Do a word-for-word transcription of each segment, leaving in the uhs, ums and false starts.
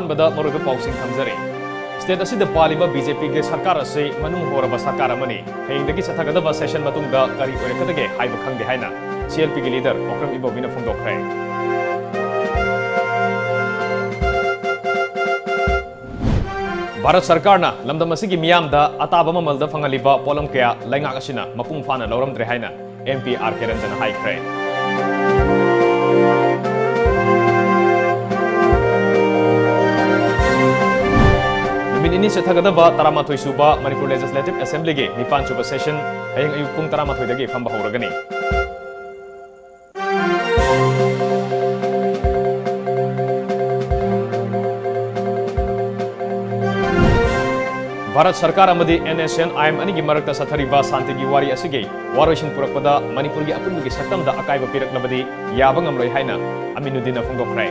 ꯑꯍꯥꯟꯕꯗ ꯃꯔꯨꯑꯣꯏꯕ ꯄꯥꯎꯁꯤꯡ ꯊꯝꯖꯔꯤ꯫ ꯁ꯭ꯇꯦꯠ ꯑꯁꯤꯗ ꯄꯥꯜꯂꯤꯕ ꯕꯤ ꯖꯦ ꯄꯤꯒꯤ ꯁꯔꯀꯥꯔ ꯑꯁꯤ ꯃꯅꯨꯡ ꯍꯣꯔꯕ ꯁꯔꯀꯥꯔ ꯑꯃꯅꯤ꯫ ꯍꯌꯦꯡꯗꯒꯤ ꯆꯠꯊꯒꯗꯕ ꯁꯦꯁꯟ ꯃꯇꯨꯡꯗ ꯀꯔꯤ ꯑꯣꯏꯔꯛꯀꯗꯒꯦ ꯍꯥꯏꯕ ꯈꯪꯗꯦ ꯍꯥꯏꯅ ꯁꯤ ꯑꯦꯜ ꯄꯤꯒꯤ ꯂꯤꯗꯔ ꯑꯣꯀ꯭ꯔꯝ ꯏꯕꯣꯕꯤꯅ ꯐꯣꯡꯗꯣꯛꯈ꯭ꯔꯦ꯫ ꯚꯥꯔꯠ ꯁꯔꯀꯥꯔꯅ ꯂꯝꯗꯝ ꯑꯁꯤꯒꯤ ꯃꯤꯌꯥꯝꯗ ꯑꯇꯥꯕ ꯃꯃꯜꯗ ꯐꯪꯍꯜꯂꯤꯕ ꯄꯣꯠꯂꯝ ꯀꯌꯥ ꯂꯩꯉꯥꯛ ꯑꯁꯤꯅ ꯃꯄꯨꯡ ꯐꯥꯅ ꯂꯧꯔꯝꯗ꯭ꯔꯦ ꯍꯥꯏꯅ ꯑꯦꯝ ꯄꯤ ꯑꯥꯔ ꯀꯦ ꯔꯟꯖꯟꯅ ꯍꯥꯏꯈ꯭ꯔꯦ꯫ ꯅꯨꯃꯤꯠ ꯅꯤꯅꯤ ꯆꯠꯊꯒꯗꯕ ꯇꯔꯥꯃꯥꯊꯣꯏ ꯁꯨꯕ ꯃꯅꯤꯄꯨꯔ ꯂꯦꯖꯤꯁꯂꯦꯇꯤꯚ ꯑꯦꯁꯦꯝꯕ꯭ꯂꯤꯒꯤ ꯅꯤꯄꯥꯟ ꯁꯨꯕ ꯁꯦꯁꯟ ꯍꯌꯦꯡ ꯑꯌꯨꯛ ꯄꯨꯡ ꯇꯔꯥꯃꯥꯊꯣꯏꯗꯒꯤ ꯐꯝꯕ ꯍꯧꯔꯒꯅꯤ꯫ ꯚꯥꯔꯠ ꯁꯔꯀꯥꯔ ꯑꯃꯗꯤ N S C N I M ꯃꯔꯛꯇ ꯆꯠꯊꯔꯤꯕ ꯁꯥꯟꯇꯤꯒꯤ ꯋꯥꯔꯤ ꯑꯁꯤꯒꯤ ꯋꯥꯔꯣꯏꯁꯤꯟ ꯄꯨꯔꯛꯄꯗ ꯃꯅꯤꯄꯨꯔꯒꯤ ꯑꯄꯨꯟꯕꯒꯤ ꯁꯛꯇꯝꯗ ꯑꯀꯥꯏꯕ ꯄꯤꯔꯛꯂꯕꯗꯤ ꯌꯥꯕ ꯉꯝꯂꯣꯏ ꯍꯥꯏꯅ ꯑꯃꯤꯅꯨꯗꯤꯟꯅ ꯐꯣꯡꯗꯣꯛꯈ꯭ꯔꯦ꯫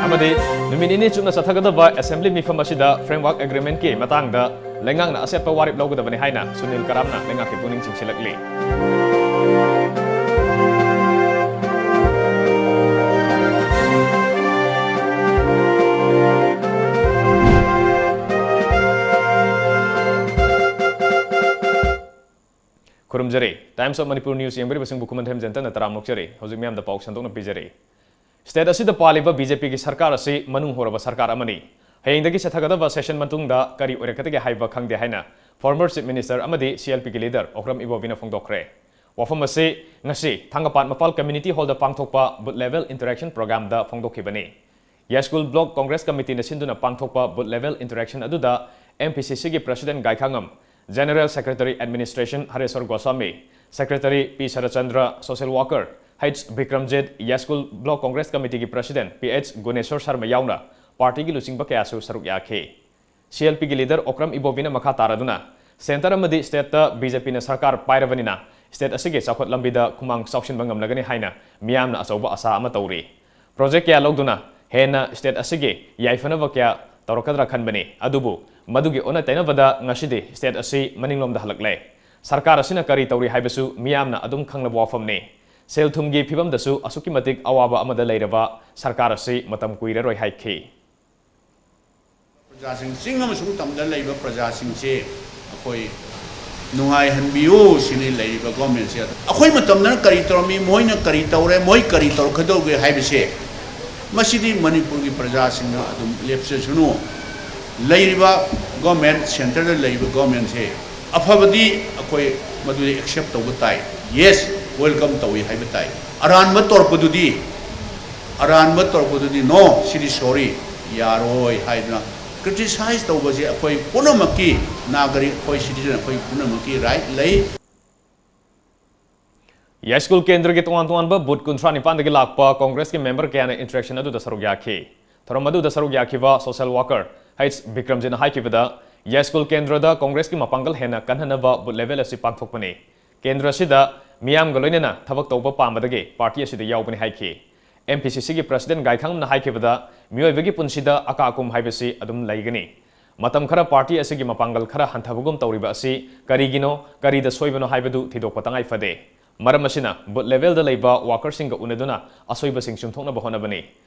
ꯑꯃꯗꯤ ꯅꯨꯃꯤꯠ ꯅꯤꯅꯤ ꯆꯨꯞꯅ ꯆꯠꯊꯒꯗꯕ ꯑꯦꯁꯦꯝꯕ꯭ꯂꯤ ꯃꯤꯐꯝ ꯑꯁꯤꯗ ꯐ꯭ꯔꯦꯝꯋꯥꯔꯛ ꯑꯦꯒ꯭ꯔꯤꯃꯦꯟꯠꯀꯤ ꯃꯇꯥꯡꯗ ꯂꯩꯉꯥꯛꯅ ꯑꯆꯦꯠꯄ ꯋꯥꯔꯦꯞ ꯂꯧꯒꯗꯕꯅꯤ ꯍꯥꯏꯅ ꯁꯨꯅꯤꯜ ꯀꯔꯥꯝꯅ ꯂꯩꯉꯥꯛꯀꯤ ꯄꯨꯛꯅꯤꯡ ꯆꯤꯡꯁꯤꯜꯂꯛꯂꯤ꯫ ꯈꯨꯔꯨꯝꯖꯔꯤ꯫ Times of Manipur News ꯌꯦꯡꯕꯤꯔꯤꯕꯁꯤꯡꯕꯨ ꯈꯨꯃꯟꯊꯦꯝ ꯖꯦꯟꯇꯅ ꯇꯔꯥꯝꯅ ꯑꯣꯛꯆꯔꯤ꯫ ꯍꯧꯖꯤꯛ ꯃꯤꯌꯥꯝꯗ ꯄꯥꯎ ꯁꯟꯗꯣꯛꯅ ꯄꯤꯖꯔꯤ꯫ ꯁ꯭ꯇꯦꯠ ꯑꯁꯤꯗ ꯄꯥꯜꯂꯤꯕ ꯕꯤ ꯖꯦ ꯄꯤꯒꯤ ꯁꯔꯀꯥꯔ ꯑꯁꯤ ꯃꯅꯨꯡ ꯍꯣꯔꯕ ꯁꯔꯀꯥꯔ ꯑꯃꯅꯤ꯫ ꯍꯌꯦꯡꯗꯒꯤ ꯆꯠꯊꯒꯗꯕ ꯁꯦꯁꯟ ꯃꯇꯨꯡꯗ ꯀꯔꯤ ꯑꯣꯏꯔꯛꯀꯗꯒꯦ ꯍꯥꯏꯕ ꯈꯪꯗꯦ ꯍꯥꯏꯅ ꯐꯣꯔꯃꯔ ꯆꯤꯐ ꯃꯤꯅꯤꯁꯇꯔ ꯑꯃꯗꯤ ꯁꯤ ꯑꯦꯜ ꯄꯤꯒꯤ ꯂꯤꯗꯔ ꯑꯣꯀ꯭ꯔꯝ ꯏꯕꯣꯕꯤꯅ ꯐꯣꯡꯗꯣꯛꯈ꯭ꯔꯦ꯫ ꯋꯥꯐꯝ ꯑꯁꯤ ꯉꯁꯤ ꯊꯥꯡꯒꯄꯥꯠ ꯃꯄꯥꯜ ꯀꯝꯃ꯭ꯌꯨꯅꯤꯇꯤ ꯍꯣꯜꯗ ꯄꯥꯡꯊꯣꯛꯄ ꯕꯨꯊ ꯂꯦꯚꯦꯜ ꯏꯟꯇꯔꯦꯛꯁꯟ ꯄ꯭ꯔꯣꯒ꯭ꯔꯥꯝꯗ ꯐꯣꯡꯗꯣꯛꯈꯤꯕꯅꯤ꯫ ꯌꯥꯏꯁ꯭ꯀꯨꯜ ꯕ꯭ꯂꯣꯛ ꯀꯣꯡꯒ꯭ꯔꯦꯁ ꯀꯝꯃꯤꯇꯤꯅ ꯁꯤꯟꯗꯨꯅ ꯄꯥꯡꯊꯣꯛꯄ ꯕꯨꯊ ꯂꯦꯚꯦꯜ ꯏꯟꯇꯔꯦꯛꯁꯟ ꯑꯗꯨꯗ ꯑꯦꯝ ꯄꯤ ꯁꯤ ꯁꯤꯒꯤ president Gaikhangam, general secretary administration Hareshwar Goswami, secretary P Saratchandra, social worker H Bikramjit, Yaiskul block Congress ꯀꯝꯃꯤꯇꯤꯒꯤ president P H Guneshwar Sharma ꯌꯥꯎꯅ ꯄꯥꯔꯇꯤꯒꯤ ꯂꯨꯆꯤꯡꯕ ꯀꯌꯥꯁꯨ ꯁꯔꯨꯛ ꯌꯥꯈꯤ꯫ ꯁꯤ ꯑꯦꯜ ꯄꯤꯒꯤ ꯂꯤꯗꯔ ꯑꯣꯀ꯭ꯔꯝ ꯏꯕꯣꯕꯤꯅ ꯃꯈꯥ ꯇꯥꯔꯗꯨꯅ, ꯁꯦꯟꯇꯔ ꯑꯃꯗꯤ ꯁ꯭ꯇꯦꯠꯇ ꯕꯤ ꯖꯦ ꯄꯤꯅ ꯁꯔꯀꯥꯔ ꯄꯥꯏꯔꯕꯅꯤꯅ ꯁ꯭ꯇꯦꯠ ꯑꯁꯤꯒꯤ ꯆꯥꯎꯈꯠ ꯂꯝꯕꯤꯗ ꯈꯨꯃꯥꯡ ꯆꯥꯎꯁꯤꯟꯕ ꯉꯝꯂꯒꯅꯤ ꯍꯥꯏꯅ ꯃꯤꯌꯥꯝꯅ ꯑꯆꯧꯕ ꯑꯥꯁꯥ ꯑꯃ ꯇꯧꯔꯤ꯫ ꯄ꯭ꯔꯣꯖꯦꯛ ꯀꯌꯥ ꯂꯧꯗꯨꯅ ꯍꯦꯟꯅ ꯁ꯭ꯇꯦꯠ ꯑꯁꯤꯒꯤ ꯌꯥꯏꯐꯅꯕ ꯀꯌꯥ ꯇꯧꯔꯛꯀꯗ꯭ꯔꯥ ꯈꯟꯕꯅꯤ꯫ ꯑꯗꯨꯕꯨ ꯃꯗꯨꯒꯤ ꯑꯣꯟꯅ ꯇꯩꯅꯕꯗ ꯉꯁꯤꯗꯤ ꯁ꯭ꯇꯦꯠ ꯑꯁꯤ ꯃꯅꯤꯡꯂꯣꯝꯗ ꯍꯜꯂꯛꯂꯦ꯫ ꯁꯔꯀꯥꯔ ꯑꯁꯤꯅ ꯀꯔꯤ ꯇꯧꯔꯤ ꯍꯥꯏꯕꯁꯨ ꯃꯤꯌꯥꯝꯅ ꯑꯗꯨꯝ ꯈꯪꯂꯕ ꯋꯥꯐꯝꯅꯤ꯫ ꯁꯦꯜ ꯊꯨꯝꯒꯤ ꯐꯤꯕꯝꯗꯁꯨ ꯑꯁꯨꯛꯀꯤ ꯃꯇꯤꯛ ꯑꯋꯥꯕ ꯑꯃꯗ ꯂꯩꯔꯕ ꯁꯔꯀꯥꯔ ꯑꯁꯤ ꯃꯇꯝ ꯀꯨꯏꯔꯔꯣꯏ ꯍꯥꯏꯈꯤ꯫ ꯄ꯭ꯔꯖꯥꯁꯤꯡ, ꯆꯤꯡ ꯑꯃꯁꯨꯡ ꯇꯝꯗ ꯂꯩꯕ ꯄ꯭ꯔꯖꯥꯁꯤꯡꯁꯦ ꯑꯩꯈꯣꯏ ꯅꯨꯡꯉꯥꯏꯍꯟꯕꯤꯌꯨ ꯁꯤꯅꯤ ꯂꯩꯔꯤꯕ ꯒꯣꯔꯃꯦꯟꯁꯦ꯫ ꯑꯩꯈꯣꯏ ꯃꯇꯝꯗꯅ ꯀꯔꯤ ꯇꯧꯔꯝꯃꯤ, ꯃꯣꯏꯅ ꯀꯔꯤ ꯇꯧꯔꯦ, ꯃꯣꯏ ꯀꯔꯤ ꯇꯧꯔꯛꯀꯗꯧꯒꯦ ꯍꯥꯏꯕꯁꯦ, ꯃꯁꯤꯗꯤ ꯃꯅꯤꯄꯨꯔꯒꯤ ꯄ꯭ꯔꯖꯥꯁꯤꯡꯅ ꯑꯗꯨꯝ ꯂꯦꯞꯆꯁꯅꯨ꯫ ꯂꯩꯔꯤꯕ ꯒꯣꯔꯃꯦꯟ, ꯁꯦꯟꯇꯔꯗ ꯂꯩꯔꯤꯕ ꯒꯣꯔꯃꯦꯟꯁꯦ ꯑꯐꯕꯗꯤ ꯑꯩꯈꯣꯏ ꯃꯗꯨꯗꯤ ꯑꯦꯛꯁꯦꯞ ꯇꯧꯕ ꯇꯥꯏ, ꯌꯦꯁ, ꯋꯦꯜꯀꯝ ꯇꯧꯏ ꯍꯥꯏꯕ ꯇꯥꯏ꯫ ꯑꯔꯥꯟꯕ ꯇꯧꯔꯛꯄꯗꯨꯗꯤ, ꯑꯔꯥꯟꯕ ꯇꯧꯔꯛꯄꯗꯨꯗꯤ ꯅꯣ, ꯁꯤꯗꯤ ꯁꯣꯔꯤ, ꯌꯥꯔꯣꯏ ꯍꯥꯏꯗꯅ ꯀ꯭ꯔꯤꯇꯤꯁꯥꯏꯖ ꯇꯧꯕꯁꯦ ꯑꯩꯈꯣꯏ ꯄꯨꯝꯅꯃꯛꯀꯤ, ꯅꯥꯒꯔꯤꯛ, ꯑꯩꯈꯣꯏ ꯁꯤꯇꯤꯖꯟ ꯑꯩꯈꯣꯏ ꯄꯨꯝꯅꯃꯛꯀꯤ ꯔꯥꯏꯠ ꯂꯩ꯫ ꯌꯥꯏꯁ꯭ꯀꯨꯜ ꯀꯦꯟꯗ꯭ꯔꯒꯤ ꯇꯣꯉꯥꯟ ꯇꯣꯉꯥꯟꯕ ꯕꯨꯊ ꯀꯨꯟꯊ꯭ꯔꯥ ꯅꯤꯄꯥꯟꯗꯒꯤ ꯂꯥꯛꯄ ꯀꯣꯡꯒ꯭ꯔꯦꯁꯀꯤ ꯃꯦꯝꯕꯔ ꯀꯌꯥꯅ ꯏꯟꯇꯔꯦꯛꯁꯟ ꯑꯗꯨꯗ ꯁꯔꯨꯛ ꯌꯥꯈꯤ꯫ ꯊꯧꯔꯝ ꯑꯗꯨꯗ ꯁꯔꯨꯛ ꯌꯥꯈꯤꯕ ꯁꯣꯁꯤꯌꯦꯜ ꯋꯥꯔꯀꯔ ꯍꯩꯆ ꯕꯤꯀ꯭ꯔꯝꯖꯤꯠꯅ ꯍꯥꯏꯈꯤꯕꯗ, ꯌꯥꯏꯁ꯭ꯀꯨꯜ ꯀꯦꯟꯗ꯭ꯔꯗ ꯀꯣꯡꯒ꯭ꯔꯦꯁꯀꯤ ꯃꯄꯥꯡꯒꯜ ꯍꯦꯟꯅ ꯀꯟꯍꯟꯅꯕ ꯕꯨꯊ ꯂꯦꯚꯦꯜ ꯑꯁꯤ ꯄꯥꯡꯊꯣꯛꯄꯅꯤ꯫ ꯀꯦꯟꯗ꯭ꯔ ꯑꯁꯤꯗ ꯃꯤꯌꯥꯝꯒ ꯂꯣꯏꯅꯅ ꯊꯕꯛ ꯇꯧꯕ ꯄꯥꯝꯕꯗꯒꯤ ꯄꯥꯔꯇꯤ ꯑꯁꯤꯗ ꯌꯥꯎꯕꯅꯤ ꯍꯥꯏꯈꯤ꯫ ꯑꯦꯝ ꯄꯤ ꯁꯤ ꯁꯤꯒꯤ ꯄ꯭ꯔꯁꯤꯗꯦꯟ ꯒꯥꯏꯈꯥꯉꯝꯅ ꯍꯥꯏꯈꯤꯕꯗ, ꯃꯤꯑꯣꯏꯕꯒꯤ ꯄꯨꯟꯁꯤꯗ ꯑꯀꯥ ꯑꯀꯨꯝ ꯍꯥꯏꯕꯁꯤ ꯑꯗꯨꯝ ꯂꯩꯒꯅꯤ꯫ ꯃꯇꯝ ꯈꯔ ꯄꯥꯔꯇꯤ ꯑꯁꯤꯒꯤ ꯃꯄꯥꯡꯒꯜ ꯈꯔ ꯍꯟꯊꯕꯒꯨꯝ ꯇꯧꯔꯤꯕ ꯑꯁꯤ ꯀꯔꯤꯒꯤꯅꯣ, ꯀꯔꯤꯗ ꯁꯣꯏꯕꯅꯣ ꯍꯥꯏꯕꯗꯨ ꯊꯤꯗꯣꯛꯄ ꯇꯉꯥꯏ ꯐꯗꯦ꯫ ꯃꯔꯝ ꯑꯁꯤꯅ ꯕꯨꯊ ꯂꯦꯚꯦꯜꯗ ꯂꯩꯕ ꯋꯥꯔꯀꯔꯁꯤꯡꯒ ꯎꯅꯗꯨꯅ ꯑꯁꯣꯏꯕꯁꯤꯡ ꯆꯨꯝꯊꯣꯛꯅꯕ ꯍꯣꯠꯅꯕꯅꯤ꯫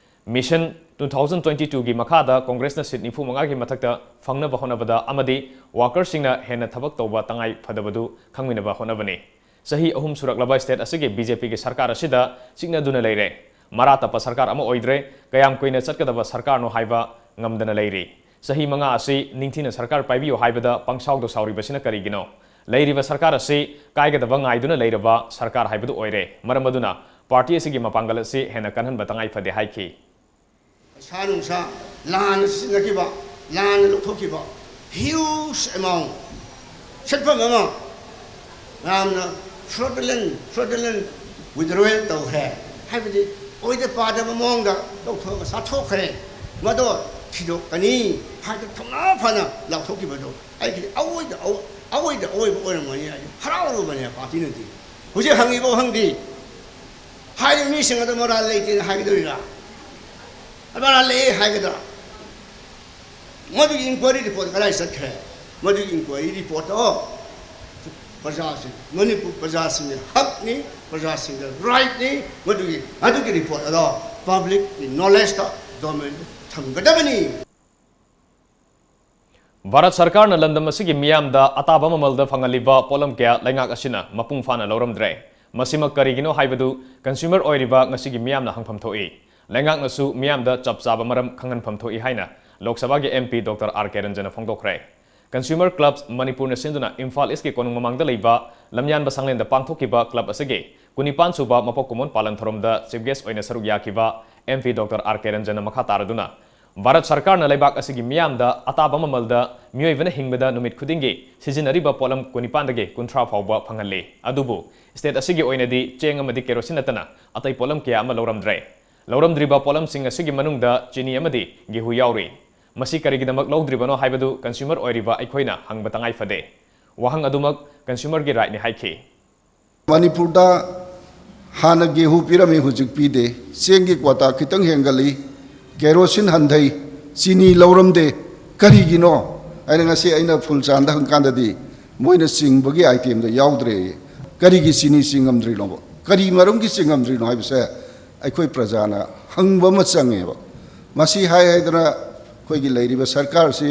ꯃꯤꯁꯟ two thousand twenty twoꯒꯤ ꯃꯈꯥꯗ ꯀꯣꯡꯒ꯭ꯔꯦꯁꯅ ꯁꯤꯠ ꯅꯤꯐꯨ ꯃꯉꯥꯒꯤ ꯃꯊꯛꯇ ꯐꯪꯅꯕ ꯍꯣꯠꯅꯕꯗ ꯑꯃꯗꯤ ꯋꯥꯔꯀꯔꯁꯤꯡꯅ ꯍꯦꯟꯅ ꯊꯕꯛ ꯇꯧꯕ ꯇꯉꯥꯏ ꯐꯗꯕꯗꯨ ꯈꯪꯃꯤꯟꯅꯕ ꯍꯣꯠꯅꯕꯅꯤ꯫ ꯆꯍꯤ ꯑꯍꯨꯝ ꯁꯨꯔꯛꯂꯕ ꯁ꯭ꯇꯦꯠ ꯑꯁꯤꯒꯤ ꯕꯤ ꯖꯦ ꯄꯤꯒꯤ ꯁꯔꯀꯥꯔ ꯑꯁꯤꯗ ꯆꯤꯛꯅꯗꯨꯅ ꯂꯩꯔꯦ꯫ ꯃꯔꯥ ꯇꯞꯄ ꯁꯔꯀꯥꯔ ꯑꯃ ꯑꯣꯏꯗ꯭ꯔꯦ꯫ ꯀꯌꯥꯝ ꯀꯨꯏꯅ ꯆꯠꯀꯗꯕ ꯁꯔꯀꯥꯔꯅꯣ ꯍꯥꯏꯕ ꯉꯝꯗꯅ ꯂꯩꯔꯤ꯫ ꯆꯍꯤ ꯃꯉꯥ ꯑꯁꯤ ꯅꯤꯡꯊꯤꯅ ꯁꯔꯀꯥꯔ ꯄꯥꯏꯕꯤꯌꯨ ꯍꯥꯏꯕꯗ ꯄꯪꯁꯥꯎꯗ ꯁꯥꯎꯔꯤꯕꯁꯤꯅ ꯀꯔꯤꯒꯤꯅꯣ? ꯂꯩꯔꯤꯕ ꯁꯔꯀꯥꯔ ꯑꯁꯤ ꯀꯥꯏꯒꯗꯕ ꯉꯥꯏꯗꯨꯅ ꯂꯩꯔꯕ ꯁꯔꯀꯥꯔ ꯍꯥꯏꯕꯗꯨ ꯑꯣꯏꯔꯦ꯫ ꯃꯔꯝ ꯑꯗꯨꯅ ꯄꯥꯔꯇꯤ ꯑꯁꯤꯒꯤ ꯃꯄꯥꯡꯒꯜ ꯑꯁꯤ ꯍꯦꯟꯅ ꯀꯟꯍꯟꯕ ꯇꯉꯥꯏ ꯐꯗꯦ ꯍꯥꯏꯈꯤ꯫ ꯄꯩꯁꯥ ꯅꯨꯡꯁꯥ ꯂꯥꯟꯅ ꯁꯤꯖꯤꯟꯅꯈꯤꯕ, ꯂꯥꯟꯅ ꯂꯧꯊꯣꯛꯈꯤꯕ huge amount, ꯁꯦꯟꯐꯝ ꯑꯃ ꯃꯌꯥꯝꯅ fraudulent, fraudulent withdrawal ꯇꯧꯈ꯭ꯔꯦ, ꯍꯥꯏꯕꯗꯤ ꯑꯣꯏꯗ ꯄꯥꯗꯕ ꯃꯑꯣꯡꯗ ꯂꯧꯊꯣꯛꯑꯒ ꯆꯥꯊꯣꯛꯈ꯭ꯔꯦ, ꯃꯗꯣ ꯊꯤꯗꯣꯛꯀꯅꯤ ꯍꯥꯏꯗꯅ ꯊꯧꯅꯥ ꯐꯅ ꯂꯥꯎꯊꯣꯛꯈꯤꯕꯗꯣ ꯑꯩꯒꯤꯗꯤ ꯑꯑꯣꯏꯗ ꯑꯑꯣꯏ-, ꯑꯑꯣꯏꯗ ꯑꯑꯣꯏꯕ ꯑꯣꯏꯔꯝꯒꯅꯤ ꯍꯥꯏꯗꯤ ꯍꯔꯥꯎꯔꯨꯕꯅꯦ ꯄꯥꯔꯇꯤꯅꯗꯤ꯫ ꯍꯧꯖꯤꯛ ꯍꯪꯉꯤꯕ ꯋꯥꯍꯪꯗꯤ, ꯍꯥꯏꯔꯤꯕ ꯃꯤꯁꯤꯡ ꯑꯗꯣ ꯃꯔꯥꯜ ꯂꯩꯇꯦꯅ ꯍꯥꯏꯒꯗꯣꯔꯤꯔꯥ? ꯃꯔꯥꯜ ꯂꯩ ꯍꯥꯏꯒꯗ꯭ꯔꯥ? ꯃꯗꯨꯒꯤ inquiry report ꯀꯗꯥꯏ ꯆꯠꯈ꯭ꯔꯦ? ꯃꯗꯨꯒꯤ inquiry reportꯇꯣ ꯄ꯭ꯔꯖꯥꯁꯤꯡ, ꯃꯅꯤꯄꯨꯔ ꯄ꯭ꯔꯖꯥꯁꯤꯡꯒꯤ ꯍꯛꯅꯤ, ꯄ꯭ꯔꯖꯥꯁꯤꯡꯒꯤ ꯔꯥꯏꯠꯅꯤ꯫ ꯃꯗꯨꯒꯤ, ꯑꯗꯨꯒꯤ ꯔꯤꯄꯣꯔꯠ ꯑꯗꯣ ꯄꯕ꯭ꯂꯤꯛꯀꯤ ꯅꯣꯂꯦꯖꯇ ꯒꯚꯔꯟꯃꯦꯟꯠ ꯊꯝꯒꯗꯕꯅꯤ꯫ ꯚꯥꯔꯠ ꯁꯔꯀꯥꯔꯅ ꯂꯝꯗꯝ ꯑꯁꯤꯒꯤ ꯃꯤꯌꯥꯝꯗ ꯑꯇꯥꯕ ꯃꯃꯜꯗ ꯐꯪꯍꯜꯂꯤꯕ ꯄꯣꯠꯂꯝ ꯀꯌꯥ ꯂꯩꯉꯥꯛ ꯑꯁꯤꯅ ꯃꯄꯨꯡ ꯐꯥꯅ ꯂꯧꯔꯝꯗ꯭ꯔꯦ꯫ ꯃꯁꯤꯃꯛ ꯀꯔꯤꯒꯤꯅꯣ ꯍꯥꯏꯕꯗꯨ ꯀꯟꯁ꯭ꯌꯨꯃꯔ ꯑꯣꯏꯔꯤꯕ ꯉꯁꯤꯒꯤ ꯃꯤꯌꯥꯝꯅ ꯍꯪꯐꯝ ꯊꯣꯛꯏ꯫ ꯂꯩꯉꯥꯛꯅꯁꯨ ꯃꯤꯌꯥꯝꯗ ꯆꯞ ꯆꯥꯕ ꯃꯔꯝ ꯈꯪꯍꯟꯐꯝ ꯊꯣꯛꯏ ꯍꯥꯏꯅ ꯂꯣꯛ ꯁꯚꯥꯒꯤ ꯑꯦꯝ ꯄꯤ ꯗꯣꯛꯇꯔ ꯑꯥꯔ ꯀꯦ ꯔꯟꯖꯟꯅ ꯐꯣꯡꯗꯣꯛꯈ꯭ꯔꯦ꯫ ꯀꯟꯁ꯭ꯌꯨꯃꯔ ꯀ꯭ꯂꯕꯁ ꯃꯅꯤꯄꯨꯔꯅ ꯁꯤꯟꯗꯨꯅ ꯏꯝꯐꯥꯜ ꯏꯁꯀꯤ ꯀꯣꯅꯨꯡ ꯃꯃꯥꯡꯗ ꯂꯩꯕ ꯂꯝꯌꯥꯟꯕ ꯁꯪꯂꯦꯟꯗ ꯄꯥꯡꯊꯣꯛꯈꯤꯕ ꯀ꯭ꯂꯕ ꯑꯁꯤꯒꯤ ꯀꯨꯟꯅꯤꯄꯥꯟ ꯁꯨꯕ ꯃꯄꯣꯛ ꯀꯨꯝꯑꯣꯟ ꯄꯥꯂꯟ ꯊꯧꯔꯝꯗ ꯆꯤꯐ ꯒꯦꯁ ꯑꯣꯏꯅ ꯁꯔꯨꯛ ꯌꯥꯈꯤꯕ ꯑꯦꯝ ꯄꯤ ꯗꯣꯛꯇꯔ ꯑꯥꯔ ꯀꯦ ꯔꯟꯖꯟꯅ ꯃꯈꯥ ꯇꯥꯔꯗꯨꯅ, ꯚꯥꯔꯠ ꯁꯔꯀꯥꯔꯅ ꯂꯩꯕꯥꯛ ꯑꯁꯤꯒꯤ ꯃꯤꯌꯥꯝꯗ ꯑꯇꯥꯕ ꯃꯃꯜꯗ ꯃꯤꯑꯣꯏꯕꯅ ꯍꯤꯡꯕꯗ ꯅꯨꯃꯤꯠ ꯈꯨꯗꯤꯡꯒꯤ ꯁꯤꯖꯤꯟꯅꯔꯤꯕ ꯄꯣꯠꯂꯝ ꯀꯨꯟꯅꯤꯄꯥꯟꯗꯒꯤ ꯀꯨꯟꯊ꯭ꯔꯥ ꯐꯥꯎꯕ ꯐꯪꯍꯜꯂꯤ꯫ ꯑꯗꯨꯕꯨ ꯁ꯭ꯇꯦꯠ ꯑꯁꯤꯒꯤ ꯑꯣꯏꯅꯗꯤ ꯆꯦꯡ ꯑꯃꯗꯤ ꯀꯦꯔꯣꯁꯤꯟ ꯅꯠꯇꯅ ꯑꯇꯩ ꯄꯣꯠꯂꯝ ꯀꯌꯥ ꯑꯃ ꯂꯧꯔꯝꯗ꯭ꯔꯦ꯫ ꯂꯧꯔꯝꯗ꯭ꯔꯤꯕ ꯄꯣꯠꯂꯝꯁꯤꯡ ꯑꯁꯤꯒꯤ ꯃꯅꯨꯡꯗ ꯆꯤꯅꯤ ꯑꯃꯗꯤ ꯒꯦꯍꯨ ꯌꯥꯎꯔꯤ꯫ ꯃꯁꯤ ꯀꯔꯤꯒꯤꯗꯃꯛ ꯂꯧꯗ꯭ꯔꯤꯕꯅꯣ ꯍꯥꯏꯕꯗꯨ ꯀꯟꯁ꯭ꯌꯨꯃꯔ ꯑꯣꯏꯔꯤꯕ ꯑꯩꯈꯣꯏꯅ ꯍꯪꯕ ꯇꯉꯥꯏ ꯐꯗꯦ꯫ ꯋꯥꯍꯪ ꯑꯗꯨꯃꯛ ꯀꯟꯁ꯭ꯌꯨꯃꯔꯒꯤ ꯔꯥꯏꯠꯅꯤ ꯍꯥꯏꯈꯤ꯫ ꯃꯅꯤꯄꯨꯔꯗ ꯍꯥꯟꯅ ꯒꯦꯍꯨ ꯄꯤꯔꯝꯃꯤ, ꯍꯧꯖꯤꯛ ꯄꯤꯗꯦ꯫ ꯆꯦꯡꯒꯤ ꯀ꯭ꯋꯥꯇꯥ ꯈꯤꯇꯪ ꯍꯦꯟꯒꯠꯂꯤ꯫ ꯀꯦꯔꯣꯁꯤꯟ ꯍꯟꯊꯩ꯫ ꯆꯤꯅꯤ ꯂꯧꯔꯝꯗꯦ꯫ ꯀꯔꯤꯒꯤꯅꯣ? ꯑꯩꯅ ꯉꯁꯤ ꯑꯩꯅ ꯐꯨꯜ ꯆꯥꯟꯗ ꯍꯪꯀꯥꯟꯗꯗꯤ ꯃꯣꯏꯅ ꯆꯤꯡꯕꯒꯤ ꯑꯥꯏꯇꯦꯝꯗ ꯌꯥꯎꯗ꯭ꯔꯦ꯫ ꯀꯔꯤꯒꯤ ꯆꯤꯅꯤ ꯆꯤꯡꯉꯝꯗ꯭ꯔꯤꯅꯣꯕ? ꯀꯔꯤ ꯃꯔꯝꯒꯤ ꯆꯤꯡꯉꯝꯗ꯭ꯔꯤꯅꯣ ꯍꯥꯏꯕꯁꯦ ꯑꯩꯈꯣꯏ ꯄ꯭ꯔꯖꯥꯅ ꯍꯪꯕ ꯑꯃ ꯆꯪꯉꯦꯕ꯫ ꯃꯁꯤ ꯍꯥꯏ ꯍꯥꯏꯗꯅ ꯑꯩꯈꯣꯏꯒꯤ ꯂꯩꯔꯤꯕ ꯁꯔꯀꯥꯔꯁꯤ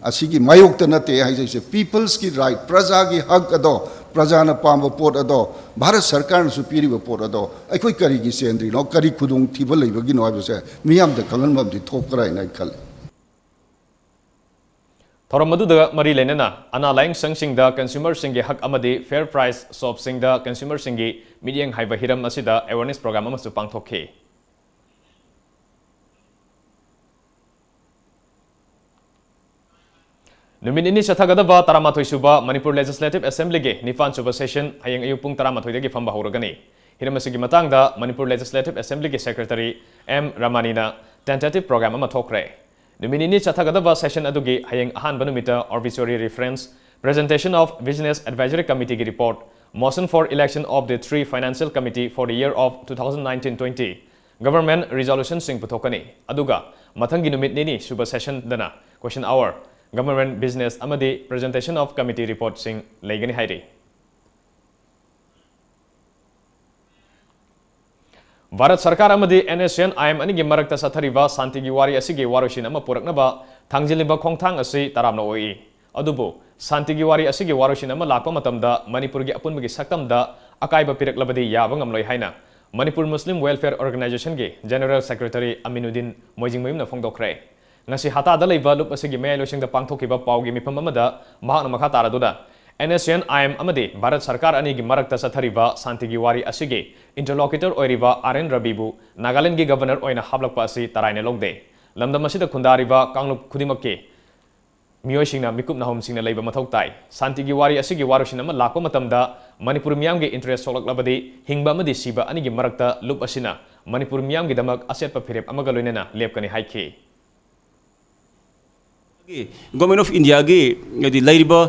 ꯑꯁꯤꯒꯤ ꯃꯥꯌꯣꯛꯇ ꯅꯠꯇꯦ ꯍꯥꯏꯖꯩꯁꯦ꯫ ꯄꯤꯄꯜꯁꯀꯤ ꯔꯥꯏꯠ, ꯄ꯭ꯔꯖꯥꯒꯤ ꯍꯛ ꯑꯗꯣ, ꯄ꯭ꯔꯖꯥꯅ ꯄꯥꯝꯕ ꯄꯣꯠ ꯑꯗꯣ, ꯚꯥꯔꯠ ꯁꯔꯀꯥꯔꯅꯁꯨ ꯄꯤꯔꯤꯕ ꯄꯣꯠ ꯑꯗꯣ ꯑꯩꯈꯣꯏ ꯀꯔꯤꯒꯤ ꯆꯦꯟꯗ꯭ꯔꯤꯅꯣ, ꯀꯔꯤ ꯈꯨꯗꯣꯡꯊꯤꯕ ꯂꯩꯕꯒꯤꯅꯣ ꯍꯥꯏꯕꯁꯦ ꯃꯤꯌꯥꯝꯗ ꯈꯪꯍꯟꯕ ꯑꯃꯗꯤ ꯊꯣꯛꯄ꯭ꯔꯥ ꯍꯥꯏꯅ ꯑꯩ ꯈꯜꯂꯤ꯫ ꯊꯧꯔꯝ ꯑꯗꯨꯗ ꯃꯔꯤ ꯂꯩꯅꯅ ꯑꯅꯥ ꯂꯥꯌꯦꯡ ꯁꯪꯁꯤꯡꯗ ꯀꯟꯁ꯭ꯌꯨꯃꯔꯁꯤꯡꯒꯤ ꯍꯛ ꯑꯃꯗꯤ ꯐꯦꯌꯔ ꯄ꯭ꯔꯥꯏꯁ ꯁꯣꯞꯁꯤꯡꯗ ꯀꯟꯁ꯭ꯌꯨꯃꯔꯁꯤꯡꯒꯤ ꯃꯤꯠꯌꯦꯡ ꯍꯥꯏꯕ ꯍꯤꯔꯝ ꯑꯁꯤꯗ ꯑꯦꯋꯦꯌꯔꯅꯦꯁ ꯄ꯭ꯔꯣꯒ꯭ꯔꯥꯝ ꯑꯃꯁꯨ ꯄꯥꯡꯊꯣꯛꯈꯤ꯫ ꯅꯨꯃꯤꯠ ꯅꯤꯅꯤ ꯆꯠꯊꯒꯗꯕ ꯇꯔꯥꯃꯥꯊꯣꯏ ꯁꯨꯕ ꯃꯅꯤꯄꯨꯔ ꯂꯦꯖꯤꯁꯂꯦꯇꯤꯚ ꯑꯦꯁꯦꯝꯕ꯭ꯂꯤꯒꯤ ꯅꯤꯄꯥꯟ ꯁꯨꯕ ꯁꯦꯁꯟ ꯍꯌꯦꯡ ꯑꯌꯨꯛ ꯄꯨꯡ ꯇꯔꯥꯃꯥꯊꯣꯏꯗꯒꯤ ꯐꯝꯕ ꯍꯧꯔꯒꯅꯤ꯫ ꯍꯤꯔꯝ ꯑꯁꯤꯒꯤ ꯃꯇꯥꯡꯗ ꯃꯅꯤꯄꯨꯔ ꯂꯦꯖꯤꯁꯂꯦꯇꯤꯚ ꯑꯦꯁꯦꯝꯕ꯭ꯂꯤꯒꯤ ꯁꯦꯀ꯭ꯔꯦꯇꯔꯤ ꯑꯦꯝ ꯔꯃꯥꯅꯤꯅ ꯇꯦꯟꯇꯦꯇꯤꯚ ꯄ꯭ꯔꯣꯒ꯭ꯔꯥꯝ ꯑꯃ ꯊꯣꯛꯈ꯭ꯔꯦ꯫ ꯅꯨꯃꯤꯠ ꯅꯤꯅꯤ ꯆꯠꯊꯒꯗꯕ ꯁꯦꯁꯟ ꯑꯗꯨꯒꯤ ꯍꯌꯦꯡ ꯑꯍꯥꯟꯕ ꯅꯨꯃꯤꯠꯇ obituary reference, presentation of Business Advisory Committeeꯒꯤ report, motion for election of the three financial committee for the year of two thousand nineteen twenty, government resolutionꯁꯤꯡ ꯄꯨꯊꯣꯛꯀꯅꯤ꯫ ꯑꯗꯨꯒ ꯃꯊꯪꯒꯤ ꯅꯨꯃꯤꯠ ꯅꯤꯅꯤ ꯁꯨꯕ ꯁꯦꯁꯟꯗꯅ question hour, government business ꯑꯃꯗꯤ presentation of committee reportꯁꯤꯡ ꯂꯩꯒꯅꯤ ꯍꯥꯏꯔꯤ꯫ ꯚꯥꯔꯠ ꯁꯔꯀꯥꯔ ꯑꯃꯗꯤ NSCN-IM ꯑꯅꯤꯒꯤ ꯃꯔꯛꯇ ꯆꯠꯊꯔꯤꯕ ꯁꯥꯟꯇꯤꯒꯤ ꯋꯥꯔꯤ ꯑꯁꯤꯒꯤ ꯋꯥꯔꯣꯏꯁꯤꯟ ꯑꯃ ꯄꯨꯔꯛꯅꯕ ꯊꯥꯡꯖꯤꯜꯂꯤꯕ ꯈꯣꯡꯊꯥꯡ ꯑꯁꯤ ꯇꯔꯥꯝꯅ ꯑꯣꯛꯏ꯫ ꯑꯗꯨꯕꯨ ꯁꯥꯟꯇꯤꯒꯤ ꯋꯥꯔꯤ ꯑꯁꯤꯒꯤ ꯋꯥꯔꯣꯏꯁꯤꯟ ꯑꯃ ꯂꯥꯛꯄ ꯃꯇꯝꯗ ꯃꯅꯤꯄꯨꯔꯒꯤ ꯑꯄꯨꯟꯕꯒꯤ ꯁꯛꯇꯝꯗ ꯑꯀꯥꯏꯕ ꯄꯤꯔꯛꯂꯕꯗꯤ ꯌꯥꯕ ꯉꯝꯂꯣꯏ ꯍꯥꯏꯅ ꯃꯅꯤꯄꯨꯔ ꯃꯨꯁꯂꯤꯝ ꯋꯦꯜꯐꯤꯌꯔ ꯑꯣꯔꯒꯅꯥꯏꯖꯦꯁꯟꯒꯤ ꯖꯦꯅꯔꯦꯜ ꯁꯦꯀ꯭ꯔꯦꯇꯔꯤ ꯑꯃꯤꯅꯨꯗꯤꯟ ꯃꯣꯏꯖꯤꯡꯃꯌꯨꯝꯅ ꯐꯣꯡꯗꯣꯛꯈ꯭ꯔꯦ꯫ ꯉꯁꯤ ꯍꯇꯥꯗ ꯂꯩꯕ ꯂꯨꯞ ꯑꯁꯤꯒꯤ ꯃꯌꯥꯏ ꯂꯣꯏꯁꯪꯗ ꯄꯥꯡꯊꯣꯛꯈꯤꯕ ꯄꯥꯎꯒꯤ ꯃꯤꯐꯝ ꯑꯃꯗ ꯃꯍꯥꯛꯅ ꯃꯈꯥ ꯇꯥꯔꯗꯨꯅ, NSCN-IM ꯑꯃꯗꯤ ꯚꯥꯔꯠ ꯁꯔꯀꯥꯔ ꯑꯅꯤꯒꯤ ꯃꯔꯛꯇ ꯆꯠꯊꯔꯤꯕ ꯁꯥꯟꯇꯤꯒꯤ ꯋꯥꯔꯤ ꯑꯁꯤꯒꯤ interlocutor ꯑꯣꯏꯔꯤꯕ R N Raviꯕꯨ ꯅꯥꯒꯥꯂꯦꯟꯗꯒꯤ ꯒꯕꯔꯅꯔ ꯑꯣꯏꯅ ꯍꯥꯞꯂꯛꯄ ꯑꯁꯤ ꯇꯔꯥꯏꯅ ꯂꯧꯗꯦ꯫ ꯂꯝꯗꯝ ꯑꯁꯤꯗ ꯈꯨꯟꯗꯥꯔꯤꯕ ꯀꯥꯡꯂꯨꯞ ꯈꯨꯗꯤꯡꯃꯛꯀꯤ ꯃꯤꯑꯣꯏꯁꯤꯡꯅ ꯃꯤꯀꯨꯞ ꯅꯥꯍꯨꯝꯁꯤꯡꯅ ꯂꯩꯕ ꯃꯊꯧ ꯇꯥꯏ꯫ ꯁꯥꯟꯇꯤꯒꯤ ꯋꯥꯔꯤ ꯑꯁꯤꯒꯤ ꯋꯥꯔꯣꯏꯁꯤꯟ ꯑꯃ ꯂꯥꯛꯄ ꯃꯇꯝꯗ ꯃꯅꯤꯄꯨꯔ ꯃꯤꯌꯥꯝꯒꯤ interest ꯁꯣꯛꯂꯛꯂꯕꯗꯤ ꯍꯤꯡꯕ ꯑꯃꯗꯤ ꯁꯤꯕ ꯑꯅꯤꯒꯤ ꯃꯔꯛꯇ ꯂꯨꯞ ꯑꯁꯤꯅ ꯃꯅꯤꯄꯨꯔ ꯃꯤꯌꯥꯝꯒꯤꯗꯃꯛ ꯑꯆꯦꯠꯄ ꯐꯤꯔꯦꯞ ꯑꯃꯒ ꯂꯣꯏꯅꯅ ꯂꯦꯞꯀꯅꯤ ꯍꯥꯏꯈꯤ꯫ Government of Indiaꯒꯤ ꯍꯥꯏꯗꯤ ꯂꯩꯔꯤꯕ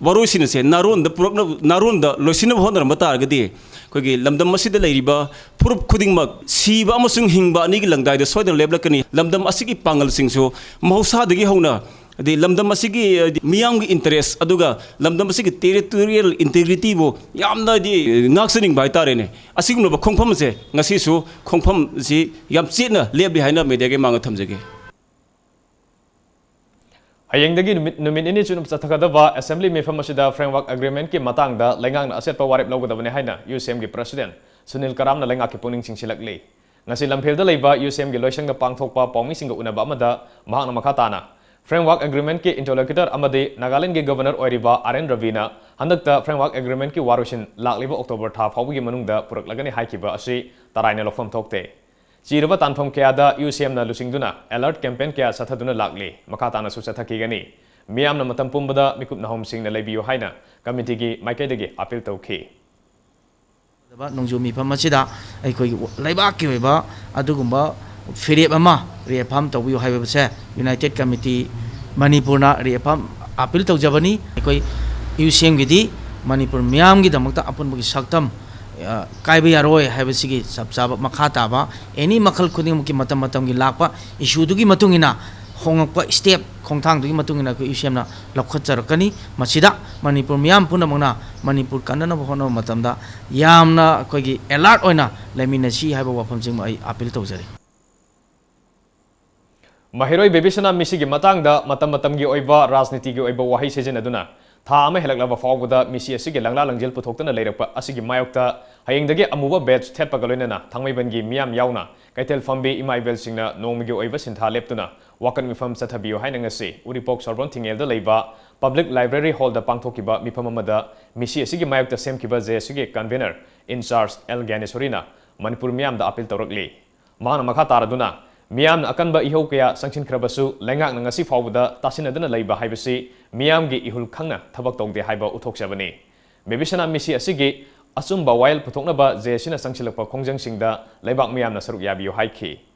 ꯋꯥꯔꯣꯏꯁꯤꯟ ꯑꯁꯦ ꯅꯥꯔꯣꯟꯗ ꯄꯨꯔꯛꯅꯕ, ꯅꯥꯔꯣꯟꯗ ꯂꯣꯏꯁꯤꯟꯅꯕ ꯍꯣꯠꯅꯔꯝꯕ ꯇꯥꯔꯒꯗꯤ ꯑꯩꯈꯣꯏꯒꯤ ꯂꯝꯗꯝ ꯑꯁꯤꯗ ꯂꯩꯔꯤꯕ ꯐꯨꯔꯨꯞ ꯈꯨꯗꯤꯡꯃꯛ ꯁꯤꯕ ꯑꯃꯁꯨꯡ ꯍꯤꯡꯕ ꯑꯅꯤꯒꯤ ꯂꯪꯗꯥꯏꯗ ꯁꯣꯏꯗꯅ ꯂꯦꯞꯂꯛꯀꯅꯤ꯫ ꯂꯝꯗꯝ ꯑꯁꯤꯒꯤ ꯄꯥꯡꯒꯜꯁꯤꯡꯁꯨ ꯃꯍꯧꯁꯥꯗꯒꯤ ꯍꯧꯅ ꯍꯥꯏꯗꯤ ꯂꯝꯗꯝ ꯑꯁꯤꯒꯤ ꯍꯥꯏꯗꯤ ꯃꯤꯌꯥꯝꯒꯤ interest ꯑꯗꯨꯒ ꯂꯝꯗꯝ ꯑꯁꯤꯒꯤ territorial integrityꯕꯨ ꯌꯥꯝꯅ ꯍꯥꯏꯗꯤ ꯉꯥꯛꯆꯅꯤꯡꯕ ꯍꯥꯏꯇꯥꯔꯦꯅꯦ꯫ ꯑꯁꯤꯒꯨꯝꯂꯕ ꯈꯣꯡꯐꯝ ꯑꯁꯦ ꯉꯁꯤꯁꯨ ꯈꯣꯡꯐꯝꯁꯤ ꯌꯥꯝ ꯆꯦꯠꯅ ꯂꯦꯞꯂꯤ ꯍꯥꯏꯅ mediaꯒꯤ ꯃꯥꯡꯗ ꯊꯝꯖꯒꯦ꯫ ꯍꯌꯦꯡꯗꯒꯤ ꯅꯨꯃꯤꯠ, ꯅꯨꯃꯤꯠ ꯅꯤꯅꯤ ꯆꯨꯞꯅ ꯆꯠꯊꯒꯗꯕ assembly ꯃꯤꯐꯝ ꯑꯁꯤꯗ framework agreementꯀꯤ ꯃꯇꯥꯡꯗ ꯂꯩꯉꯥꯛꯅ ꯑꯆꯦꯠꯄ ꯋꯥꯔꯦꯞ ꯂꯧꯒꯗꯕꯅꯤ ꯍꯥꯏꯅ UCMꯒꯤ president ꯁꯨꯅꯤꯜ ꯀꯔꯥꯝꯅ ꯂꯩꯉꯥꯛꯀꯤ ꯄꯨꯛꯅꯤꯡ ꯆꯤꯡꯁꯤꯜꯂꯛꯂꯤ꯫ ꯉꯁꯤ ꯂꯝꯐꯦꯜꯗ ꯂꯩꯕ UCMꯒꯤ ꯂꯣꯏꯁꯪꯗ ꯄꯥꯡꯊꯣꯛꯄ ꯄꯥꯎꯃꯤꯁꯤꯡꯒ ꯎꯅꯕ ꯑꯃꯗ ꯃꯍꯥꯛꯅ ꯃꯈꯥ ꯇꯥꯅ framework agreementꯀꯤ interlocutor ꯑꯃꯗꯤ ꯅꯥꯒꯥꯂꯦꯟꯗꯒꯤ ꯒꯕꯔꯅꯔ ꯑꯣꯏꯔꯤꯕ R N Raviꯅ ꯍꯟꯗꯛꯇ framework agreementꯀꯤ ꯋꯥꯔꯣꯏꯁꯤꯟ ꯂꯥꯛꯂꯤꯕ October ꯊꯥ ꯐꯥꯎꯕꯒꯤ ꯃꯅꯨꯡꯗ ꯄꯨꯔꯛꯂꯒꯅꯤ ꯍꯥꯏꯈꯤꯕ ꯑꯁꯤ ꯇꯔꯥꯏꯅ ꯂꯧꯐꯝ ꯊꯣꯛꯇꯦ꯫ ꯆꯤꯔꯕ ꯇꯥꯟꯐꯝ ꯀꯌꯥꯗ UCMꯅ ꯂꯨꯆꯤꯡꯗꯨꯅ alert campaign ꯀꯌꯥ ꯆꯠꯊꯗꯨꯅ ꯂꯥꯛꯂꯤ꯫ ꯃꯈꯥ ꯇꯥꯅꯁꯨ ꯆꯠꯊꯈꯤꯒꯅꯤ꯫ ꯃꯤꯌꯥꯝꯅ ꯃꯇꯝ ꯄꯨꯝꯕꯗ ꯃꯤꯀꯨꯞ ꯅꯥꯍꯨꯝꯁꯤꯡꯅ ꯂꯩꯕꯤꯌꯨ ꯍꯥꯏꯅ committeeꯒꯤ ꯃꯥꯏꯀꯩꯗꯒꯤ appeal ꯇꯧꯈꯤ꯫ ꯅꯣꯡꯖꯨ ꯃꯤꯐꯝ ꯑꯁꯤꯗ ꯑꯩꯈꯣꯏꯒꯤ ꯂꯩꯕꯥꯛꯀꯤ ꯑꯣꯏꯕ ꯑꯗꯨꯒꯨꯝꯕ ꯐꯤꯔꯦꯞ ꯑꯃ reaffirm ꯇꯧꯕꯤꯌꯨ ꯍꯥꯏꯕꯁꯦ United Committee ꯃꯅꯤꯄꯨꯔꯅ reaffirm appeal ꯇꯧꯖꯕꯅꯤ꯫ ꯑꯩꯈꯣꯏ UCMꯒꯤꯗꯤ ꯃꯅꯤꯄꯨꯔ ꯃꯤꯌꯥꯝꯒꯤꯗꯃꯛꯇ ꯑꯄꯨꯟꯕꯒꯤ ꯁꯛꯇꯝ, ꯑ, ꯀꯥꯏꯕ ꯌꯥꯔꯣꯏ ꯍꯥꯏꯕꯁꯤꯒꯤ ꯆꯞ ꯆꯥꯕ ꯃꯈꯥ ꯇꯥꯕ any ꯃꯈꯜ ꯈꯨꯗꯤꯡꯃꯛꯀꯤ ꯃꯇꯝ ꯃꯇꯝꯒꯤ ꯂꯥꯛꯄ issueꯗꯨꯒꯤ ꯃꯇꯨꯡ ꯏꯟꯅ ꯍꯣꯡꯂꯛꯄ step ꯈꯣꯡꯊꯥꯡꯗꯨꯒꯤ ꯃꯇꯨꯡ ꯏꯟꯅ ꯑꯩꯈꯣꯏ UCMꯅ ꯂꯧꯈꯠꯆꯔꯛꯀꯅꯤ꯫ ꯃꯁꯤꯗ ꯃꯅꯤꯄꯨꯔ ꯃꯤꯌꯥꯝ ꯄꯨꯝꯅꯃꯛꯅ ꯃꯅꯤꯄꯨꯔ ꯀꯟꯅꯅꯕ ꯍꯣꯠꯅꯕ ꯃꯇꯝꯗ ꯌꯥꯝꯅ ꯑꯩꯈꯣꯏꯒꯤ alert ꯑꯣꯏꯅ ꯂꯩꯃꯤꯟꯅꯁꯤ ꯍꯥꯏꯕ ꯋꯥꯐꯝꯁꯤꯃ ꯑꯩ appeal ꯇꯧꯖꯔꯤ꯫ ꯃꯍꯩꯔꯣꯏ ꯕꯦꯕꯤꯁꯅꯥ ꯃꯤꯁꯤꯒꯤ ꯃꯇꯥꯡꯗ ꯃꯇꯝ ꯃꯇꯝꯒꯤ ꯑꯣꯏꯕ ꯔꯥꯖꯅꯤꯇꯤꯒꯤ ꯑꯣꯏꯕ ꯋꯥꯍꯩ ꯁꯤꯖꯤꯟꯅꯗꯨꯅ ꯊꯥ ꯑꯃ ꯍꯦꯜꯂꯛꯂꯕ ꯐꯥꯎꯕꯗ ꯃꯤꯁꯤ ꯑꯁꯤꯒꯤ ꯂꯪꯂꯥ ꯂꯪꯖꯦꯜ ꯄꯨꯊꯣꯛꯇꯨꯅ ꯂꯩꯔꯛꯄ ꯑꯁꯤꯒꯤ ꯃꯥꯌꯣꯛꯇ ꯍꯌꯦꯡꯗꯒꯤ ꯑꯃꯨꯕ badge ꯊꯦꯠꯄꯒ ꯂꯣꯏꯅꯅ ꯊꯥꯡꯃꯩꯕꯟꯒꯤ ꯃꯤꯌꯥꯝ ꯌꯥꯎꯅ ꯀꯩꯊꯦꯜ ꯐꯝꯕꯤ ꯏꯃꯥ ꯏꯕꯦꯜꯁꯤꯡꯅ ꯅꯣꯡꯃꯒꯤ ꯑꯣꯏꯕ ꯁꯤꯟꯊꯥ ꯂꯦꯞꯇꯨꯅ ꯋꯥꯀꯠ ꯃꯤꯐꯝ ꯆꯠꯊꯕꯤꯌꯨ ꯍꯥꯏꯅ ꯉꯁꯤ ꯎꯔꯤꯄꯣꯛ ꯁꯣꯔꯣꯛ ꯊꯤꯡꯉꯦꯜꯗ ꯂꯩꯕ Public Library Hallꯗ ꯄꯥꯡꯊꯣꯛꯈꯤꯕ ꯃꯤꯐꯝ ꯑꯃꯗ ꯃꯤꯁꯤ ꯑꯁꯤꯒꯤ ꯃꯥꯌꯣꯛꯇ ꯁꯦꯝꯈꯤꯕ JACꯒꯤ convener in charge ꯑꯦꯜ ꯒ꯭ꯌꯥꯅꯦꯁꯣꯔꯤꯅ ꯃꯅꯤꯄꯨꯔ ꯃꯤꯌꯥꯝꯗ appeal ꯇꯧꯔꯛꯂꯤ꯫ ꯃꯍꯥꯛꯅ ꯃꯈꯥ ꯇꯥꯔꯗꯨꯅ, ꯃꯤꯌꯥꯝꯅ ꯑꯀꯟꯕ ꯏꯍꯧ ꯀꯌꯥ ꯆꯪꯁꯤꯟꯈ꯭ꯔꯕꯁꯨ ꯂꯩꯉꯥꯛꯅ ꯉꯁꯤ ꯐꯥꯎꯕꯗ ꯇꯥꯁꯤꯟꯅꯗꯨꯅ ꯂꯩꯕ ꯍꯥꯏꯕꯁꯤ ꯃꯤꯌꯥꯝꯒꯤ ꯏꯍꯨꯜ ꯈꯪꯅ ꯊꯕꯛ ꯇꯧꯗꯦ ꯍꯥꯏꯕ ꯎꯠꯊꯣꯛꯆꯕꯅꯤ꯫ ꯕꯦꯕꯤꯁꯅꯥ ꯃꯤꯁꯤ ꯑꯁꯤꯒꯤ ꯑꯆꯨꯝꯕ ꯋꯥꯌꯦꯜ ꯄꯨꯊꯣꯛꯅꯕ JACꯅ ꯆꯪꯁꯤꯜꯂꯛꯄ ꯈꯣꯡꯖꯪꯁꯤꯡꯗ ꯂꯩꯕꯥꯛ ꯃꯤꯌꯥꯝꯅ ꯁꯔꯨꯛ ꯌꯥꯕꯤꯌꯨ ꯍꯥꯏꯈꯤ꯫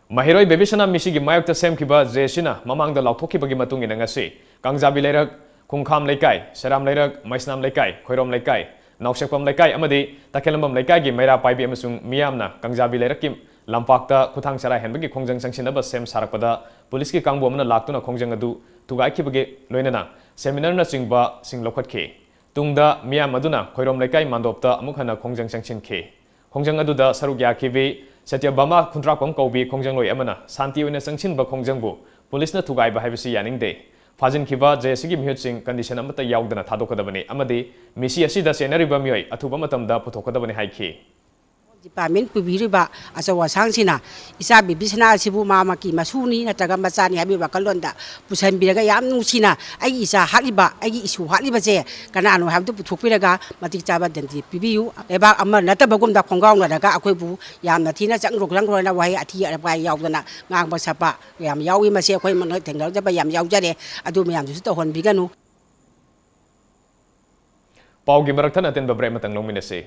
ꯃꯍꯩꯔꯣꯏ ꯕꯦꯕꯤꯁꯅꯥ ꯃꯤꯁꯤꯒꯤ ꯃꯥꯌꯣꯛꯇ ꯁꯦꯝꯈꯤꯕ JACꯅ ꯃꯃꯥꯡꯗ ꯂꯥꯎꯊꯣꯛꯈꯤꯕꯒꯤ ꯃꯇꯨꯡ ꯏꯟꯅ ꯉꯁꯤ ꯀꯥꯡꯖꯥꯕꯤ ꯂꯩꯔꯛ, ꯈꯣꯡꯈꯥꯝ ꯂꯩꯀꯥꯏ, ꯁꯦꯔꯥꯝ ꯂꯩꯔꯛ, ꯃꯩꯁꯅꯥꯝ ꯂꯩꯀꯥꯏ, ꯈꯣꯏꯔꯣꯝ ꯂꯩꯀꯥꯏ, ꯅꯥꯎꯁꯦꯛꯄꯝ ꯂꯩꯀꯥꯏ ꯑꯃꯗꯤ ꯇꯈꯦꯜꯂꯝꯕꯝ ꯂꯩꯀꯥꯏꯒꯤ ꯃꯩꯔꯥ ꯄꯥꯏꯕꯤ ꯑꯃꯁꯨꯡ ꯃꯤꯌꯥꯝꯅ ꯀꯥꯡꯖꯥꯕꯤ ꯂꯩꯔꯛꯀꯤ ꯂꯝꯄꯥꯛꯇ ꯈꯨꯊꯥꯡ ꯆꯔꯥ ꯍꯦꯟꯕꯒꯤ ꯈꯣꯡꯖꯪ ꯆꯪꯁꯤꯟꯅꯕ ꯁꯦꯝ ꯁꯥꯔꯛꯄꯗ ꯄꯨꯂꯤꯁꯀꯤ ꯀꯥꯡꯕꯨ ꯑꯃꯅ ꯂꯥꯛꯇꯨꯅ ꯈꯣꯡꯖꯪ ꯑꯗꯨ ꯊꯨꯒꯥꯏꯈꯤꯕꯒꯤ ꯂꯣꯏꯅꯅ seminar ꯅꯆꯤꯡꯕꯁꯤꯡ ꯂꯧꯈꯠꯈꯤ꯫ ꯇꯨꯡꯗ ꯃꯤꯌꯥꯝ ꯑꯗꯨꯅ ꯈꯣꯏꯔꯣꯝ ꯂꯩꯀꯥꯏ ꯃꯥꯟꯗꯣꯞꯇ ꯑꯃꯨꯛ ꯍꯟꯅ ꯈꯣꯡꯖꯪ ꯆꯪꯁꯤꯟꯈꯤ꯫ ꯈꯣꯡꯖꯪ ꯑꯗꯨꯗ ꯁꯔꯨꯛ ꯌꯥꯈꯤꯕꯤ ꯁꯇ꯭ꯌꯕꯥꯃꯥ ꯈꯨꯟꯗ꯭ꯔꯥꯛꯄꯝ ꯀꯧꯕꯤ ꯈꯣꯡꯖꯪꯂꯣꯏ ꯑꯃꯅ ꯁꯥꯟꯇꯤ ꯑꯣꯏꯅ ꯆꯪꯁꯤꯟꯕ ꯈꯣꯡꯖꯪꯕꯨ ꯄꯨꯂꯤꯁꯅ ꯊꯨꯒꯥꯏꯕ ꯍꯥꯏꯕꯁꯤ ꯌꯥꯅꯤꯡꯗꯦ꯫ ꯐꯥꯖꯤꯟꯈꯤꯕ JACꯒꯤ ꯃꯤꯍꯨꯠꯁꯤꯡ condition ꯑꯃꯠꯇ ꯌꯥꯎꯗꯅ ꯊꯥꯗꯣꯛꯀꯗꯕꯅꯤ ꯑꯃꯗꯤ ꯃꯤꯁꯤ ꯑꯁꯤꯗ ꯆꯦꯟꯅꯔꯤꯕ ꯃꯤꯑꯣꯏ ꯑꯊꯨꯕ ꯃꯇꯝꯗ ꯄꯨꯊꯣꯛꯀꯗꯕꯅꯤ ꯍꯥꯏꯈꯤ꯫ Department ꯄꯨꯕꯤꯔꯤꯕ ꯑꯆꯧ ꯑꯁꯥꯡꯁꯤꯅ ꯏꯆꯥ ꯕꯤꯕꯤꯁꯅꯥ ꯑꯁꯤꯕꯨ ꯃꯥꯃꯛꯀꯤ ꯃꯁꯨꯅꯤ ꯅꯠꯇ꯭ꯔꯒ ꯃꯆꯥꯅꯤ ꯍꯥꯏꯕꯒꯤ ꯋꯥꯈꯜꯂꯣꯟꯗ ꯄꯨꯁꯤꯟꯕꯤꯔꯒ ꯌꯥꯝ ꯅꯨꯡꯁꯤꯅ ꯑꯩꯒꯤ ꯏꯆꯥ ꯍꯥꯠꯂꯤꯕ, ꯑꯩꯒꯤ ꯏꯁꯨ ꯍꯥꯠꯂꯤꯕꯁꯦ ꯀꯅꯥꯅꯣ ꯍꯥꯏꯕꯗꯨ ꯄꯨꯊꯣꯛꯄꯤꯔꯒ ꯃꯇꯤꯛ ꯆꯥꯕ ꯗꯟꯗꯤ ꯄꯤꯕꯤꯌꯨ꯫ ꯂꯩꯕꯥꯛ ꯑꯃ ꯅꯠꯇꯕꯒꯨꯝꯗ ꯈꯣꯡꯒꯥꯎꯅꯔꯒ ꯑꯈꯣꯏꯕꯨ ꯌꯥꯝꯅ ꯊꯤꯅ ꯆꯪꯈ꯭ꯔꯣ ꯆꯪꯈ꯭ꯔꯣꯅ ꯋꯥꯍꯩ ꯑꯊꯤ ꯑꯄꯥꯏ ꯌꯥꯎꯗꯅ ꯉꯥꯡꯕ ꯁꯛꯄ ꯌꯥꯝ ꯌꯥꯎꯏ꯫ ꯃꯁꯤ ꯑꯩꯈꯣꯏ ꯃꯅ-, ꯊꯦꯡꯅꯖꯕ ꯌꯥꯝ ꯌꯥꯎꯖꯔꯦ꯫ ꯑꯗꯨ ꯃꯌꯥꯝꯗꯨꯁꯨ ꯇꯧꯍꯟꯕꯤꯒꯅꯨ꯫ ꯄꯥꯎꯒꯤ ꯃꯔꯛ ꯊꯠꯅ ꯑꯇꯦꯟꯕ break ꯑꯃꯇꯪ ꯂꯧꯃꯤꯟꯅꯁꯤ꯫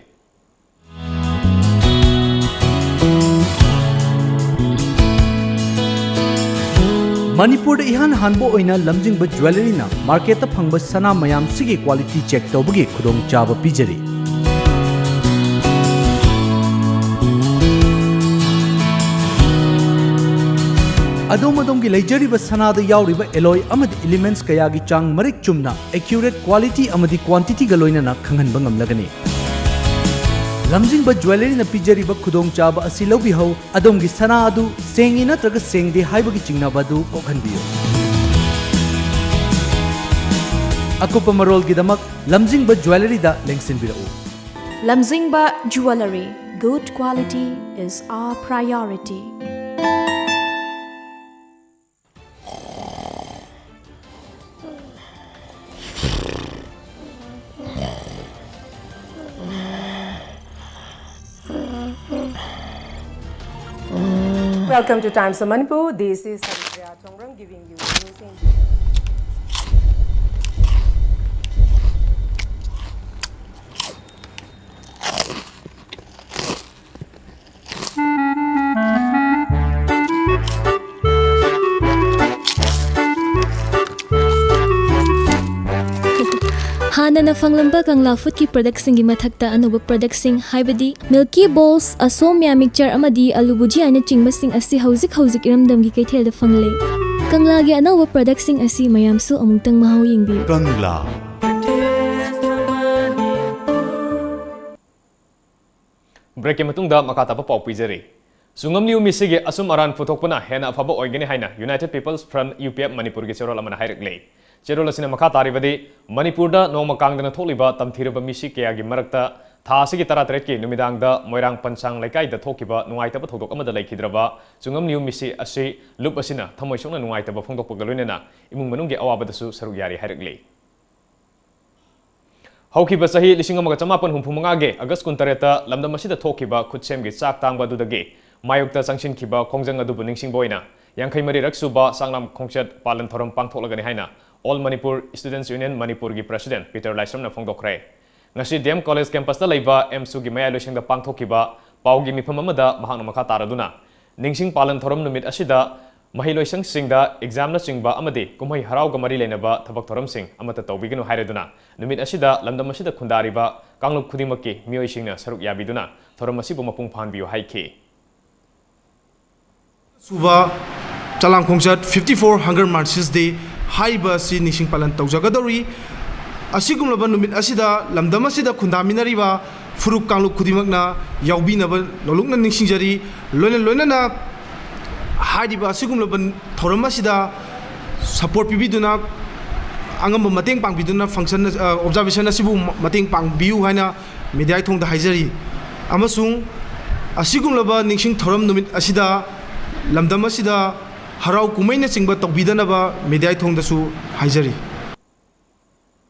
ꯃꯅꯤꯄꯨꯔꯗ ꯏꯍꯥꯟ ꯍꯥꯟꯕ ꯑꯣꯏꯅ ꯂꯝꯖꯤꯡꯕ ꯖ꯭ꯋꯦꯂꯔꯤꯅ ꯃꯥꯔꯀꯦꯠꯇ ꯐꯪꯕ ꯁꯅꯥ ꯃꯌꯥꯝꯁꯤꯒꯤ quality check ꯇꯧꯕꯒꯤ ꯈꯨꯗꯣꯡꯆꯥꯕ ꯄꯤꯖꯔꯤ꯫ ꯑꯗꯣꯝ ꯑꯗꯣꯝꯒꯤ ꯂꯩꯖꯔꯤꯕ ꯁꯅꯥꯗ ꯌꯥꯎꯔꯤꯕ alloy ꯑꯃꯗꯤ elements ꯀꯌꯥꯒꯤ ꯆꯥꯡ ꯃꯔꯤꯛ ꯆꯨꯝꯅ, accurate quality ꯑꯃꯗꯤ quantityꯒ ꯂꯣꯏꯅꯅ ꯈꯪꯍꯟꯕ ꯉꯝꯂꯒꯅꯤ꯫ ꯂꯝꯖꯤꯡꯕ ꯖ꯭ꯋꯦꯂꯔꯤꯅ ꯄꯤꯖꯔꯤꯕ ꯈꯨꯗꯣꯡꯆꯥꯕ ꯑꯁꯤ ꯂꯧꯕꯤꯍꯧ꯫ ꯑꯗꯣꯝꯒꯤ ꯁꯅꯥ ꯑꯗꯨ ꯁꯦꯡꯉꯤ ꯅꯠꯇ꯭ꯔꯒ ꯁꯦꯡꯗꯦ ꯍꯥꯏꯕꯒꯤ ꯆꯤꯡꯅꯕ ꯑꯗꯨ ꯀꯣꯛꯍꯟꯕꯤꯌꯨ꯫ ꯑꯀꯨꯞꯄ ꯃꯔꯣꯜꯒꯤꯗꯃꯛ ꯂꯝꯖꯤꯡꯕ ꯖ꯭ꯋꯦꯂꯔꯤꯗ ꯂꯦꯡꯁꯤꯟꯕꯤꯔꯛꯎ꯫ Lamzingba Jewellery, good quality is our priority. Welcome to Times of Manipur. This is Haripriya Chongrang giving you the news in ꯍꯥꯟꯅꯅ ꯐꯪꯂꯝꯕ ꯀꯪꯂꯥ ꯐꯨꯗꯀꯤ ꯄ꯭ꯔꯗꯛꯁꯤꯡꯒꯤ ꯃꯊꯛꯇ ꯑꯅꯧꯕ ꯄ꯭ꯔꯗꯛꯁꯤꯡ, ꯍꯥꯏꯕꯗꯤ ꯃꯤꯜꯀꯤ ꯕꯣꯜꯁ, ꯑꯁꯣꯝꯌꯥ ꯃꯤꯛꯆꯔ ꯑꯃꯗꯤ ꯑꯂꯨ ꯕꯨꯖꯤꯌꯥꯅꯆꯤꯡꯕꯁꯤꯡ ꯑꯁꯤ ꯍꯧꯖꯤꯛ ꯍꯧꯖꯤꯛ ꯏꯔꯝꯗꯝꯒꯤ ꯀꯩꯊꯦꯜꯗ ꯐꯪꯂꯦ꯫ ꯀꯪꯂꯥꯒꯤ ꯑꯅꯧꯕ ꯄ꯭ꯔꯗꯛꯁꯤꯡ ꯑꯁꯤ ꯃꯌꯥꯝꯁꯨ ꯑꯃꯨꯛꯇꯪ ꯃꯍꯥꯎ ꯌꯦꯡꯕꯤꯌꯨ꯫ ꯀꯪꯂꯥ꯫ ꯕ꯭ꯔꯦꯛꯀꯤ ꯃꯇꯨꯡꯗ ꯃꯈꯥ ꯇꯥꯕ ꯄꯥꯎ ꯄꯤꯖꯔꯤ꯫ ꯆꯨꯡꯉꯝꯂꯤꯌꯨ ꯃꯤꯁꯤꯒꯤ ꯑꯆꯨꯝ ꯑꯔꯥꯟ ꯄꯨꯊꯣꯛꯄꯅ ꯍꯦꯟꯅ ꯑꯐꯕ ꯑꯣꯏꯒꯅꯤ ꯍꯥꯏꯅ United People's Front, U P F, ꯃꯅꯤꯄꯨꯔꯒꯤ ꯆꯦꯔꯣꯜ ꯑꯃꯅ ꯍꯥꯏꯔꯛꯂꯤ꯫ ꯆꯦꯔꯣꯜ ꯑꯁꯤꯅ ꯃꯈꯥ ꯇꯥꯔꯤꯕꯗꯤ, ꯃꯅꯤꯄꯨꯔꯗ ꯅꯣꯡꯃ ꯀꯥꯡꯗꯅ ꯊꯣꯛꯂꯤꯕ ꯇꯝꯊꯤꯔꯕ ꯃꯤꯁꯤ ꯀꯌꯥꯒꯤ ꯃꯔꯛꯇ ꯊꯥ ꯑꯁꯤꯒꯤ ꯇꯔꯥꯇꯔꯦꯠꯀꯤ ꯅꯨꯃꯤꯗꯥꯡꯗ ꯃꯣꯏꯔꯥꯡ ꯄꯟꯁꯥꯡ ꯂꯩꯀꯥꯏꯗ ꯊꯣꯛꯈꯤꯕ ꯅꯨꯡꯉꯥꯏꯇꯕ ꯊꯧꯗꯣꯛ ꯑꯃꯗ ꯂꯩꯈꯤꯗ꯭ꯔꯕ ꯆꯨꯡꯉꯝꯂꯤꯌꯨ ꯃꯤꯁꯤ ꯑꯁꯤ ꯂꯨꯞ ꯑꯁꯤꯅ ꯊꯃꯣꯏ ꯁꯣꯛꯅ ꯅꯨꯡꯉꯥꯏꯇꯕ ꯐꯣꯡꯗꯣꯛꯄꯒ ꯂꯣꯏꯅꯅ ꯏꯃꯨꯡ ꯃꯅꯨꯡꯒꯤ ꯑꯋꯥꯕꯗꯁꯨ ꯁꯔꯨꯛ ꯌꯥꯔꯤ ꯍꯥꯏꯔꯛꯂꯤ꯫ ꯍꯧꯈꯤꯕ ꯆꯍꯤ ꯂꯤꯁꯤꯡ ꯑꯃꯒ ꯆꯃꯥꯄꯟ ꯍꯨꯝꯐꯨ ꯃꯉꯥꯒꯤ ꯑꯒꯁ ꯀꯨꯟꯇꯔꯦꯠꯇ ꯂꯝꯗꯝ ꯑꯁꯤꯗ ꯊꯣꯛꯈꯤꯕ ꯈꯨꯠꯁꯦꯝꯒꯤ ꯆꯥꯛ ꯇꯥꯡꯕ ꯑꯗꯨꯗꯒꯤ ꯃꯥꯌꯣꯛꯇ ꯆꯪꯁꯤꯟꯈꯤꯕ ꯈꯣꯡꯖꯪ ꯑꯗꯨꯕꯨ ꯅꯤꯡꯁꯤꯡꯕ ꯑꯣꯏꯅ ꯌꯥꯡꯈꯩ ꯃꯔꯤꯔꯛ ꯁꯨꯕ ꯆꯥꯛꯂꯥꯝ ꯈꯣꯡꯆꯠ ꯄꯥꯂꯟ ꯊꯧꯔꯝ ꯄꯥꯡꯊꯣꯛꯂꯒꯅꯤ ꯍꯥꯏꯅ All Manipur Students Union ꯃꯅꯤꯄꯨꯔꯒꯤ ꯄ꯭ꯔꯁꯤꯗꯦꯟꯠ ꯄꯤꯇꯔ ꯂꯥꯏꯁ꯭ꯔꯝꯅ ꯐꯣꯡꯗꯣꯛꯈ꯭ꯔꯦ꯫ ꯉꯁꯤ D M College campus ꯇ ꯂꯩꯕ AMSU ꯒꯤ ꯃꯌꯥꯏ ꯂꯣꯏꯁꯪꯗ ꯄꯥꯡꯊꯣꯛꯈꯤꯕ ꯄꯥꯎꯒꯤ ꯃꯤꯐꯝ ꯑꯃꯗ ꯃꯍꯥꯛꯅ ꯃꯈꯥ ꯇꯥꯔꯗꯨꯅ, ꯅꯤꯡꯁꯤꯡ ꯄꯥꯂꯟ ꯊꯧꯔꯝ ꯅꯨꯃꯤꯠ ꯑꯁꯤꯗ ꯃꯍꯩꯂꯣꯏꯁꯪꯁꯤꯡꯗ exam ꯅꯆꯤꯡꯕ ꯑꯃꯗꯤ ꯀꯨꯝꯍꯩ ꯍꯔꯥꯎꯒ ꯃꯔꯤ ꯂꯩꯅꯕ ꯊꯕꯛ ꯊꯧꯔꯝꯁꯤꯡ ꯑꯃꯠꯇ ꯇꯧꯕꯤꯒꯅꯨ ꯍꯥꯏꯔꯗꯨꯅ, ꯅꯨꯃꯤꯠ ꯑꯁꯤꯗ ꯂꯝꯗꯝ ꯑꯁꯤꯗ ꯈꯨꯟꯗꯥꯔꯤꯕ ꯀꯥꯡꯂꯨꯞ ꯈꯨꯗꯤꯡꯃꯛꯀꯤ ꯃꯤꯑꯣꯏꯁꯤꯡꯅ ꯁꯔꯨꯛ ꯌꯥꯕꯤꯗꯨꯅ ꯊꯧꯔꯝ ꯑꯁꯤꯕꯨ ꯃꯄꯨꯡ ꯐꯥꯍꯟꯕꯤꯌꯨ ꯍꯥꯏꯈꯤ꯫ ꯁꯨꯕ ꯆꯂꯥꯝ ꯈꯣꯡꯆꯠ, fifty four Hunger Marches Day ꯍꯥꯏꯔꯤꯕ ꯑꯁꯤ ꯅꯤꯡꯁꯤꯡ ꯄꯥꯂꯟ ꯇꯧꯖꯒꯗꯧꯔꯤ꯫ ꯑꯁꯤꯒꯨꯝꯂꯕ ꯅꯨꯃꯤꯠ ꯑꯁꯤꯗ ꯂꯝꯗꯝ ꯑꯁꯤꯗ ꯈꯨꯟꯗꯥꯃꯤꯟꯅꯔꯤꯕ ꯐꯨꯔꯨꯞ ꯀꯥꯡꯂꯨꯞ ꯈꯨꯗꯤꯡꯃꯛꯅ ꯌꯥꯎꯕꯤꯅꯕ ꯅꯣꯂꯨꯛꯅ ꯅꯤꯡꯁꯤꯡꯖꯔꯤ꯫ ꯂꯣꯏꯅ ꯂꯣꯏꯅꯅ ꯍꯥꯏꯔꯤꯕ ꯑꯁꯤꯒꯨꯝꯂꯕ ꯊꯧꯔꯝ ꯑꯁꯤꯗ support ꯄꯤꯕꯤꯗꯨꯅ, ꯑꯉꯝꯕ ꯃꯇꯦꯡ ꯄꯥꯡꯕꯤꯗꯨꯅ function, ꯑ, observation ꯑꯁꯤꯕꯨ ꯃꯇꯦꯡ ꯄꯥꯡꯕꯤꯌꯨ ꯍꯥꯏꯅ media ꯊꯣꯡꯗ ꯍꯥꯏꯖꯔꯤ꯫ ꯑꯃꯁꯨꯡ ꯑꯁꯤꯒꯨꯝꯂꯕ ꯅꯤꯡꯁꯤꯡ ꯊꯧꯔꯝ ꯅꯨꯃꯤꯠ ꯑꯁꯤꯗ ꯂꯝꯗꯝ ꯑꯁꯤꯗ ꯍꯔꯥꯎ ꯀꯨꯝꯍꯩꯅꯆꯤꯡꯕ ꯇꯧꯕꯤꯗꯅꯕ media ꯊꯣꯡꯗꯁꯨ ꯍꯥꯏꯖꯔꯤ꯫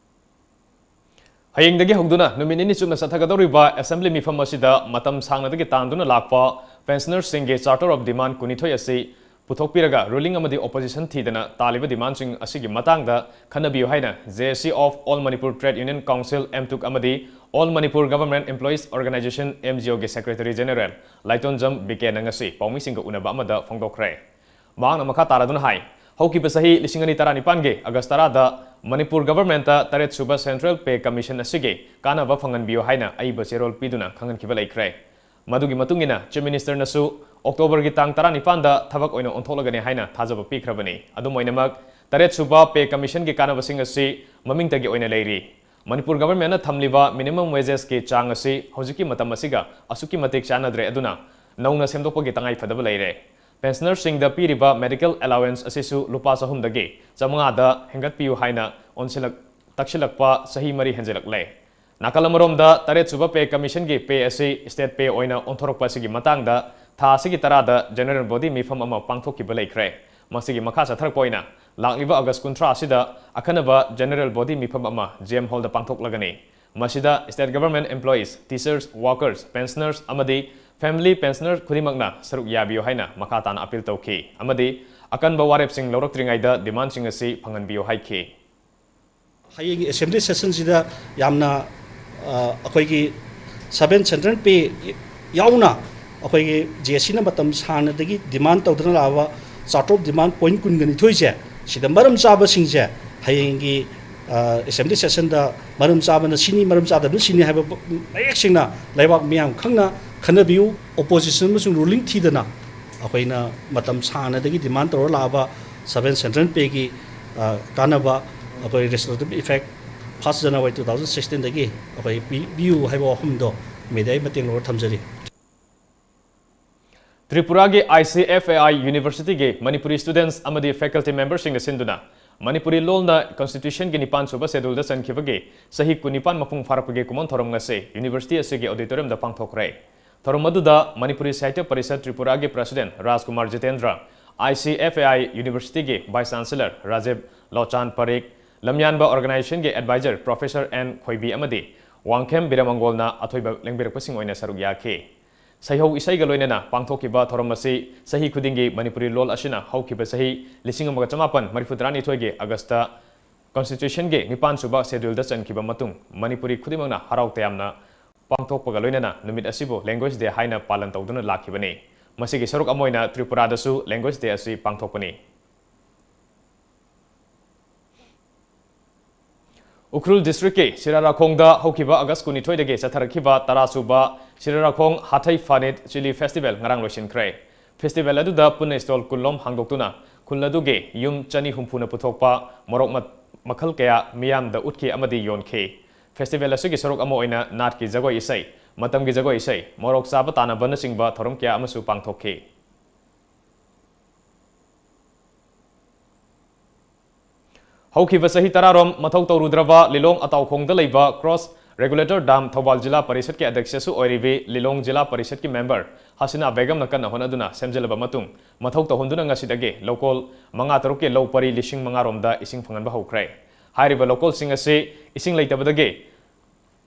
ꯍꯌꯦꯡꯗꯒꯤ ꯍꯧꯗꯨꯅ ꯅꯨꯃꯤꯠ ꯅꯤꯅꯤ ꯆꯨꯞꯅ ꯆꯠꯊꯒꯗꯧꯔꯤꯕ assembly ꯃꯤꯐꯝ ꯑꯁꯤꯗ ꯃꯇꯝ ꯁꯥꯡꯅꯗꯒꯤ ꯇꯥꯟꯗꯨꯅ ꯂꯥꯛꯄ pensionerꯁꯤꯡꯒꯤ Charter of Demand ꯀꯨꯟꯅꯤꯊꯣꯏ ꯑꯁꯤ ꯄꯨꯊꯣꯛꯄꯤꯔꯒ ruling ꯑꯃꯗꯤ opposition ꯊꯤꯗꯅ ꯇꯥꯜꯂꯤꯕ demandꯁꯤꯡ ꯑꯁꯤꯒꯤ ꯃꯇꯥꯡꯗ ꯈꯟꯅꯕꯤꯌꯨ ꯍꯥꯏꯅ J A C of All Manipur Trade Union Council, M T U C, ꯑꯃꯗꯤ All Manipur Government Employees Organisation, M G O, ꯒꯤ Secretary General ꯂꯥꯏꯇꯣꯟꯖꯝ ꯕꯤ ꯀꯦꯅ ꯉꯁꯤ ꯄꯥꯎꯃꯤꯁꯤꯡꯒ ꯎꯅꯕ ꯑꯃꯗ ꯐꯣꯡꯗꯣꯛꯈ꯭ꯔꯦ꯫ ꯃꯍꯥꯛꯅ ꯃꯈꯥ ꯇꯥꯔꯗꯨꯅ ꯍꯥꯏ, ꯍꯧꯈꯤꯕ ꯆꯍꯤ ꯂꯤꯁꯤꯡ ꯑꯅꯤ ꯇꯔꯥꯅꯤꯄꯥꯟꯒꯤ August ꯇꯔꯥꯗ ꯃꯅꯤꯄꯨꯔ governmentꯇ ꯇꯔꯦꯠ ꯁꯨꯕ Central Pay Commission ꯑꯁꯤꯒꯤ ꯀꯥꯟꯅꯕ ꯐꯪꯍꯟꯕꯤꯌꯨ ꯍꯥꯏꯅ ꯑꯏꯕ ꯆꯦꯔꯣꯜ ꯄꯤꯗꯨꯅ ꯈꯪꯍꯟꯈꯤꯕ ꯂꯩꯈ꯭ꯔꯦ꯫ ꯃꯗꯨꯒꯤ ꯃꯇꯨꯡ ꯏꯟꯅ Chief Ministerꯅꯁꯨ Octoberꯒꯤ ꯇꯥꯡ ꯇꯔꯥꯅꯤꯄꯥꯟꯗ ꯊꯕꯛ ꯑꯣꯏꯅ ꯑꯣꯟꯊꯣꯛꯂꯒꯅꯤ ꯍꯥꯏꯅ ꯊꯥꯖꯕ ꯄꯤꯈ꯭ꯔꯕꯅꯤ꯫ ꯑꯗꯨꯝ ꯑꯣꯏꯅꯃꯛ, ꯇꯔꯦꯠ ꯁꯨꯕ Pay Commissionꯒꯤ ꯀꯥꯟꯅꯕꯁꯤꯡ ꯑꯁꯤ ꯃꯃꯤꯡꯇꯒꯤ ꯑꯣꯏꯅ ꯂꯩꯔꯤ꯫ ꯃꯅꯤꯄꯨꯔ governmentꯅ ꯊꯝꯂꯤꯕ minimum wagesꯀꯤ ꯆꯥꯡ ꯑꯁꯤ ꯍꯧꯖꯤꯛꯀꯤ ꯃꯇꯝ ꯑꯁꯤꯒ ꯑꯁꯨꯛꯀꯤ ꯃꯇꯤꯛ ꯆꯥꯟꯅꯗ꯭ꯔꯦ, ꯑꯗꯨꯅ ꯅꯧꯅ ꯁꯦꯝꯗꯣꯛꯄꯒꯤ ꯇꯉꯥꯏ ꯐꯗꯕ ꯂꯩꯔꯦ꯫ Pensionerꯁꯤꯡꯗ ꯄꯤꯔꯤꯕ medical allowance ꯑꯁꯤꯁꯨ ꯂꯨꯄꯥ ꯆꯍꯨꯝꯗꯒꯤ ꯆꯥꯃꯉꯥꯗ ꯍꯦꯟꯒꯠꯄꯤꯌꯨ ꯍꯥꯏꯅ ꯑꯣꯟꯁꯤꯜꯂꯛ-, ꯇꯛꯁꯤꯜꯂꯛꯄ ꯆꯍꯤ ꯃꯔꯤ ꯍꯦꯟꯖꯤꯜꯂꯛꯂꯦ꯫ ꯅꯥꯀꯜ ꯑꯃꯔꯣꯝꯗ, ꯇꯔꯦꯠ ꯁꯨꯕ Pay Commissionꯒꯤ pay ꯑꯁꯤ state pay ꯑꯣꯏꯅ ꯑꯣꯟꯊꯣꯔꯛꯄ ꯑꯁꯤꯒꯤ ꯃꯇꯥꯡꯗ ꯊꯥ ꯑꯁꯤꯒꯤ ꯇꯔꯥꯗ general body ꯃꯤꯐꯝ ꯑꯃ ꯄꯥꯡꯊꯣꯛꯈꯤꯕ ꯂꯩꯈ꯭ꯔꯦ꯫ ꯃꯁꯤꯒꯤ ꯃꯈꯥ ꯆꯠꯊꯔꯛꯄ ꯑꯣꯏꯅ ꯂꯥꯛꯂꯤꯕ August ꯀꯨꯟꯊ꯭ꯔꯥ ꯑꯁꯤꯗ ꯑꯈꯟꯅꯕ general body ꯃꯤꯐꯝ ꯑꯃ J M Hallꯗ ꯄꯥꯡꯊꯣꯛꯂꯒꯅꯤ꯫ ꯃꯁꯤꯗ state government employees, teachers, workers, pensioners ꯑꯃꯗꯤ family pensioner ꯈꯨꯗꯤꯡꯃꯛꯅ ꯁꯔꯨꯛ ꯌꯥꯕꯤꯌꯨ ꯍꯥꯏꯅ ꯃꯈꯥ ꯇꯥꯅ appeal ꯇꯧꯈꯤ ꯑꯃꯗꯤ ꯑꯀꯟꯕ ꯋꯥꯔꯦꯞꯁꯤꯡ ꯂꯧꯔꯛꯇ꯭ꯔꯤꯉꯩꯗ demandꯁꯤꯡ ꯑꯁꯤ ꯐꯪꯍꯟꯕꯤꯌꯨ ꯍꯥꯏꯈꯤ꯫ ꯍꯌꯦꯡꯒꯤ assembly sessionꯁꯤꯗ ꯌꯥꯝꯅ, ꯑ, ꯑꯩꯈꯣꯏꯒꯤ seven Central Pay ꯌꯥꯎꯅ ꯑꯩꯈꯣꯏꯒꯤ J A Cꯅ ꯃꯇꯝ ꯁꯥꯡꯅꯗꯒꯤ demand ꯇꯧꯗꯨꯅ ꯂꯥꯛꯑꯕ Charter of Demand point ꯀꯨꯟꯒ ꯅꯤꯊꯣꯏꯁꯦ, ꯁꯤꯗ ꯃꯔꯝ ꯆꯥꯕꯁꯤꯡꯁꯦ ꯍꯌꯦꯡꯒꯤ, ꯑ, assembly sessionꯗ ꯃꯔꯝ ꯆꯥꯕꯅ ꯁꯤꯅꯤ, ꯃꯔꯝ ꯆꯥꯗꯕꯅ ꯁꯤꯅꯤ ꯍꯥꯏꯕ ꯃꯌꯦꯛ ꯁꯦꯡꯅ ꯂꯩꯕꯥꯛ ꯃꯤꯌꯥꯝ ꯈꯪꯅ ꯈꯟꯅꯕꯤꯌꯨ꯫ Opposition ꯑꯃꯁꯨꯡ ruling ꯊꯤꯗꯅ ꯑꯩꯈꯣꯏꯅ ꯃꯇꯝ ꯁꯥꯡꯅꯗꯒꯤ demand ꯇꯧꯔ ꯂꯥꯛꯑꯕ seven central payꯒꯤ, ꯑ, ꯀꯥꯟꯅꯕ ꯑꯩꯈꯣꯏ retroactive effect first January two thousand sixteenꯗꯒꯤ ꯑꯩꯈꯣꯏ ꯄꯤ-, ꯄꯤꯌꯨ ꯍꯥꯏꯕ ꯋꯥꯐꯝꯗꯣ media ꯃꯇꯦꯡ ꯂꯧꯔ ꯊꯝꯖꯔꯤ꯫ ꯇ꯭ꯔꯤꯄꯨꯔꯥꯒꯤ I C F A I Universityꯒꯤ Manipuri students ꯑꯃꯗꯤ faculty memberꯁꯤꯡꯅ ꯁꯤꯟꯗꯨꯅ ꯃꯅꯤꯄꯨꯔꯤ ꯂꯣꯜꯅ constitutionꯒꯤ ꯅꯤꯄꯥꯟ ꯁꯨꯕ scheduleꯗ ꯆꯟꯈꯤꯕꯒꯤ ꯆꯍꯤ ꯀꯨꯟꯅꯤꯄꯥꯟ ꯃꯄꯨꯡ ꯐꯥꯔꯛꯄꯒꯤ ꯀꯨꯝꯑꯣꯟ ꯊꯧꯔꯝ ꯉꯁꯤ university ꯑꯁꯤꯒꯤ auditoriumꯗ ꯄꯥꯡꯊꯣꯛꯈ꯭ꯔꯦ꯫ ꯊꯧꯔꯝ ꯑꯗꯨꯗ ꯃꯅꯤꯄꯨꯔꯤ ꯁꯥꯍꯤꯇ꯭ꯌ parishad ꯇ꯭ꯔꯤꯄꯨꯔꯥꯒꯤ president Rajkumar Jitendra, I C F A I Universityꯒꯤ vice chancellor Rajiv ꯂꯣꯆꯥꯟ ꯄꯔꯤꯛ, ꯂꯝꯌꯥꯟꯕ organizationꯒꯤ advisor professor N ꯈꯣꯏꯕꯤ ꯑꯃꯗꯤ ꯋꯥꯡꯈꯦꯝ ꯕꯤꯔꯃꯪꯒꯣꯜꯅ ꯑꯊꯣꯏꯕ ꯂꯦꯡꯕꯤꯔꯛꯄꯁꯤꯡ ꯑꯣꯏꯅ ꯁꯔꯨꯛ ꯌꯥꯈꯤ꯫ ꯁꯩꯍꯧ ꯏꯁꯩꯒ ꯂꯣꯏꯅꯅ ꯄꯥꯡꯊꯣꯛꯈꯤꯕ ꯊꯧꯔꯝ ꯑꯁꯤ ꯆꯍꯤ ꯈꯨꯗꯤꯡꯒꯤ ꯃꯅꯤꯄꯨꯔꯤ ꯂꯣꯜ ꯑꯁꯤꯅ ꯍꯧꯈꯤꯕ ꯆꯍꯤ ꯂꯤꯁꯤꯡ ꯑꯃꯒ ꯆꯃꯥꯄꯟ ꯃꯔꯤꯐꯨ ꯇꯔꯥꯅꯤꯊꯣꯏꯒꯤ Augustꯇ constitutionꯒꯤ ꯅꯤꯄꯥꯟ ꯁꯨꯕ scheduleꯗ ꯆꯟꯈꯤꯕ ꯃꯇꯨꯡ ꯃꯅꯤꯄꯨꯔꯤ ꯈꯨꯗꯤꯡꯃꯛꯅ ꯍꯔꯥꯎ ꯇꯌꯥꯝꯅ ꯄꯥꯡꯊꯣꯛꯄꯒ ꯂꯣꯏꯅꯅ ꯅꯨꯃꯤꯠ ꯑꯁꯤꯕꯨ language day ꯍꯥꯏꯅ ꯄꯥꯂꯟ ꯇꯧꯗꯨꯅ ꯂꯥꯛꯈꯤꯕꯅꯤ꯫ ꯃꯁꯤꯒꯤ ꯁꯔꯨꯛ ꯑꯃ ꯑꯣꯏꯅ ꯇ꯭ꯔꯤꯄꯨꯔꯥꯗꯁꯨ language day ꯑꯁꯤ ꯄꯥꯡꯊꯣꯛꯄꯅꯤ꯫ ꯎꯈ꯭ꯔꯨꯜ districtꯀꯤ ꯁꯤꯔꯥꯔꯥꯈꯣꯡꯗ ꯍꯧꯈꯤꯕ August ꯀꯨꯟꯅꯤꯊꯣꯏꯗꯒꯤ ꯆꯠꯊꯔꯛꯈꯤꯕ ꯇꯔꯥ ꯁꯨꯕ ꯁꯤꯔꯥꯔꯥꯈꯣꯡ ꯍꯥꯊꯩ ꯐꯥꯅꯤꯠ ꯆꯤꯂꯤ festival ꯉꯔꯥꯡ ꯂꯣꯏꯁꯤꯟꯈ꯭ꯔꯦ꯫ Festival ꯑꯗꯨꯗ ꯄꯨꯟꯅ stall ꯀꯨꯟꯂꯣꯝ ꯍꯥꯡꯗꯣꯛꯇꯨꯅ ꯈꯨꯜ ꯑꯗꯨꯒꯤ ꯌꯨꯝ ꯆꯅꯤ ꯍꯨꯝꯐꯨꯅ ꯄꯨꯊꯣꯛꯄ ꯃꯣꯔꯣꯛ ꯃ-, ꯃꯈꯜ ꯀꯌꯥ ꯃꯤꯌꯥꯝꯗ ꯎꯠꯈꯤ ꯑꯃꯗꯤ ꯌꯣꯟꯈꯤ꯫ Festival ꯑꯁꯤꯒꯤ ꯁꯔꯨꯛ ꯑꯃ ꯑꯣꯏꯅ ꯅꯥꯠꯀꯤ ꯖꯒꯣꯏ ꯏꯁꯩ, ꯃꯇꯝꯒꯤ ꯖꯒꯣꯏ ꯏꯁꯩ, ꯃꯣꯔꯣꯛ ꯆꯥꯕ ꯇꯥꯟꯅꯕꯅꯆꯤꯡꯕ ꯊꯧꯔꯝ ꯀꯌꯥ ꯑꯃꯁꯨ ꯄꯥꯡꯊꯣꯛꯈꯤ꯫ ꯍꯧꯈꯤꯕ ꯆꯍꯤ ꯇꯔꯥꯔꯣꯝ ꯃꯊꯧ ꯇꯧꯔꯨꯗ꯭ꯔꯕ ꯂꯤꯂꯣꯡ ꯑꯇꯥꯎꯈꯣꯡꯗ ꯂꯩꯕ cross regulator dam ꯊꯧꯕꯥꯜ ꯖꯤꯂꯥ ꯄꯔꯤꯁꯠꯀꯤ ꯑꯗ꯭ꯌꯛꯁꯁꯨ ꯑꯣꯏꯔꯤꯕꯤ ꯂꯤꯂꯣꯡ ꯖꯤꯂꯥ ꯄꯔꯤꯁꯠꯀꯤ member ꯍꯁꯤꯅꯥ ꯕꯦꯒꯝꯅ ꯀꯟꯅ ꯍꯣꯠꯅꯗꯨꯅ ꯁꯦꯝꯖꯤꯜꯂꯕ ꯃꯇꯨꯡ, ꯃꯊꯧ ꯇꯧꯍꯟꯗꯨꯅ ꯉꯁꯤꯗꯒꯤ ꯂꯧꯀꯣꯜ ꯃꯉꯥ ꯇꯔꯨꯛꯀꯤ ꯂꯧ ꯄꯔꯤ ꯂꯤꯁꯤꯡ ꯃꯉꯥ ꯔꯣꯝꯗ ꯏꯁꯤꯡ ꯐꯪꯍꯟꯕ ꯍꯧꯈ꯭ꯔꯦ꯫ ꯍꯥꯏꯔꯤꯕ ꯂꯧꯀꯣꯜꯁꯤꯡ ꯑꯁꯤ ꯏꯁꯤꯡ ꯂꯩꯇꯕꯗꯒꯤ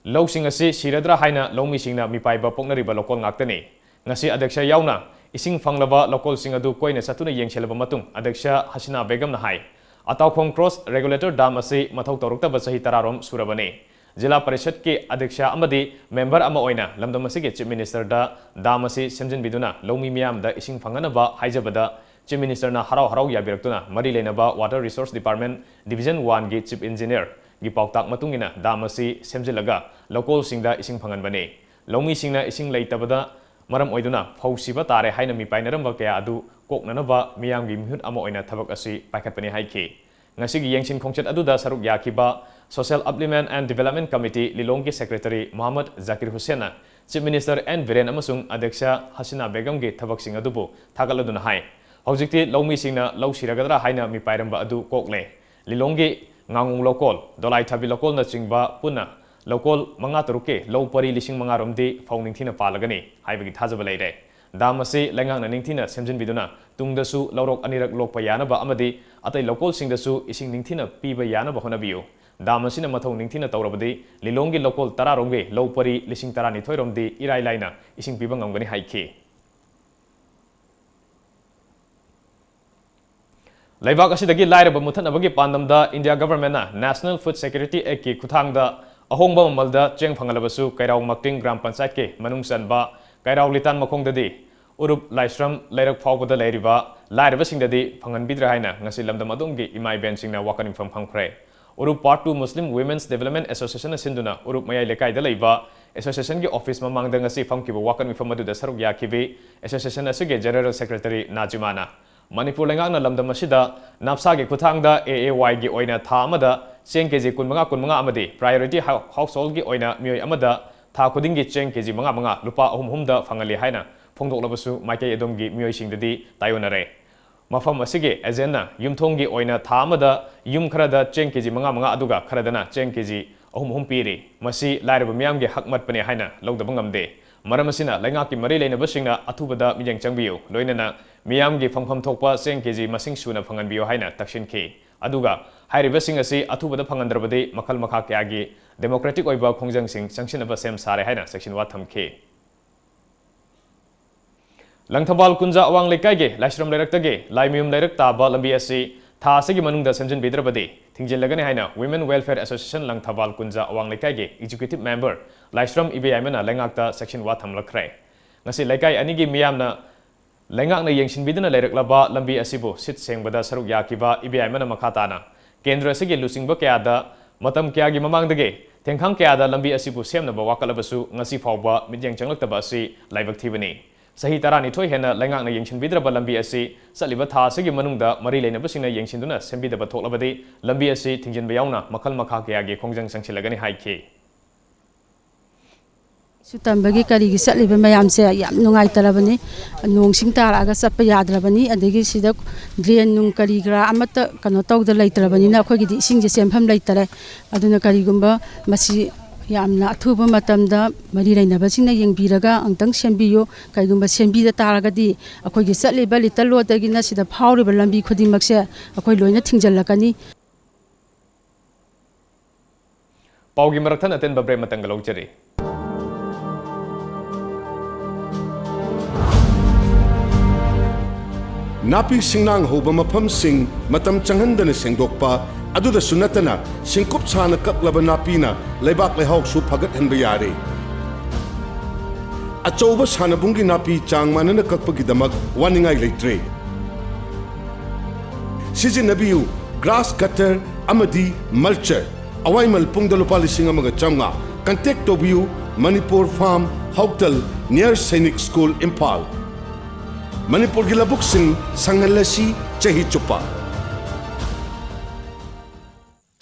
ꯂꯧꯁꯤꯡ ꯑꯁꯤ ꯁꯤꯔꯗ꯭ꯔꯥ ꯍꯥꯏꯅ ꯂꯧꯃꯤꯁꯤꯡꯅ ꯃꯤꯄꯥꯏꯕ ꯄꯣꯛꯅꯔꯤꯕ ꯂꯧꯀꯣꯜ ꯉꯥꯛꯇꯅꯤ꯫ ꯉꯁꯤ ꯑꯗ꯭ꯌꯛꯁ ꯌꯥꯎꯅ ꯏꯁꯤꯡ ꯐꯪꯂꯕ ꯂꯧꯀꯣꯜꯁꯤꯡ ꯑꯗꯨ ꯀꯣꯏꯅ ꯆꯠꯇꯨꯅ ꯌꯦꯡꯁꯤꯜꯂꯕ ꯃꯇꯨꯡ ꯑꯗ꯭ꯌꯛꯁ ꯍꯁꯤꯅꯥ ꯕꯦꯒꯝꯅ ꯍꯥꯏ, ꯑꯇꯥꯎꯈꯣꯡ cross regulator dam ꯑꯁꯤ ꯃꯊꯧ ꯇꯧꯔꯛꯇꯕ ꯆꯍꯤ ꯇꯔꯥꯔꯣꯝ ꯁꯨꯔꯕꯅꯤ꯫ ꯖꯤꯂꯥ ꯄꯔꯤꯁꯠꯀꯤ ꯑꯗ꯭ꯌꯛꯁ ꯑꯃꯗꯤ member ꯑꯃ ꯑꯣꯏꯅ ꯂꯝꯗꯝ ꯑꯁꯤꯒꯤ Chief Ministerꯗ dam ꯑꯁꯤ ꯁꯦꯝꯖꯤꯟꯕꯤꯗꯨꯅ ꯂꯧꯃꯤ ꯃꯤꯌꯥꯝꯗ ꯏꯁꯤꯡ ꯐꯪꯍꯟꯅꯕ ꯍꯥꯏꯖꯕꯗ Chief Ministerꯅ ꯍꯔꯥꯎ ꯍꯔꯥꯎ ꯌꯥꯕꯤꯔꯛꯇꯨꯅ ꯃꯔꯤ ꯂꯩꯅꯕ Water Resource Department Division oneꯒꯤ Chief Engineerꯒꯤ ꯄꯥꯎꯇꯥꯛ ꯃꯇꯨꯡ ꯏꯟꯅ dam ꯑꯁꯤ ꯁꯦꯝꯖꯤꯜꯂꯒ ꯂꯧꯀꯣꯜꯁꯤꯡꯗ ꯏꯁꯤꯡ ꯐꯪꯍꯟꯕꯅꯤ꯫ ꯂꯧꯃꯤꯁꯤꯡꯅ ꯏꯁꯤꯡ ꯂꯩꯇꯕꯗ ꯃꯔꯝ ꯑꯣꯏꯗꯨꯅ ꯐꯧ ꯁꯤꯕ ꯇꯥꯔꯦ ꯍꯥꯏꯅ ꯃꯤꯄꯥꯏꯅꯔꯝꯕ ꯀꯌꯥ ꯑꯗꯨ ꯀꯣꯛꯅꯅꯕ ꯃꯤꯌꯥꯝꯒꯤ ꯃꯤꯍꯨꯠ ꯑꯃ ꯑꯣꯏꯅ ꯊꯕꯛ ꯑꯁꯤ ꯄꯥꯏꯈꯠꯄꯅꯤ ꯍꯥꯏꯈꯤ꯫ ꯉꯁꯤꯒꯤ ꯌꯦꯡꯁꯤꯟ ꯈꯣꯡꯆꯠ ꯑꯗꯨꯗ ꯁꯔꯨꯛ ꯌꯥꯈꯤꯕ Social Uplement and Development Committee ꯂꯤꯂꯣꯡꯒꯤ Secretary Mohammad Zakir ꯍꯨꯁꯦꯟꯅ Chief Minister N Biren ꯑꯃꯁꯨꯡ ꯑꯗ꯭ꯌꯛꯁ ꯍꯁꯤꯅꯥ ꯕꯦꯒꯝꯒꯤ ꯊꯕꯛꯁꯤꯡ ꯑꯗꯨꯕꯨ ꯊꯥꯒꯠꯂꯗꯨꯅ ꯍꯥꯏ, ꯍꯧꯖꯤꯛꯇꯤ ꯂꯧꯃꯤꯁꯤꯡꯅ ꯂꯧ ꯁꯤꯔꯒꯗ꯭ꯔꯥ ꯍꯥꯏꯅ ꯃꯤꯄꯥꯏꯔꯝꯕ ꯑꯗꯨ ꯀꯣꯛꯂꯦ꯫ ꯂꯤꯂꯣꯡꯒꯤ ꯉꯥꯉꯣꯡ ꯂꯧꯀꯣꯜ, ꯗꯣꯂꯥꯏꯊꯥꯕꯤ ꯂꯧꯀꯣꯜꯅꯆꯤꯡꯕ ꯄꯨꯟꯅ ꯂꯧꯀꯣꯜ ꯃꯉꯥ ꯇꯔꯨꯛꯀꯤ ꯂꯧ ꯄꯔꯤ ꯂꯤꯁꯤꯡ ꯃꯉꯥ ꯔꯣꯝꯗꯤ ꯐꯧ ꯅꯤꯡꯊꯤꯅ ꯄꯥꯜꯂꯒꯅꯤ ꯍꯥꯏꯕꯒꯤ ꯊꯥꯖꯕ ꯂꯩꯔꯦ꯫ ꯗꯥꯝ ꯑꯁꯤ ꯂꯩꯉꯥꯛꯅ ꯅꯤꯡꯊꯤꯅ ꯁꯦꯝꯖꯤꯟꯕꯤꯗꯨꯅ ꯇꯨꯡꯗꯁꯨ ꯂꯧꯔꯣꯛ ꯑꯅꯤꯔꯛ ꯂꯣꯛꯄ ꯌꯥꯅꯕ ꯑꯃꯗꯤ ꯑꯇꯩ ꯂꯧꯀꯣꯜꯁꯤꯡꯗꯁꯨ ꯏꯁꯤꯡ ꯅꯤꯡꯊꯤꯅ ꯄꯤꯕ ꯌꯥꯅꯕ ꯍꯣꯠꯅꯕꯤꯌꯨ꯫ ꯗꯥꯝ ꯑꯁꯤꯅ ꯃꯊꯧ ꯅꯤꯡꯊꯤꯅ ꯇꯧꯔꯕꯗꯤ ꯂꯤꯂꯣꯡꯒꯤ ꯂꯧꯀꯣꯜ ꯇꯔꯥ ꯔꯣꯝꯒꯤ ꯂꯧ ꯄꯔꯤ ꯂꯤꯁꯤꯡ ꯇꯔꯥꯅꯤꯊꯣꯏ ꯔꯣꯝꯗꯤ ꯏꯔꯥꯏ ꯂꯥꯏꯅ ꯏꯁꯤꯡ ꯄꯤꯕ ꯉꯝꯒꯅꯤ ꯍꯥꯏꯈꯤ꯫ ꯂꯩꯕꯥꯛ ꯑꯁꯤꯗꯒꯤ ꯂꯥꯏꯔꯕ ꯃꯨꯊꯠꯅꯕꯒꯤ ꯄꯥꯟꯗꯝꯗ India Government ꯅ National Food Security Act ꯀꯤ ꯈꯨꯠꯊꯥꯡꯗ ꯑꯍꯣꯡꯕ ꯃꯃꯜꯗ ꯆꯦꯡ ꯐꯪꯍꯜꯂꯕꯁꯨ ꯀꯩꯔꯥꯎ ꯃꯀ꯭ꯔꯤꯡ ꯒ꯭ꯔꯥꯝ ꯄꯟꯆꯥꯌꯠꯀꯤ ꯃꯅꯨꯡ ꯆꯟꯕ ꯀꯩꯔꯥꯎ ꯂꯤꯇꯥꯟ ꯃꯈꯣꯡꯗꯗꯤ ꯎꯔꯨꯞ ꯂꯥꯏꯁ꯭ꯔꯝ ꯂꯩꯔꯛ ꯐꯥꯎꯕꯗ ꯂꯩꯔꯤꯕ ꯂꯥꯏꯔꯕꯁꯤꯡꯗꯗꯤ ꯐꯪꯍꯟꯕꯤꯗ꯭ꯔꯦ ꯍꯥꯏꯅ ꯉꯁꯤ ꯂꯝꯗꯝ ꯑꯗꯣꯝꯒꯤ ꯏꯃꯥ ꯏꯕꯦꯟꯁꯤꯡꯅ ꯋꯥꯀꯠ ꯃꯤꯐꯝ ꯐꯝꯈ꯭ꯔꯦ꯫ ꯎꯔꯨꯞ Part two Muslim Women's Development Association ꯅ ꯁꯤꯟꯗꯨꯅ ꯎꯔꯨꯞ ꯃꯌꯥꯏ ꯂꯩꯀꯥꯏꯗ ꯂꯩꯕ association ꯒꯤ office ꯃꯃꯥꯡꯗ ꯉꯁꯤ ꯐꯝꯈꯤꯕ ꯋꯥꯀꯠ ꯃꯤꯐꯝ ꯑꯗꯨꯗ ꯁꯔꯨꯛ ꯌꯥꯈꯤꯕꯤ association ꯑꯁꯤꯒꯤ General Secretary ꯅꯥꯖꯤꯃꯥꯅ ꯃꯅꯤꯄꯨꯔ ꯂꯩꯉꯥꯛꯅ ꯂꯝꯗꯝ ꯑꯁꯤꯗ ꯅꯥꯞꯁꯥꯒꯤ ꯈꯨꯠꯊꯥꯡꯗ A A Y ꯒꯤ ꯑꯣꯏꯅ ꯊꯥ ꯑꯃꯗ ꯆꯦꯡ ꯀꯦꯖꯤ ꯀꯨꯟꯃꯉꯥ ꯀꯨꯟꯃꯉꯥ ꯑꯃꯗꯤ Priority Hou-, Household ꯒꯤ ꯑꯣꯏꯅ ꯃꯤꯑꯣꯏ ꯑꯃꯗ ꯊꯥ ꯈꯨꯗꯤꯡꯒꯤ ꯆꯦꯡ ꯀꯦꯖꯤ ꯃꯉꯥ ꯃꯉꯥ ꯂꯨꯄꯥ ꯑꯍꯨꯝ ꯑꯍꯨꯝꯗ ꯐꯪꯍꯜꯂꯤ ꯍꯥꯏꯅ ꯐꯣꯡꯗꯣꯛꯂꯕꯁꯨ ꯃꯥꯏꯀꯩ ꯑꯗꯣꯝꯒꯤ ꯃꯤꯑꯣꯏꯁꯤꯡꯗꯗꯤ ꯇꯥꯏꯑꯣꯟꯅꯔꯦ꯫ ꯃꯐꯝ ꯑꯁꯤꯒꯤ agent ꯅ ꯌꯨꯝꯊꯣꯡꯒꯤ ꯑꯣꯏꯅ ꯊꯥ ꯑꯃꯗ ꯌꯨꯝ ꯈꯔꯗ ꯆꯦꯡ ꯀꯦꯖꯤ ꯃꯉꯥ ꯃꯉꯥ ꯑꯗꯨꯒ ꯈꯔꯗꯅ ꯆꯦꯡ ꯀꯦꯖꯤ ꯑꯍꯨꯝ ꯑꯍꯨꯝ ꯄꯤꯔꯤ꯫ ꯃꯁꯤ ꯂꯥꯏꯔꯕ ꯃꯤꯌꯥꯝꯒꯤ ꯍꯛ ꯃꯠꯄꯅꯤ ꯍꯥꯏꯅ ꯂꯧꯗꯕ ꯉꯝꯗꯦ꯫ ꯃꯔꯝ ꯑꯁꯤꯅ ꯂꯩꯉꯥꯛꯀꯤ ꯃꯔꯤ ꯂꯩꯅꯕꯁꯤꯡꯅ ꯑꯊꯨꯕꯗ ꯃꯤꯠꯌꯦꯡ ꯆꯪꯕꯤꯌꯨ, ꯂꯣꯏꯅꯅ ꯃꯤꯌꯥꯝꯒꯤ ꯐꯪꯐꯝ ꯊꯣꯛꯄ ꯆꯦꯡ ꯀꯦꯖꯤ ꯃꯁꯤꯡ ꯁꯨꯅ ꯐꯪꯍꯟꯕꯤꯌꯨ ꯍꯥꯏꯅ ꯇꯛꯁꯤꯟꯈꯤ꯫ ꯑꯗꯨꯒ ꯍꯥꯏꯔꯤꯕꯁꯤꯡ ꯑꯁꯤ ꯑꯊꯨꯕꯗ ꯐꯪꯍꯟꯗ꯭ꯔꯕꯗꯤ ꯃꯈꯜ ꯃꯈꯥ ꯀꯌꯥꯒꯤ democratic ꯑꯣꯏꯕ ꯈꯣꯡꯖꯪꯁꯤꯡ ꯆꯪꯁꯤꯟꯅꯕ ꯁꯦꯝ ꯁꯥꯔꯦ ꯍꯥꯏꯅ ꯆꯦꯛꯁꯤꯟꯋꯥ ꯊꯝꯈꯤ꯫ ꯂꯪꯊꯕꯥꯜ ꯀꯨꯟꯖꯥ ꯑꯋꯥꯡ ꯂꯩꯀꯥꯏꯒꯤ ꯂꯥꯏꯁ꯭ꯔꯝ ꯂꯩꯔꯛꯇꯒꯤ ꯂꯥꯏꯃꯌꯨꯝ ꯂꯩꯔꯛ ꯇꯥꯕ ꯂꯝꯕꯤ ꯑꯁꯤ ꯊꯥ ꯑꯁꯤꯒꯤ ꯃꯅꯨꯡꯗ ꯁꯦꯝꯖꯤꯟꯕꯤꯗ꯭ꯔꯕꯗꯤ ꯊꯤꯡꯖꯤꯜꯂꯒꯅꯤ ꯍꯥꯏꯅ Women Welfare Association ꯂꯪꯊꯕꯥꯜ ꯀꯨꯟꯖꯥ ꯑꯋꯥꯡ ꯂꯩꯀꯥꯏꯒꯤ executive member ꯂꯥꯏꯁ꯭ꯔꯝ ꯏꯕꯦꯌꯥꯏꯃꯅ ꯂꯩꯉꯥꯛꯇ ꯆꯦꯛꯁꯤꯟꯋꯥ ꯊꯝꯂꯛꯈ꯭ꯔꯦ꯫ ꯉꯁꯤ ꯂꯩꯀꯥꯏ ꯑꯅꯤꯒꯤ ꯃꯤꯌꯥꯝꯅ ꯂꯩꯉꯥꯛꯅ ꯌꯦꯡꯁꯤꯟꯕꯤꯗꯨꯅ ꯂꯩꯔꯛꯂꯕ ꯂꯝꯕꯤ ꯑꯁꯤꯕꯨ ꯁꯤꯠ ꯁꯦꯡꯕꯗ ꯁꯔꯨꯛ ꯌꯥꯈꯤꯕ ꯏꯕꯦꯌꯥꯏꯃꯅ ꯃꯈꯥ ꯇꯥꯅ ꯀꯦꯟꯗ꯭ꯔ ꯑꯁꯤꯒꯤ ꯂꯨꯆꯤꯡꯕ ꯀꯌꯥꯗ ꯃꯇꯝ ꯀꯌꯥꯒꯤ ꯃꯃꯥꯡꯗꯒꯤ ꯊꯦꯡꯈꯥꯡ ꯀꯌꯥꯗ ꯂꯝꯕꯤ ꯑꯁꯤꯕꯨ ꯁꯦꯝꯅꯕ ꯋꯥꯀꯠꯂꯕꯁꯨ ꯉꯁꯤ ꯐꯥꯎꯕ ꯃꯤꯠꯌꯦꯡ ꯆꯪꯂꯛꯇꯕ ꯑꯁꯤ ꯂꯥꯏꯕꯛ ꯊꯤꯕꯅꯤ꯫ ꯆꯍꯤ ꯇꯔꯥꯅꯤꯊꯣꯏ ꯍꯦꯟꯅ ꯂꯩꯉꯥꯛꯅ ꯌꯦꯡꯁꯤꯟꯕꯤꯗ꯭ꯔꯕ ꯂꯝꯕꯤ ꯑꯁꯤ ꯆꯠꯂꯤꯕ ꯊꯥ ꯑꯁꯤꯒꯤ ꯃꯅꯨꯡꯗ ꯃꯔꯤ ꯂꯩꯅꯕꯁꯤꯡꯅ ꯌꯦꯡꯁꯤꯟꯗꯨꯅ ꯁꯦꯝꯕꯤꯗꯕ ꯊꯣꯛꯂꯕꯗꯤ ꯂꯝꯕꯤ ꯑꯁꯤ ꯊꯤꯡꯖꯤꯟꯕ ꯌꯥꯎꯅ ꯃꯈꯜ ꯃꯈꯥ ꯀꯌꯥꯒꯤ ꯈꯣꯡꯖꯪ ꯆꯪꯁꯤꯜꯂꯒꯅꯤ ꯍꯥꯏꯈꯤ꯫ ꯁꯨ ꯇꯝꯕꯒꯤ ꯀꯔꯤꯒꯤ ꯆꯠꯂꯤꯕ ꯃꯌꯥꯝꯁꯦ ꯌꯥꯝ ꯅꯨꯡꯉꯥꯏꯇꯔꯕꯅꯤ꯫ ꯅꯣꯡ ꯁꯤꯡ ꯇꯥꯔꯛꯑꯒ ꯆꯠꯄ ꯌꯥꯗ꯭ꯔꯕꯅꯤ꯫ ꯑꯗꯒꯤ ꯁꯤꯗ ꯗ꯭ꯔꯦꯟ ꯅꯨꯡ ꯀꯔꯤ ꯀꯔꯥ ꯑꯃꯠꯇ ꯀꯩꯅꯣ ꯇꯧꯗ ꯂꯩꯇ꯭ꯔꯕꯅꯤꯅ ꯑꯩꯈꯣꯏꯒꯤꯗꯤ ꯏꯁꯤꯡꯁꯦ ꯆꯦꯟꯐꯝ ꯂꯩꯇꯔꯦ꯫ ꯑꯗꯨꯅ ꯀꯔꯤꯒꯨꯝꯕ ꯃꯁꯤ ꯌꯥꯝꯅ ꯑꯊꯨꯕ ꯃꯇꯝꯗ ꯃꯔꯤ ꯂꯩꯅꯕꯁꯤꯡꯅ ꯌꯦꯡꯕꯤꯔꯒ ꯑꯃꯨꯛꯇꯪ ꯁꯦꯝꯕꯤꯌꯨ꯫ ꯀꯔꯤꯒꯨꯝꯕ ꯁꯦꯝꯕꯤꯗ ꯇꯥꯔꯒꯗꯤ ꯑꯩꯈꯣꯏꯒꯤ ꯆꯠꯂꯤꯕ ꯂꯤꯇꯜ ꯔꯣꯗꯇꯒꯤꯅ ꯁꯤꯗ ꯐꯥꯎꯔꯤꯕ ꯂꯝꯕꯤ ꯈꯨꯗꯤꯡꯃꯛꯁꯦ ꯑꯩꯈꯣꯏ ꯂꯣꯏꯅ ꯊꯤꯡꯖꯤꯜꯂꯛꯀꯅꯤ꯫ ꯄꯥꯎꯒꯤ ꯃꯔꯛ ꯊꯠꯅ ꯑꯇꯦꯟꯕ ꯕ꯭ꯔꯦꯛ ꯃꯇꯝꯒ ꯂꯧꯖꯔꯤ꯫ ꯅꯥꯄꯤ ꯁꯤꯡꯅꯥꯡ ꯍꯧꯕ ꯃꯐꯝꯁꯤꯡ ꯃꯇꯝ ꯆꯪꯍꯟꯗꯅ ꯁꯦꯡꯗꯣꯛꯄ, ꯑꯗꯨꯗꯁꯨ ꯅꯠꯇꯅ ꯁꯤꯡꯀꯨꯞ ꯁꯥꯅ ꯀꯛꯂꯕ ꯅꯥꯄꯤꯅ ꯂꯩꯕꯥꯛ ꯂꯩꯍꯥꯎꯁꯨ ꯐꯒꯠꯍꯟꯕ ꯌꯥꯔꯦ꯫ ꯑꯆꯧꯕ ꯁꯥꯟꯅꯕꯨꯡꯒꯤ ꯅꯥꯄꯤ ꯆꯥꯡ ꯃꯥꯟꯅꯅ ꯀꯛꯄꯒꯤꯗꯃꯛ ꯋꯥꯅꯤꯡꯉꯥꯏ ꯂꯩꯇ꯭ꯔꯦ꯫ ꯁꯤꯖꯤꯟꯅꯕꯤꯌꯨ grass cutter ꯑꯃꯗꯤ mulcher꯫ ꯑꯋꯥꯏꯃꯜ ꯄꯨꯡꯗ ꯂꯨꯄꯥ ꯂꯤꯁꯤꯡ ꯑꯃꯒ ꯆꯥꯝꯃꯉꯥ꯫ Contact ꯇꯧꯕꯤꯌꯨ Manipur farm, Haotal, near Sainik school, Imphal. ꯃꯅꯤꯄꯨꯔꯒꯤ ꯂꯧꯕꯨꯛꯁꯤꯡ ꯁꯪꯍꯜꯂꯁꯤ ꯆꯍꯤ ꯆꯨꯞꯄ꯫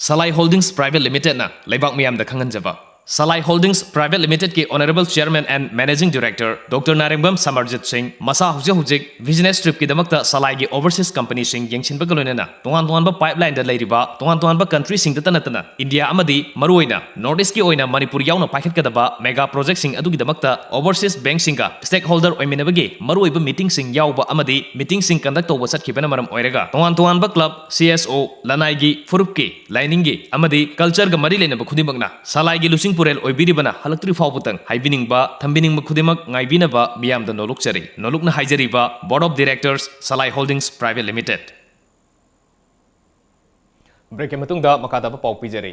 ꯁꯂꯥꯏ ꯍꯣꯜꯗꯤꯡꯁ ꯄ꯭ꯔꯥꯏꯚꯦꯠ ꯂꯤꯃꯤꯇꯦꯗꯅ ꯂꯩꯕꯥꯛ ꯃꯤꯌꯥꯝꯗ ꯈꯪꯍꯟꯖꯕ꯫ ꯁꯂꯥꯏ ꯍꯣꯜꯗꯤꯡꯁ ꯄ꯭ꯔꯥꯏꯚꯦꯠ ꯂꯤꯃꯤꯇꯦꯗꯀꯤ honourable chairman and managing director doctor Narengbam Samarjit ꯁꯤꯡ ꯃꯁꯥ ꯍꯧꯖꯤꯛ ꯍꯧꯖꯤꯛ ꯕꯤꯖꯤꯅꯦꯁ ꯇ꯭ꯔꯤꯞꯀꯤꯗꯃꯛꯇ ꯁꯂꯥꯏꯒꯤ ꯑꯣꯚꯔꯁꯤꯁ ꯀꯝꯄꯅꯤꯁꯤꯡ ꯌꯦꯡꯁꯤꯟꯕꯒ ꯂꯣꯏꯅꯅ ꯇꯣꯉꯥꯟ ꯇꯣꯉꯥꯟꯕ ꯄꯥꯏꯞꯂꯥꯏꯟꯗ ꯂꯩꯔꯤꯕ ꯇꯣꯉꯥꯟ ꯇꯣꯉꯥꯟꯕ ꯀꯟꯇ꯭ꯔꯤꯁꯤꯡꯗꯇ ꯅꯠꯇꯅ ꯏꯟꯗꯤꯌꯥ ꯑꯃꯗꯤ ꯃꯔꯨꯑꯣꯏꯅ ꯅꯣꯔꯠ ꯏꯁꯀꯤ ꯑꯣꯏꯅ ꯃꯅꯤꯄꯨꯔ ꯌꯥꯎꯅ ꯄꯥꯏꯈꯠꯀꯗꯕ ꯃꯦꯒꯥ ꯄ꯭ꯔꯣꯖꯦꯛꯁꯤꯡ ꯑꯗꯨꯒꯤꯗꯃꯛꯇ ꯑꯣꯚꯔꯁꯤꯁ ꯕꯦꯡꯁꯤꯡꯒ ꯁ꯭ꯇꯦꯛꯍꯣꯜꯗꯔ ꯑꯣꯏꯃꯤꯟꯅꯕꯒꯤ ꯃꯔꯨꯑꯣꯏꯕ ꯃꯤꯇꯤꯡꯁꯤꯡ ꯌꯥꯎꯕ ꯑꯃꯗꯤ ꯃꯤꯇꯤꯡꯁꯤꯡ ꯀꯟꯗꯛ ꯇꯧꯕ ꯆꯠꯈꯤꯕꯅ ꯃꯔꯝ ꯑꯣꯏꯔꯒ ꯇꯣꯉꯥꯟ ꯇꯣꯉꯥꯟꯕ ꯀ꯭ꯂꯕ, ꯁꯤ ꯑꯦꯁ ꯑꯣ, ꯂꯅꯥꯏꯒꯤ, ꯐꯨꯔꯨꯞꯀꯤ, ꯂꯥꯏꯅꯤꯡꯒꯤ ꯑꯃꯗꯤ ꯀꯜꯆꯔꯒ ꯃꯔꯤ ꯂꯩꯅꯕ ꯈꯨꯗꯤꯡꯃꯛꯅ ꯁꯂꯥꯏꯒꯤ ꯂꯨꯆꯤꯡ ꯄꯨꯔꯦꯜ ꯑꯣꯏꯕꯤꯔꯤꯕꯅ ꯍꯜꯂꯛꯇ꯭ꯔꯤ ꯐꯥꯎꯕꯇꯪ ꯍꯥꯏꯕꯤꯅꯤꯡꯕ, ꯊꯝꯕꯤꯅꯤꯡꯕ ꯈꯨꯗꯤꯡꯃꯛ ꯉꯥꯏꯕꯤꯅꯕ ꯃꯤꯌꯥꯝꯗ ꯅꯣꯂꯨꯛꯆꯔꯤ꯫ ꯅꯣꯂꯨꯛꯅ ꯍꯥꯏꯖꯔꯤꯕ Board of Directors, Salai Holdings Private Limited꯫ ꯕ꯭ꯔꯦꯛꯀꯤ ꯃꯇꯨꯡꯗ ꯃꯈꯥ ꯇꯥꯕ ꯄꯥꯎ ꯄꯤꯖꯔꯤ꯫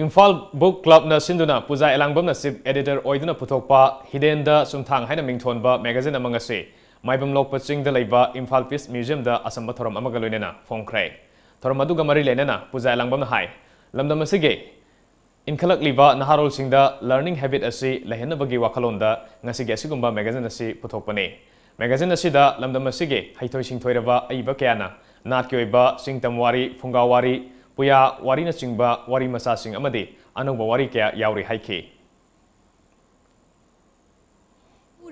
ꯏꯝꯐꯥꯜ ꯕꯨꯛ ꯀ꯭ꯂꯕꯅ ꯁꯤꯟꯗꯨꯅ ꯄꯨꯖꯥ ꯑꯦꯂꯥꯡꯕꯝꯅ ꯆꯤꯐ ꯑꯦꯗꯤꯇꯔ ꯑꯣꯏꯗꯨꯅ ꯄꯨꯊꯣꯛꯄ ꯍꯤꯗꯦꯟꯗ ꯆꯨꯝꯊꯥꯡ ꯍꯥꯏꯅ ꯃꯤꯡꯊꯣꯟꯕ ꯃꯦꯒꯥꯖꯤꯟ ꯑꯃ ꯉꯁꯤ ꯃꯥꯏꯕꯝ ꯂꯣꯛꯄ ꯆꯤꯡꯗ ꯂꯩꯕ ꯏꯝꯐꯥꯜ ꯄꯤꯁ ꯃ꯭ꯌꯨꯖꯤꯌꯝꯗ ꯑꯆꯝꯕ ꯊꯧꯔꯝ ꯑꯃꯒ ꯂꯣꯏꯅꯅ ꯐꯣꯡꯈ꯭ꯔꯦ꯫ ꯊꯧꯔꯝ ꯑꯗꯨꯒ ꯃꯔꯤ ꯂꯩꯅꯅ ꯄꯨꯖꯥ ꯑꯦꯂꯥꯡꯕꯝꯅ ꯍꯥꯏ, ꯂꯝꯗꯝ ꯑꯁꯤꯒꯤ ꯏꯟꯈꯠꯂꯛꯂꯤꯕ ꯅꯍꯥꯔꯣꯜꯁꯤꯡꯗ learning habit ꯑꯁꯤ ꯂꯩꯍꯟꯅꯕꯒꯤ ꯋꯥꯈꯜꯂꯣꯟꯗ ꯉꯁꯤꯒꯤ ꯑꯁꯤꯒꯨꯝꯕ magazine ꯑꯁꯤ ꯄꯨꯊꯣꯛꯄꯅꯤ꯫ Magazine ꯑꯁꯤꯗ ꯂꯝꯗꯝ ꯑꯁꯤꯒꯤ ꯍꯩꯊꯣꯏ ꯁꯤꯡꯊꯣꯏꯔꯕ ꯑꯏꯕ ꯀꯌꯥꯅ ꯅꯥꯠꯀꯤ ꯑꯣꯏꯕ ꯆꯤꯡꯇꯝ ꯋꯥꯔꯤ, ꯐꯨꯡꯒꯥ ꯋꯥꯔꯤ, ꯄꯨꯌꯥ ꯋꯥꯔꯤꯅꯆꯤꯡꯕ ꯋꯥꯔꯤ ꯃꯆꯥꯁꯤꯡ ꯑꯃꯗꯤ ꯑꯅꯧꯕ ꯋꯥꯔꯤ ꯀꯌꯥ ꯌꯥꯎꯔꯤ ꯍꯥꯏꯈꯤ꯫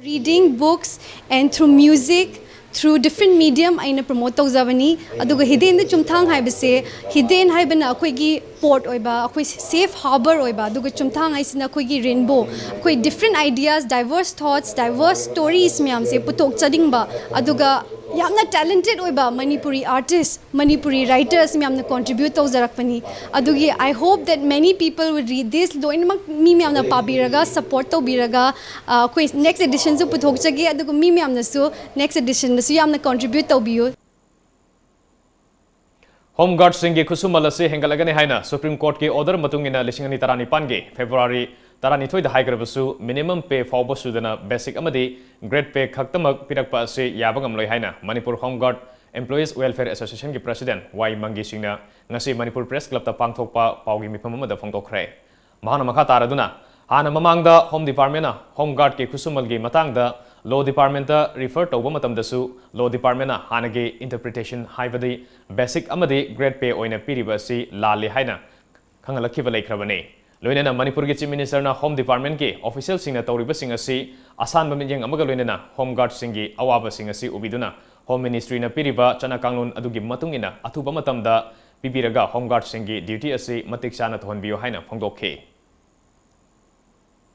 Reading books and through music, through different medium ꯑꯩꯅ promote ꯇꯧꯖꯕꯅꯤ꯫ ꯑꯗꯨꯒ ꯍꯤꯗꯦꯟꯗ ꯆꯨꯝꯊꯥꯡ ꯍꯥꯏꯕꯁꯦ, ꯍꯤꯗꯦꯟ ꯍꯥꯏꯕꯅ ꯑꯩꯈꯣꯏꯒꯤ port ꯑꯣꯏꯕ, ꯑꯩꯈꯣꯏ safe harbour ꯑꯣꯏꯕ, ꯑꯗꯨꯒ ꯆꯨꯝꯊꯥꯡ ꯍꯥꯏꯁꯤꯅ ꯑꯩꯈꯣꯏꯒꯤ rainbow, ꯑꯩꯈꯣꯏ different ideas, diverse thoughts, diverse stories ꯃꯌꯥꯝꯁꯦ ꯄꯨꯊꯣꯛꯆꯅꯤꯡꯕ, ꯑꯗꯨꯒ ꯌꯥꯝꯅ talented ꯑꯣꯏꯕ Manipuri artist, Manipuri writers ꯃꯌꯥꯝꯅ contribute ꯇꯧꯖꯔꯛꯄꯅꯤ꯫ ꯑꯗꯨꯒꯤ I hope that many people will read this. ꯂꯣꯏꯅꯃꯛ ꯃꯤ ꯃꯌꯥꯝꯅ ꯄꯥꯕꯤꯔꯒ, support ꯇꯧꯕꯤꯔꯒ, ꯑ, ꯑꯩꯈꯣꯏ next editionꯁꯨ ꯄꯨꯊꯣꯛꯆꯒꯦ, ꯑꯗꯨꯒ ꯃꯤ ꯃꯌꯥꯝꯅꯁꯨ next editionꯗꯁꯨ ꯌꯥꯝꯅ contribute ꯇꯧꯕꯤꯌꯨ꯫ Home guardꯁꯤꯡꯒꯤ ꯈꯨꯠꯁꯨꯃꯜ ꯑꯁꯤ ꯍꯦꯟꯒꯠꯂꯒꯅꯤ ꯍꯥꯏꯅ Supreme Courtꯀꯤ order ꯃꯇꯨꯡ ꯏꯟꯅ ꯂꯤꯁꯤꯡ ꯑꯅꯤ ꯇꯔꯥꯅꯤꯄꯥꯟꯒꯤ February ꯇꯔꯥꯅꯤꯊꯣꯏꯗ ꯍꯥꯏꯈ꯭ꯔꯕꯁꯨ, minimum pay ꯐꯥꯎꯕ ꯁꯨꯗꯅ basic ꯑꯃꯗꯤ grade pay ꯈꯛꯇꯃꯛ ꯄꯤꯔꯛꯄ ꯑꯁꯤ ꯌꯥꯕ ꯉꯝꯂꯣꯏ ꯍꯥꯏꯅ Manipur Home Guard Employees Welfare Associationꯒꯤ President ꯋꯥꯏ ꯃꯪꯒꯤ ꯁꯤꯡꯅ ꯉꯁꯤ Manipur Press Clubꯇ ꯄꯥꯡꯊꯣꯛꯄ ꯄꯥꯎꯒꯤ ꯃꯤꯐꯝ ꯑꯃꯗ ꯐꯣꯡꯗꯣꯛꯈ꯭ꯔꯦ꯫ ꯃꯍꯥꯛꯅ ꯃꯈꯥ ꯇꯥꯔꯗꯨꯅ, ꯍꯥꯟꯅ ꯃꯃꯥꯡꯗ Home Departmentꯅ Home Guardꯀꯤ ꯈꯨꯠꯁꯨꯃꯜꯒꯤ ꯃꯇꯥꯡꯗ Law Departmentꯇ refer ꯇꯧꯕ ꯃꯇꯝꯗꯁꯨ, Law Departmentꯅ ꯍꯥꯟꯅꯒꯤ interpretation, ꯍꯥꯏꯕꯗꯤ basic ꯑꯃꯗꯤ grade pay ꯑꯣꯏꯅ ꯄꯤꯔꯤꯕ ꯑꯁꯤ ꯂꯥꯜꯂꯤ ꯍꯥꯏꯅ ꯈꯪꯍꯜꯂꯛꯈꯤꯕ ꯂꯩꯈ꯭ꯔꯕꯅꯤ꯫ ꯂꯣꯏꯅꯅ ꯃꯅꯤꯄꯨꯔꯒꯤ Chief Ministerꯅ Home Departmentꯀꯤ officialꯁꯤꯡꯅ ꯇꯧꯔꯤꯕꯁꯤꯡ ꯑꯁꯤ ꯑꯁꯥꯟꯕ ꯃꯤꯠꯌꯦꯡ ꯑꯃꯒ ꯂꯣꯏꯅꯅ Home Guardꯁꯤꯡꯒꯤ ꯑꯋꯥꯕꯁꯤꯡ ꯑꯁꯤ ꯎꯕꯤꯗꯨꯅ, Home Ministryꯅ ꯄꯤꯔꯤꯕ ꯆꯠꯅ ꯀꯥꯡꯂꯣꯟ ꯑꯗꯨꯒꯤ ꯃꯇꯨꯡ ꯏꯟꯅ ꯑꯊꯨꯕ ꯃꯇꯝꯗ ꯄꯤꯕꯤꯔꯒ Home Guardꯁꯤꯡꯒꯤ duty ꯑꯁꯤ ꯃꯇꯤꯛ ꯆꯥꯅ ꯇꯧꯍꯟꯕꯤꯌꯨ ꯍꯥꯏꯅ ꯐꯣꯡꯗꯣꯛꯈꯤ꯫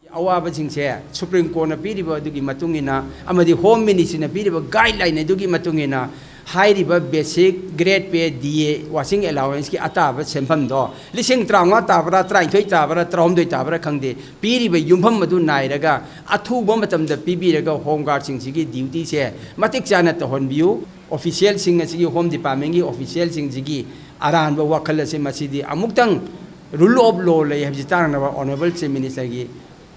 ꯑꯋꯥꯕꯁꯤꯡꯁꯦ Supreme Courtꯅ ꯄꯤꯔꯤꯕ ꯑꯗꯨꯒꯤ ꯃꯇꯨꯡ ꯏꯟꯅ ꯑꯃꯗꯤ Home Ministryꯅ ꯄꯤꯔꯤꯕ guideline ꯑꯗꯨꯒꯤ ꯃꯇꯨꯡ ꯏꯟꯅ ꯍꯥꯏꯔꯤꯕ basic, grade pay, D A, washing allowanceꯀꯤ ꯑꯇꯥꯕ ꯁꯦꯟꯐꯝꯗꯣ ꯂꯤꯁꯤꯡ ꯇꯔꯥꯃꯉꯥ ꯇꯥꯕ꯭ꯔꯥ, ꯇꯔꯥꯅꯤꯊꯣꯏ ꯇꯥꯕ꯭ꯔꯥ, ꯇꯔꯥꯍꯨꯝꯗꯣꯏ ꯇꯥꯕ꯭ꯔꯥ ꯈꯪꯗꯦ, ꯄꯤꯔꯤꯕ ꯌꯨꯝꯐꯝ ꯑꯗꯨ ꯅꯥꯏꯔꯒ ꯑꯊꯨꯕ ꯃꯇꯝꯗ ꯄꯤꯕꯤꯔꯒ Home Guardꯁꯤꯡꯁꯤꯒꯤ dutyꯁꯦ ꯃꯇꯤꯛ ꯆꯥꯅ ꯇꯧꯍꯟꯕꯤꯌꯨ꯫ Officialꯁꯤꯡ ꯑꯁꯤꯒꯤ Home Departmentꯀꯤ officialꯁꯤꯡꯁꯤꯒꯤ ꯑꯔꯥꯟꯕ ꯋꯥꯈꯜ ꯑꯁꯤ ꯃꯁꯤꯗꯤ ꯑꯃꯨꯛꯇꯪ rule of law ꯂꯩ ꯍꯥꯏꯕꯁꯤ ꯇꯥꯛꯅꯅꯕ Honourable Chief Ministerꯒꯤ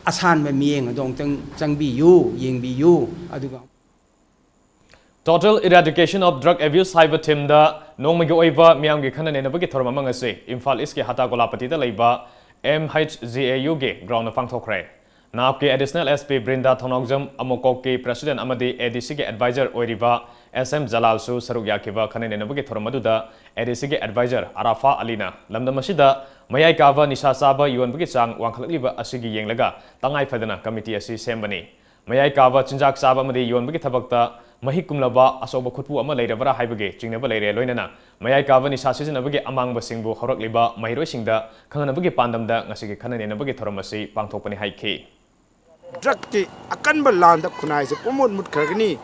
ꯑꯁꯥꯟꯕ ꯃꯤꯠꯌꯦꯡ ꯑꯗꯨ ꯑꯃꯨꯛꯇꯪ ꯆꯪꯕꯤꯌꯨ, ꯌꯦꯡꯕꯤꯌꯨ꯫ ꯑꯗꯨꯒ Total Eradication of Drug Abuse ꯍꯥꯏꯕ themeꯗ ꯅꯣꯡꯃꯒꯤ ꯑꯣꯏꯕ ꯃꯤꯌꯥꯝꯒꯤ ꯈꯟꯅ ꯅꯩꯅꯕꯒꯤ ꯊꯧꯔꯝ ꯑꯃ ꯉꯁꯤ ꯏꯝꯐꯥꯜ Eastꯀꯤ ꯍꯇꯥ ꯒꯣꯂꯥꯄꯇꯤꯗ ꯂꯩꯕ ꯑꯦꯝ ꯑꯩꯆ ꯖꯤ ꯑꯦ ꯌꯨꯒꯤ ꯒ꯭ꯔꯥꯎꯟꯗ ꯄꯥꯡꯊꯣꯛꯈ꯭ꯔꯦ꯫ ꯅꯥꯞꯀꯤ additional S P Brinda Thounaojam, ꯑꯃꯨꯀꯣꯛꯀꯤ ꯄ꯭ꯔꯦꯁꯤꯗꯦꯟꯠ ꯑꯃꯗꯤ ꯑꯦ ꯗꯤ ꯁꯤꯒꯤ ꯑꯦꯗꯚꯥꯏꯖꯔ ꯑꯣꯏꯔꯤꯕ ꯑꯦꯁ ꯑꯦꯝ ꯖꯂꯥꯜꯁꯨ ꯁꯔꯨꯛ ꯌꯥꯈꯤꯕ ꯈꯟꯅ ꯅꯩꯅꯕꯒꯤ ꯊꯧꯔꯝ ꯑꯗꯨꯗ ꯑꯦ ꯗꯤ ꯁꯤꯒꯤ ꯑꯦꯗꯚꯥꯏꯖꯔ ꯑꯔꯥꯐꯥ ꯑꯂꯤꯅ ꯂꯝꯗꯝ ꯑꯁꯤꯗ ꯃꯌꯥꯏ ꯀꯥꯕ ꯅꯤꯁꯥ ꯆꯥꯕ ꯌꯣꯟꯕꯒꯤ ꯆꯥꯡ ꯋꯥꯡꯈꯠꯂꯛꯂꯤꯕ ꯑꯁꯤꯒꯤ ꯌꯦꯡꯂꯒ ꯇꯉꯥꯏ ꯐꯗꯅ ꯀꯃꯤꯇꯤ ꯑꯁꯤ ꯁꯦꯝꯕꯅꯤ꯫ ꯃꯌꯥꯏ ꯀꯥꯕ ꯆꯤꯟꯖꯥꯛ ꯆꯥꯕ ꯑꯃꯗꯤ ꯌꯣꯟꯕꯒꯤ ꯊꯕꯛꯇ ꯃꯍꯤꯛ ꯀꯨꯝꯂꯕ ꯑꯆꯧꯕ ꯈꯨꯠꯄꯨ ꯑꯃ ꯂꯩꯔꯕ꯭ꯔꯥ ꯍꯥꯏꯕꯒꯤ ꯆꯤꯡꯅꯕ ꯂꯩꯔꯦ꯫ ꯂꯣꯏꯅꯅ ꯃꯌꯥꯏ ꯀꯥꯕ ꯅꯤꯁꯥ ꯁꯤꯖꯤꯟꯅꯕꯒꯤ ꯑꯃꯥꯡꯕꯁꯤꯡꯕꯨ ꯍꯧꯔꯛꯂꯤꯕ ꯃꯍꯩꯔꯣꯏꯁꯤꯡꯗ ꯈꯪꯍꯟꯅꯕꯒꯤ ꯄꯥꯟꯗꯝꯗ ꯉꯁꯤꯒꯤ ꯈꯟꯅ ꯅꯩꯅꯕꯒꯤ ꯊꯧꯔꯝ ꯑꯁꯤ ꯄꯥꯡꯊꯣꯛꯄꯅꯤ ꯍꯥꯏꯈꯤ꯫ ꯗ꯭ꯔꯒꯀꯤ ꯑꯀꯟꯕ ꯂꯥꯟꯗ ꯈꯨꯟꯅꯥꯏꯁꯦ ꯄꯨꯝꯃꯨꯠ ꯃꯨꯠꯈ꯭ꯔꯒꯅꯤ꯫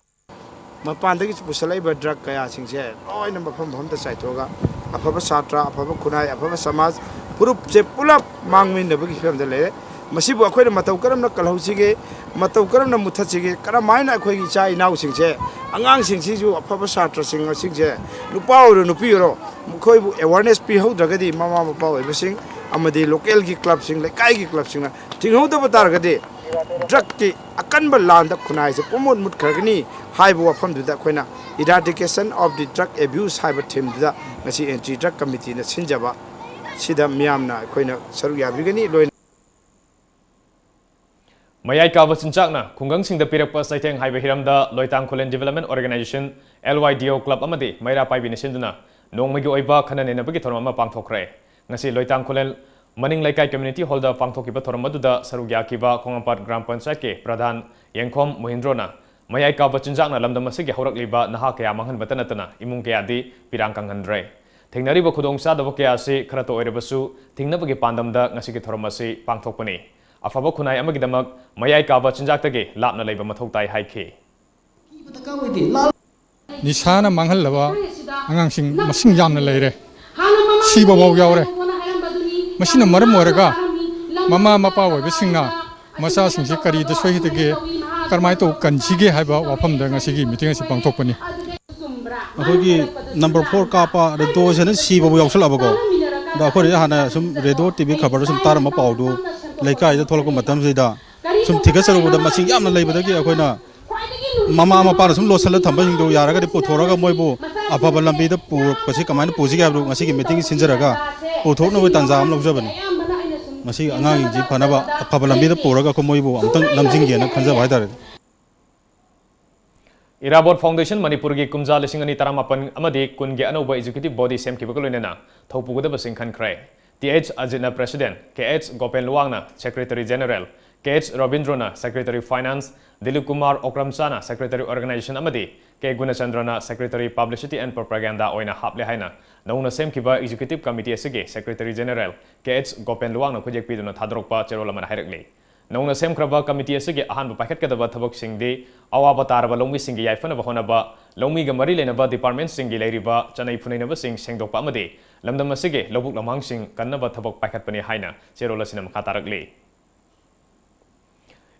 ꯃꯄꯥꯟꯗꯒꯤ ꯄꯨꯁꯜꯂꯛꯏꯕ ꯗ꯭ꯔꯒ ꯀꯌꯥꯁꯤꯡꯁꯦ ꯂꯣꯏꯅ ꯃꯐꯝ ꯃꯐꯝꯗ ꯆꯥꯏꯊꯣꯛꯑꯒ ꯑꯐꯕ ꯁꯥꯇ꯭ꯔ, ꯑꯐꯕ ꯈꯨꯟꯅꯥꯏ, ꯑꯐꯕ ꯁꯃꯥꯖ, ꯐꯨꯔꯨꯞꯁꯦ ꯄꯨꯂꯞ ꯃꯥꯡꯃꯤꯟꯅꯕꯒꯤ ꯐꯤꯕꯝꯗ ꯂꯩꯔꯦ꯫ ꯃꯁꯤꯕꯨ ꯑꯩꯈꯣꯏꯅ ꯃꯇꯧ ꯀꯔꯝꯅ ꯀꯜꯍꯧꯁꯤꯒꯦ, ꯃꯇꯧ ꯀꯔꯝꯅ ꯃꯨꯠꯊꯠꯁꯤꯒꯦ, ꯀꯔꯝꯍꯥꯏꯅ ꯑꯩꯈꯣꯏꯒꯤ ꯏꯆꯥ ꯏꯅꯥꯎꯁꯤꯡꯁꯦ, ꯑꯉꯥꯡꯁꯤꯡꯁꯤꯁꯨ, ꯑꯐꯕ ꯁꯥꯇ꯭ꯔꯁꯤꯡ ꯑꯁꯤꯡꯁꯦ, ꯅꯨꯄꯥ ꯑꯣꯏꯔꯣ ꯅꯨꯄꯤ ꯑꯣꯏꯔꯣ, ꯃꯈꯣꯏꯕꯨ ꯑꯦꯋꯥꯔꯅꯦꯁ ꯄꯤꯍꯧꯗ꯭ꯔꯒꯗꯤ ꯃꯃꯥ ꯃꯄꯥ ꯑꯣꯏꯕꯁꯤꯡ ꯑꯃꯗꯤ ꯂꯣꯀꯦꯜꯒꯤ ꯀ꯭ꯂꯕꯁꯤꯡ, ꯂꯩꯀꯥꯏꯒꯤ ꯀ꯭ꯂꯕꯁꯤꯡꯅ ꯊꯤꯡꯍꯧꯗꯕ ꯇꯥꯔꯒꯗꯤ ꯗ꯭ꯔꯒꯀꯤ ꯑꯀꯟꯕ ꯂꯥꯟꯗ ꯈꯨꯟꯅꯥꯏꯁꯦ ꯄꯨꯝꯃꯨꯠ ꯃꯨꯠꯈ꯭ꯔꯒꯅꯤ ꯍꯥꯏꯕ ꯋꯥꯐꯝꯗꯨꯗ ꯑꯩꯈꯣꯏꯅ Eradication of the Drug Abuse ꯍꯥꯏꯕ ꯊꯤꯝꯗꯨꯗ ꯉꯁꯤ ꯑꯦꯟꯇꯤ ꯗ꯭ꯔꯒ ꯀꯃꯤꯇꯤꯅ ꯁꯤꯟꯖꯕ ꯁꯤꯗ ꯃꯤꯌꯥꯝꯅ ꯑꯩꯈꯣꯏꯅ ꯁꯔꯨꯛ ꯌꯥꯕꯤꯒꯅꯤ꯫ ꯂꯣꯏꯅ ꯃꯌꯥꯏ ꯀꯥꯕ ꯆꯤꯟꯖꯥꯛꯅ ꯈꯨꯡꯒꯪꯁꯤꯡꯗ ꯄꯤꯔꯛꯄ ꯆꯩꯊꯦꯡ ꯍꯥꯏꯕ ꯍꯤꯔꯝꯗ ꯂꯣꯏꯇꯥꯡ ꯈꯨꯂꯦꯟ ꯗꯤꯕꯦꯂꯞꯃꯦꯟ ꯑꯣꯔꯒꯅꯥꯏꯖꯦꯁꯟ, ꯑꯦꯜ ꯋꯥꯏ ꯗꯤ ꯑꯣ ꯀ꯭ꯂꯕ ꯑꯃꯗꯤ ꯃꯩꯔꯥ ꯄꯥꯏꯕꯤꯅ ꯁꯤꯟꯗꯨꯅ ꯅꯣꯡꯃꯒꯤ ꯑꯣꯏꯕ ꯈꯟꯅ ꯅꯩꯅꯕꯒꯤ ꯊꯧꯔꯝ ꯑꯃ ꯄꯥꯡꯊꯣꯛꯈ꯭ꯔꯦ꯫ ꯉꯁꯤ ꯂꯣꯏꯇꯥꯡ ꯈꯨꯂꯦꯟ ꯃꯅꯤꯡ ꯂꯩꯀꯥꯏ ꯀꯝꯃ꯭ꯌꯨꯅꯤꯇꯤ ꯍꯣꯜꯗ ꯄꯥꯡꯊꯣꯛꯈꯤꯕ ꯊꯧꯔꯝ ꯑꯗꯨꯗ ꯁꯔꯨꯛ ꯌꯥꯈꯤꯕ ꯈꯣꯡꯉꯥꯝꯄꯥꯠ ꯒ꯭ꯔꯥꯝ ꯄꯟꯆꯥꯌꯠꯀꯤ ꯄ꯭ꯔꯙꯥꯟ ꯌꯦꯡꯈꯣꯝ ꯃꯣꯍꯤꯟꯗ꯭ꯔꯣꯅ ꯃꯌꯥꯏ ꯀꯥꯕ ꯆꯤꯟꯖꯥꯛꯅ ꯂꯝꯗꯝ ꯑꯁꯤꯒꯤ ꯍꯧꯔꯛꯂꯤꯕ ꯅꯍꯥ ꯀꯌꯥ ꯃꯥꯡꯍꯟꯕꯇ ꯅꯠꯇꯅ ꯏꯃꯨꯡ ꯀꯌꯥꯗꯤ ꯄꯤꯔꯥꯡ ꯀꯪꯍꯟꯗ꯭ꯔꯦ꯫ ꯊꯦꯡꯅꯔꯤꯕ ꯈꯨꯗꯣꯡꯆꯥꯗꯕ ꯀꯌꯥ ꯑꯁꯤ ꯈꯔꯇ ꯑꯣꯏꯔꯕꯁꯨ ꯊꯤꯡꯅꯕꯒꯤ ꯄꯥꯟꯗꯝꯗ ꯉꯁꯤꯒꯤ ꯊꯧꯔꯝ ꯑꯁꯤ ꯄꯥꯡꯊꯣꯛꯄꯅꯤ꯫ ꯑꯐꯕ ꯈꯨꯟꯅꯥꯏ ꯑꯃꯒꯤꯗꯃꯛ ꯃꯌꯥꯏ ꯀꯥꯕ ꯆꯤꯟꯖꯥꯛꯇꯒꯤ ꯂꯥꯞꯅ ꯂꯩꯕ ꯃꯊꯧ ꯇꯥꯏ ꯍꯥꯏꯈꯤ꯫ ꯅꯤꯁꯥꯅ ꯃꯥꯡꯍꯜꯂꯕ ꯑꯉꯥꯡꯁꯤꯡ ꯃꯁꯤꯡ ꯌꯥꯝꯅ ꯂꯩꯔꯦ꯫ ꯁꯤꯕꯐꯥꯎ ꯌꯥꯎꯔꯦ꯫ ꯃꯁꯤꯅ ꯃꯔꯝ ꯑꯣꯏꯔꯒ ꯃꯃꯥ ꯃꯄꯥ ꯑꯣꯏꯕꯁꯤꯡꯅ ꯃꯆꯥꯁꯤꯡꯁꯤ ꯀꯔꯤꯗ ꯁꯣꯏꯍꯟꯒꯦ, ꯀꯔꯝꯍꯥꯏꯅ ꯇꯧ ꯀꯟꯁꯤꯒꯦ ꯍꯥꯏꯕ ꯋꯥꯐꯝꯗ ꯉꯁꯤꯒꯤ ꯃꯤꯇꯤꯡ ꯑꯁꯤ ꯄꯥꯡꯊꯣꯛꯄꯅꯤ꯫ ꯑꯩꯈꯣꯏꯒꯤ ꯅꯝꯕꯔ ꯐꯣꯔ ꯀꯥꯞꯄ ꯔꯦꯗꯤꯑꯣꯁꯤꯅ ꯁꯤꯕꯕꯨ ꯌꯥꯎꯁꯜꯂꯛꯑꯕꯀꯣ꯫ ꯑꯗ ꯑꯩꯈꯣꯏꯅ ꯍꯥꯟꯅ ꯁꯨꯝ ꯔꯦꯗꯤꯑꯣ, ꯇꯤ ꯚꯤ ꯈꯕꯔꯗ ꯁꯨꯝ ꯇꯥꯔꯝꯕ ꯄꯥꯎꯗꯨ ꯂꯩꯀꯥꯏꯗ ꯊꯣꯛꯂꯛꯄ ꯃꯇꯝꯁꯤꯗ ꯁꯨꯝ ꯊꯤꯒꯠꯆꯔꯨꯕꯗ ꯃꯁꯤꯡ ꯌꯥꯝꯅ ꯂꯩꯕꯗꯒꯤ ꯑꯩꯈꯣꯏꯅ ꯃꯃꯥ ꯃꯄꯥꯅ ꯁꯨꯝ ꯂꯣꯠꯁꯤꯜꯂ ꯊꯝꯕꯁꯤꯡꯗꯣ ꯌꯥꯔꯒꯗꯤ ꯄꯨꯊꯣꯔꯒ ꯃꯣꯏꯕꯨ ꯑꯐꯕ ꯂꯝꯕꯤꯗ ꯄꯨꯔꯛꯄꯁꯤ ꯀꯃꯥꯏꯅ ꯄꯨꯁꯤꯒꯦ ꯍꯥꯏꯕꯗꯨ ꯉꯁꯤꯒꯤ ꯃꯤꯇꯤꯡ ꯁꯤꯟꯖꯔꯒ ꯄꯨꯊꯣꯛꯅꯕꯒꯤ ꯇꯥꯟꯖꯥ ꯑꯃ ꯂꯧꯖꯕꯅꯤ꯫ ꯃꯁꯤ ꯑꯉꯥꯡꯁꯤꯡꯁꯤ ꯐꯅꯕ ꯑꯐꯕ ꯂꯝꯕꯤꯗ ꯄꯨꯔꯒ ꯑꯩꯈꯣꯏ ꯃꯣꯏꯕꯨ ꯑꯃꯨꯛꯇꯪ ꯂꯝꯖꯤꯡꯒꯦꯅ ꯈꯟꯖꯕ ꯍꯥꯏꯇꯥꯔꯦ꯫ ꯏꯔꯥꯕꯣꯠ ꯐꯥꯎꯟꯗꯦꯁꯟ ꯃꯅꯤꯄꯨꯔꯒꯤ ꯀꯨꯝꯖꯥ ꯂꯤꯁꯤꯡ ꯑꯅꯤ ꯇꯔꯥꯃꯥꯄꯟ ꯑꯃꯗꯤ ꯀꯨꯟꯒꯤ ꯑꯅꯧꯕ executive body ꯁꯦꯝꯈꯤꯕꯒ ꯂꯣꯏꯅꯅ ꯊꯧꯄꯨꯒꯗꯕꯁꯤꯡ ꯈꯟꯈ꯭ꯔꯦ꯫ ꯇꯤ ꯑꯩꯆ ꯑꯖꯤꯠꯅ president, ꯀꯦ ꯑꯩꯆ ꯒꯣꯄꯦꯟ ꯂꯨꯋꯥꯡꯅ secretary general, ꯀꯦ ꯑꯩꯆ ꯔꯕꯤꯟꯗ꯭ꯔꯣꯅ secretary finance, ꯗꯤꯂꯤꯞ ꯀꯨꯃꯥꯔ ꯑꯣꯀ꯭ꯔꯝꯆꯥꯅ secretary organization ꯑꯃꯗꯤ ꯀꯦ ꯒꯨꯅꯆꯟꯗ꯭ꯔꯅ secretary publicity and propaganda ꯑꯣꯏꯅ ꯍꯥꯞꯂꯦ ꯍꯥꯏꯅ ꯅꯧꯅ ꯁꯦꯝꯈꯤꯕ executive committee ꯑꯁꯤꯒꯤ secretary general K H Gopen ꯂꯨꯋꯥꯡꯅ ꯈꯨꯠꯌꯦꯛ ꯄꯤꯗꯨꯅ ꯊꯥꯗꯣꯔꯛꯄ ꯆꯦꯔꯣꯜ ꯑꯃꯅ ꯍꯥꯏꯔꯛꯂꯤ꯫ ꯅꯧꯅ ꯁꯦꯝꯈ꯭ꯔꯕ committee ꯑꯁꯤꯒꯤ ꯑꯍꯥꯟꯕ ꯄꯥꯏꯈꯠꯀꯗꯕ ꯊꯕꯛꯁꯤꯡꯗꯤ ꯑꯋꯥꯕ ꯇꯥꯔꯕ ꯂꯧꯃꯤꯁꯤꯡꯒꯤ ꯌꯥꯏꯐꯅꯕ ꯍꯣꯠꯅꯕ, ꯂꯧꯃꯤꯒ ꯃꯔꯤ ꯂꯩꯅꯕ departmentꯁꯤꯡꯒꯤ ꯂꯩꯔꯤꯕ ꯆꯅꯩ ꯐꯨꯅꯩꯅꯕꯁꯤꯡ ꯁꯦꯡꯗꯣꯛꯄ ꯑꯃꯗꯤ ꯂꯝꯗꯝ ꯑꯁꯤꯒꯤ ꯂꯧꯕꯨꯛ ꯂꯝꯍꯥꯡꯁꯤꯡ ꯀꯟꯅꯕ ꯊꯕꯛ ꯄꯥꯏꯈꯠꯄꯅꯤ ꯍꯥꯏꯅ ꯆꯦꯔꯣꯜ ꯑꯁꯤꯅ ꯃꯈꯥ ꯇꯥꯔꯛꯂꯤ꯫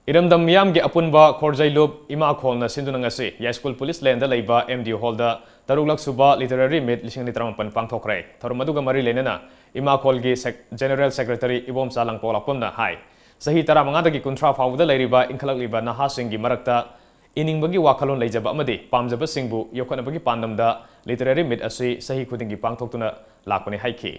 ꯏꯔꯝꯗꯝ ꯃꯤꯌꯥꯝꯒꯤ ꯑꯄꯨꯟꯕ ꯈꯣꯔꯖꯩꯂꯨꯞ ꯏꯃꯥꯈꯣꯜꯅ ꯁꯤꯟꯗꯨꯅ ꯉꯁꯤ ꯌꯥꯏꯁ꯭ꯀꯨꯜ police laneꯗ ꯂꯩꯕ ꯑꯦꯝ ꯗꯤ ꯍꯣꯜꯗ ꯇꯔꯨꯛꯂꯛ ꯁꯨꯕ literary meet ꯂꯤꯁꯤꯡ ꯑꯅꯤ ꯇꯔꯥꯃꯥꯄꯟ ꯄꯥꯡꯊꯣꯛꯈ꯭ꯔꯦ꯫ ꯊꯧꯔꯝ ꯑꯗꯨꯒ ꯃꯔꯤ ꯂꯩꯅꯅ ꯏꯃꯥꯈꯣꯜꯒꯤ ꯁꯦꯛ-, general secretary ꯏꯕꯣꯝꯆꯥ ꯂꯥꯡꯄꯣꯛ ꯂꯥꯛꯄꯝꯅ ꯍꯥꯏ, ꯆꯍꯤ ꯇꯔꯥꯃꯉꯥꯗꯒꯤ ꯀꯨꯟꯊ꯭ꯔꯥ ꯐꯥꯎꯕꯗ ꯂꯩꯔꯤꯕ ꯏꯟꯈꯠꯂꯛꯂꯤꯕ ꯅꯍꯥꯁꯤꯡꯒꯤ ꯃꯔꯛꯇ ꯏꯅꯤꯡꯕꯒꯤ ꯋꯥꯈꯜꯂꯣꯟ ꯂꯩꯖꯕ ꯑꯃꯗꯤ ꯄꯥꯝꯖꯕꯁꯤꯡꯕꯨ ꯌꯣꯛꯈꯠꯅꯕꯒꯤ ꯄꯥꯟꯗꯝꯗ literary meet ꯑꯁꯤ ꯆꯍꯤ ꯈꯨꯗꯤꯡꯒꯤ ꯄꯥꯡꯊꯣꯛꯇꯨꯅ ꯂꯥꯛꯄꯅꯤ ꯍꯥꯏꯈꯤ꯫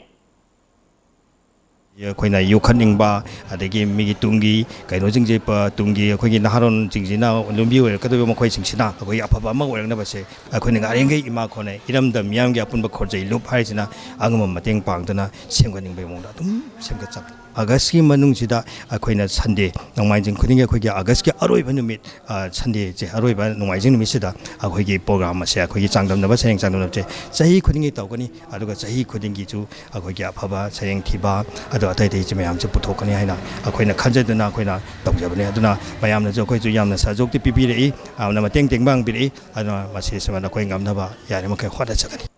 ꯑꯩꯈꯣꯏꯅ ꯌꯣꯛꯈꯠꯅꯤꯡꯕ, ꯑꯗꯒꯤ ꯃꯤꯒꯤ ꯇꯨꯡꯒꯤ ꯀꯩꯅꯣꯁꯤꯡꯁꯦ, ꯄ-, ꯇꯨꯡꯒꯤ ꯑꯩꯈꯣꯏꯒꯤ ꯅꯍꯥꯔꯣꯟꯁꯤꯡꯁꯤꯅ ꯂꯣꯝꯕꯤ ꯑꯣꯏꯔꯛꯀꯗꯧꯔꯤꯕ ꯃꯈꯣꯏꯁꯤꯡꯁꯤꯅ ꯑꯩꯈꯣꯏꯒꯤ ꯑꯐꯕ ꯑꯃ ꯑꯣꯏꯔꯛꯅꯕꯁꯦ ꯑꯩꯈꯣꯏꯅ ꯉꯥꯔꯤꯈꯩ ꯏꯃꯥ ꯈꯣꯟꯅ ꯏꯔꯝꯗꯝ ꯃꯤꯌꯥꯝꯒꯤ ꯑꯄꯨꯟꯕ ꯈꯣꯔꯖꯩ ꯂꯨꯞ ꯍꯥꯏꯔꯤꯁꯤꯅ ꯑꯉꯝꯕ ꯃꯇꯦꯡ ꯄꯥꯡꯗꯨꯅ ꯁꯦꯝꯒꯠꯅꯤꯡꯕꯒꯤ ꯃꯑꯣꯡꯗ ꯑꯗꯨꯝ ꯁꯦꯝꯒꯠꯆꯕꯅꯤ꯫ ꯑꯥꯒꯁꯀꯤ ꯃꯅꯨꯡꯁꯤꯗ ꯑꯩꯈꯣꯏꯅ Sunday, ꯅꯣꯡꯃꯥꯏꯖꯤꯡ ꯈꯨꯗꯤꯡꯒꯤ ꯑꯩꯈꯣꯏꯒꯤ ꯑꯥꯒꯁꯀꯤ ꯑꯔꯣꯏꯕ ꯅꯨꯃꯤꯠ, ꯑ, Sundayꯁꯦ, ꯑꯔꯣꯏꯕ ꯅꯣꯡꯃꯥꯏꯖꯤꯡ ꯅꯨꯃꯤꯠꯁꯤꯗ ꯑꯩꯈꯣꯏꯒꯤ program ꯑꯁꯦ, ꯑꯩꯈꯣꯏꯒꯤ ꯆꯥꯡꯗꯝꯅꯕ, ꯁꯩꯔꯦꯡ ꯆꯥꯡꯗꯝꯅꯕꯁꯦ ꯆꯍꯤ ꯈꯨꯗꯤꯡꯒꯤ ꯇꯧꯒꯅꯤ꯫ ꯑꯗꯨꯒ ꯆꯍꯤ ꯈꯨꯗꯤꯡꯒꯤꯁꯨ ꯑꯩꯈꯣꯏꯒꯤ ꯑꯐꯕ ꯁꯩꯔꯦꯡ ꯊꯤꯕ, ꯑꯗꯨ ꯑꯇꯩ ꯑꯇꯩꯁꯨ ꯃꯌꯥꯝꯁꯨ ꯄꯨꯊꯣꯛꯀꯅꯤ ꯍꯥꯏꯅ ꯑꯩꯈꯣꯏꯅ ꯈꯟꯖꯗꯨꯅ ꯑꯩꯈꯣꯏꯅ ꯇꯧꯖꯕꯅꯤ꯫ ꯑꯗꯨꯅ ꯃꯌꯥꯝꯅꯁꯨ ꯑꯩꯈꯣꯏꯁꯨ ꯌꯥꯝꯅ ꯁꯍꯌꯣꯒꯇꯤ ꯄꯤꯕꯤꯔꯛꯏ, ꯌꯥꯝꯅ ꯃꯇꯦꯡ ꯇꯦꯡꯕꯥꯡ ꯄꯤꯔꯛꯏ꯫ ꯑꯗꯨꯅ ꯃꯁꯤꯁꯤꯃ ꯑꯩꯈꯣꯏ ꯉꯝꯅꯕ ꯌꯥꯔꯤꯃꯈꯩ ꯍꯣꯠꯅꯖꯒꯅꯤ꯫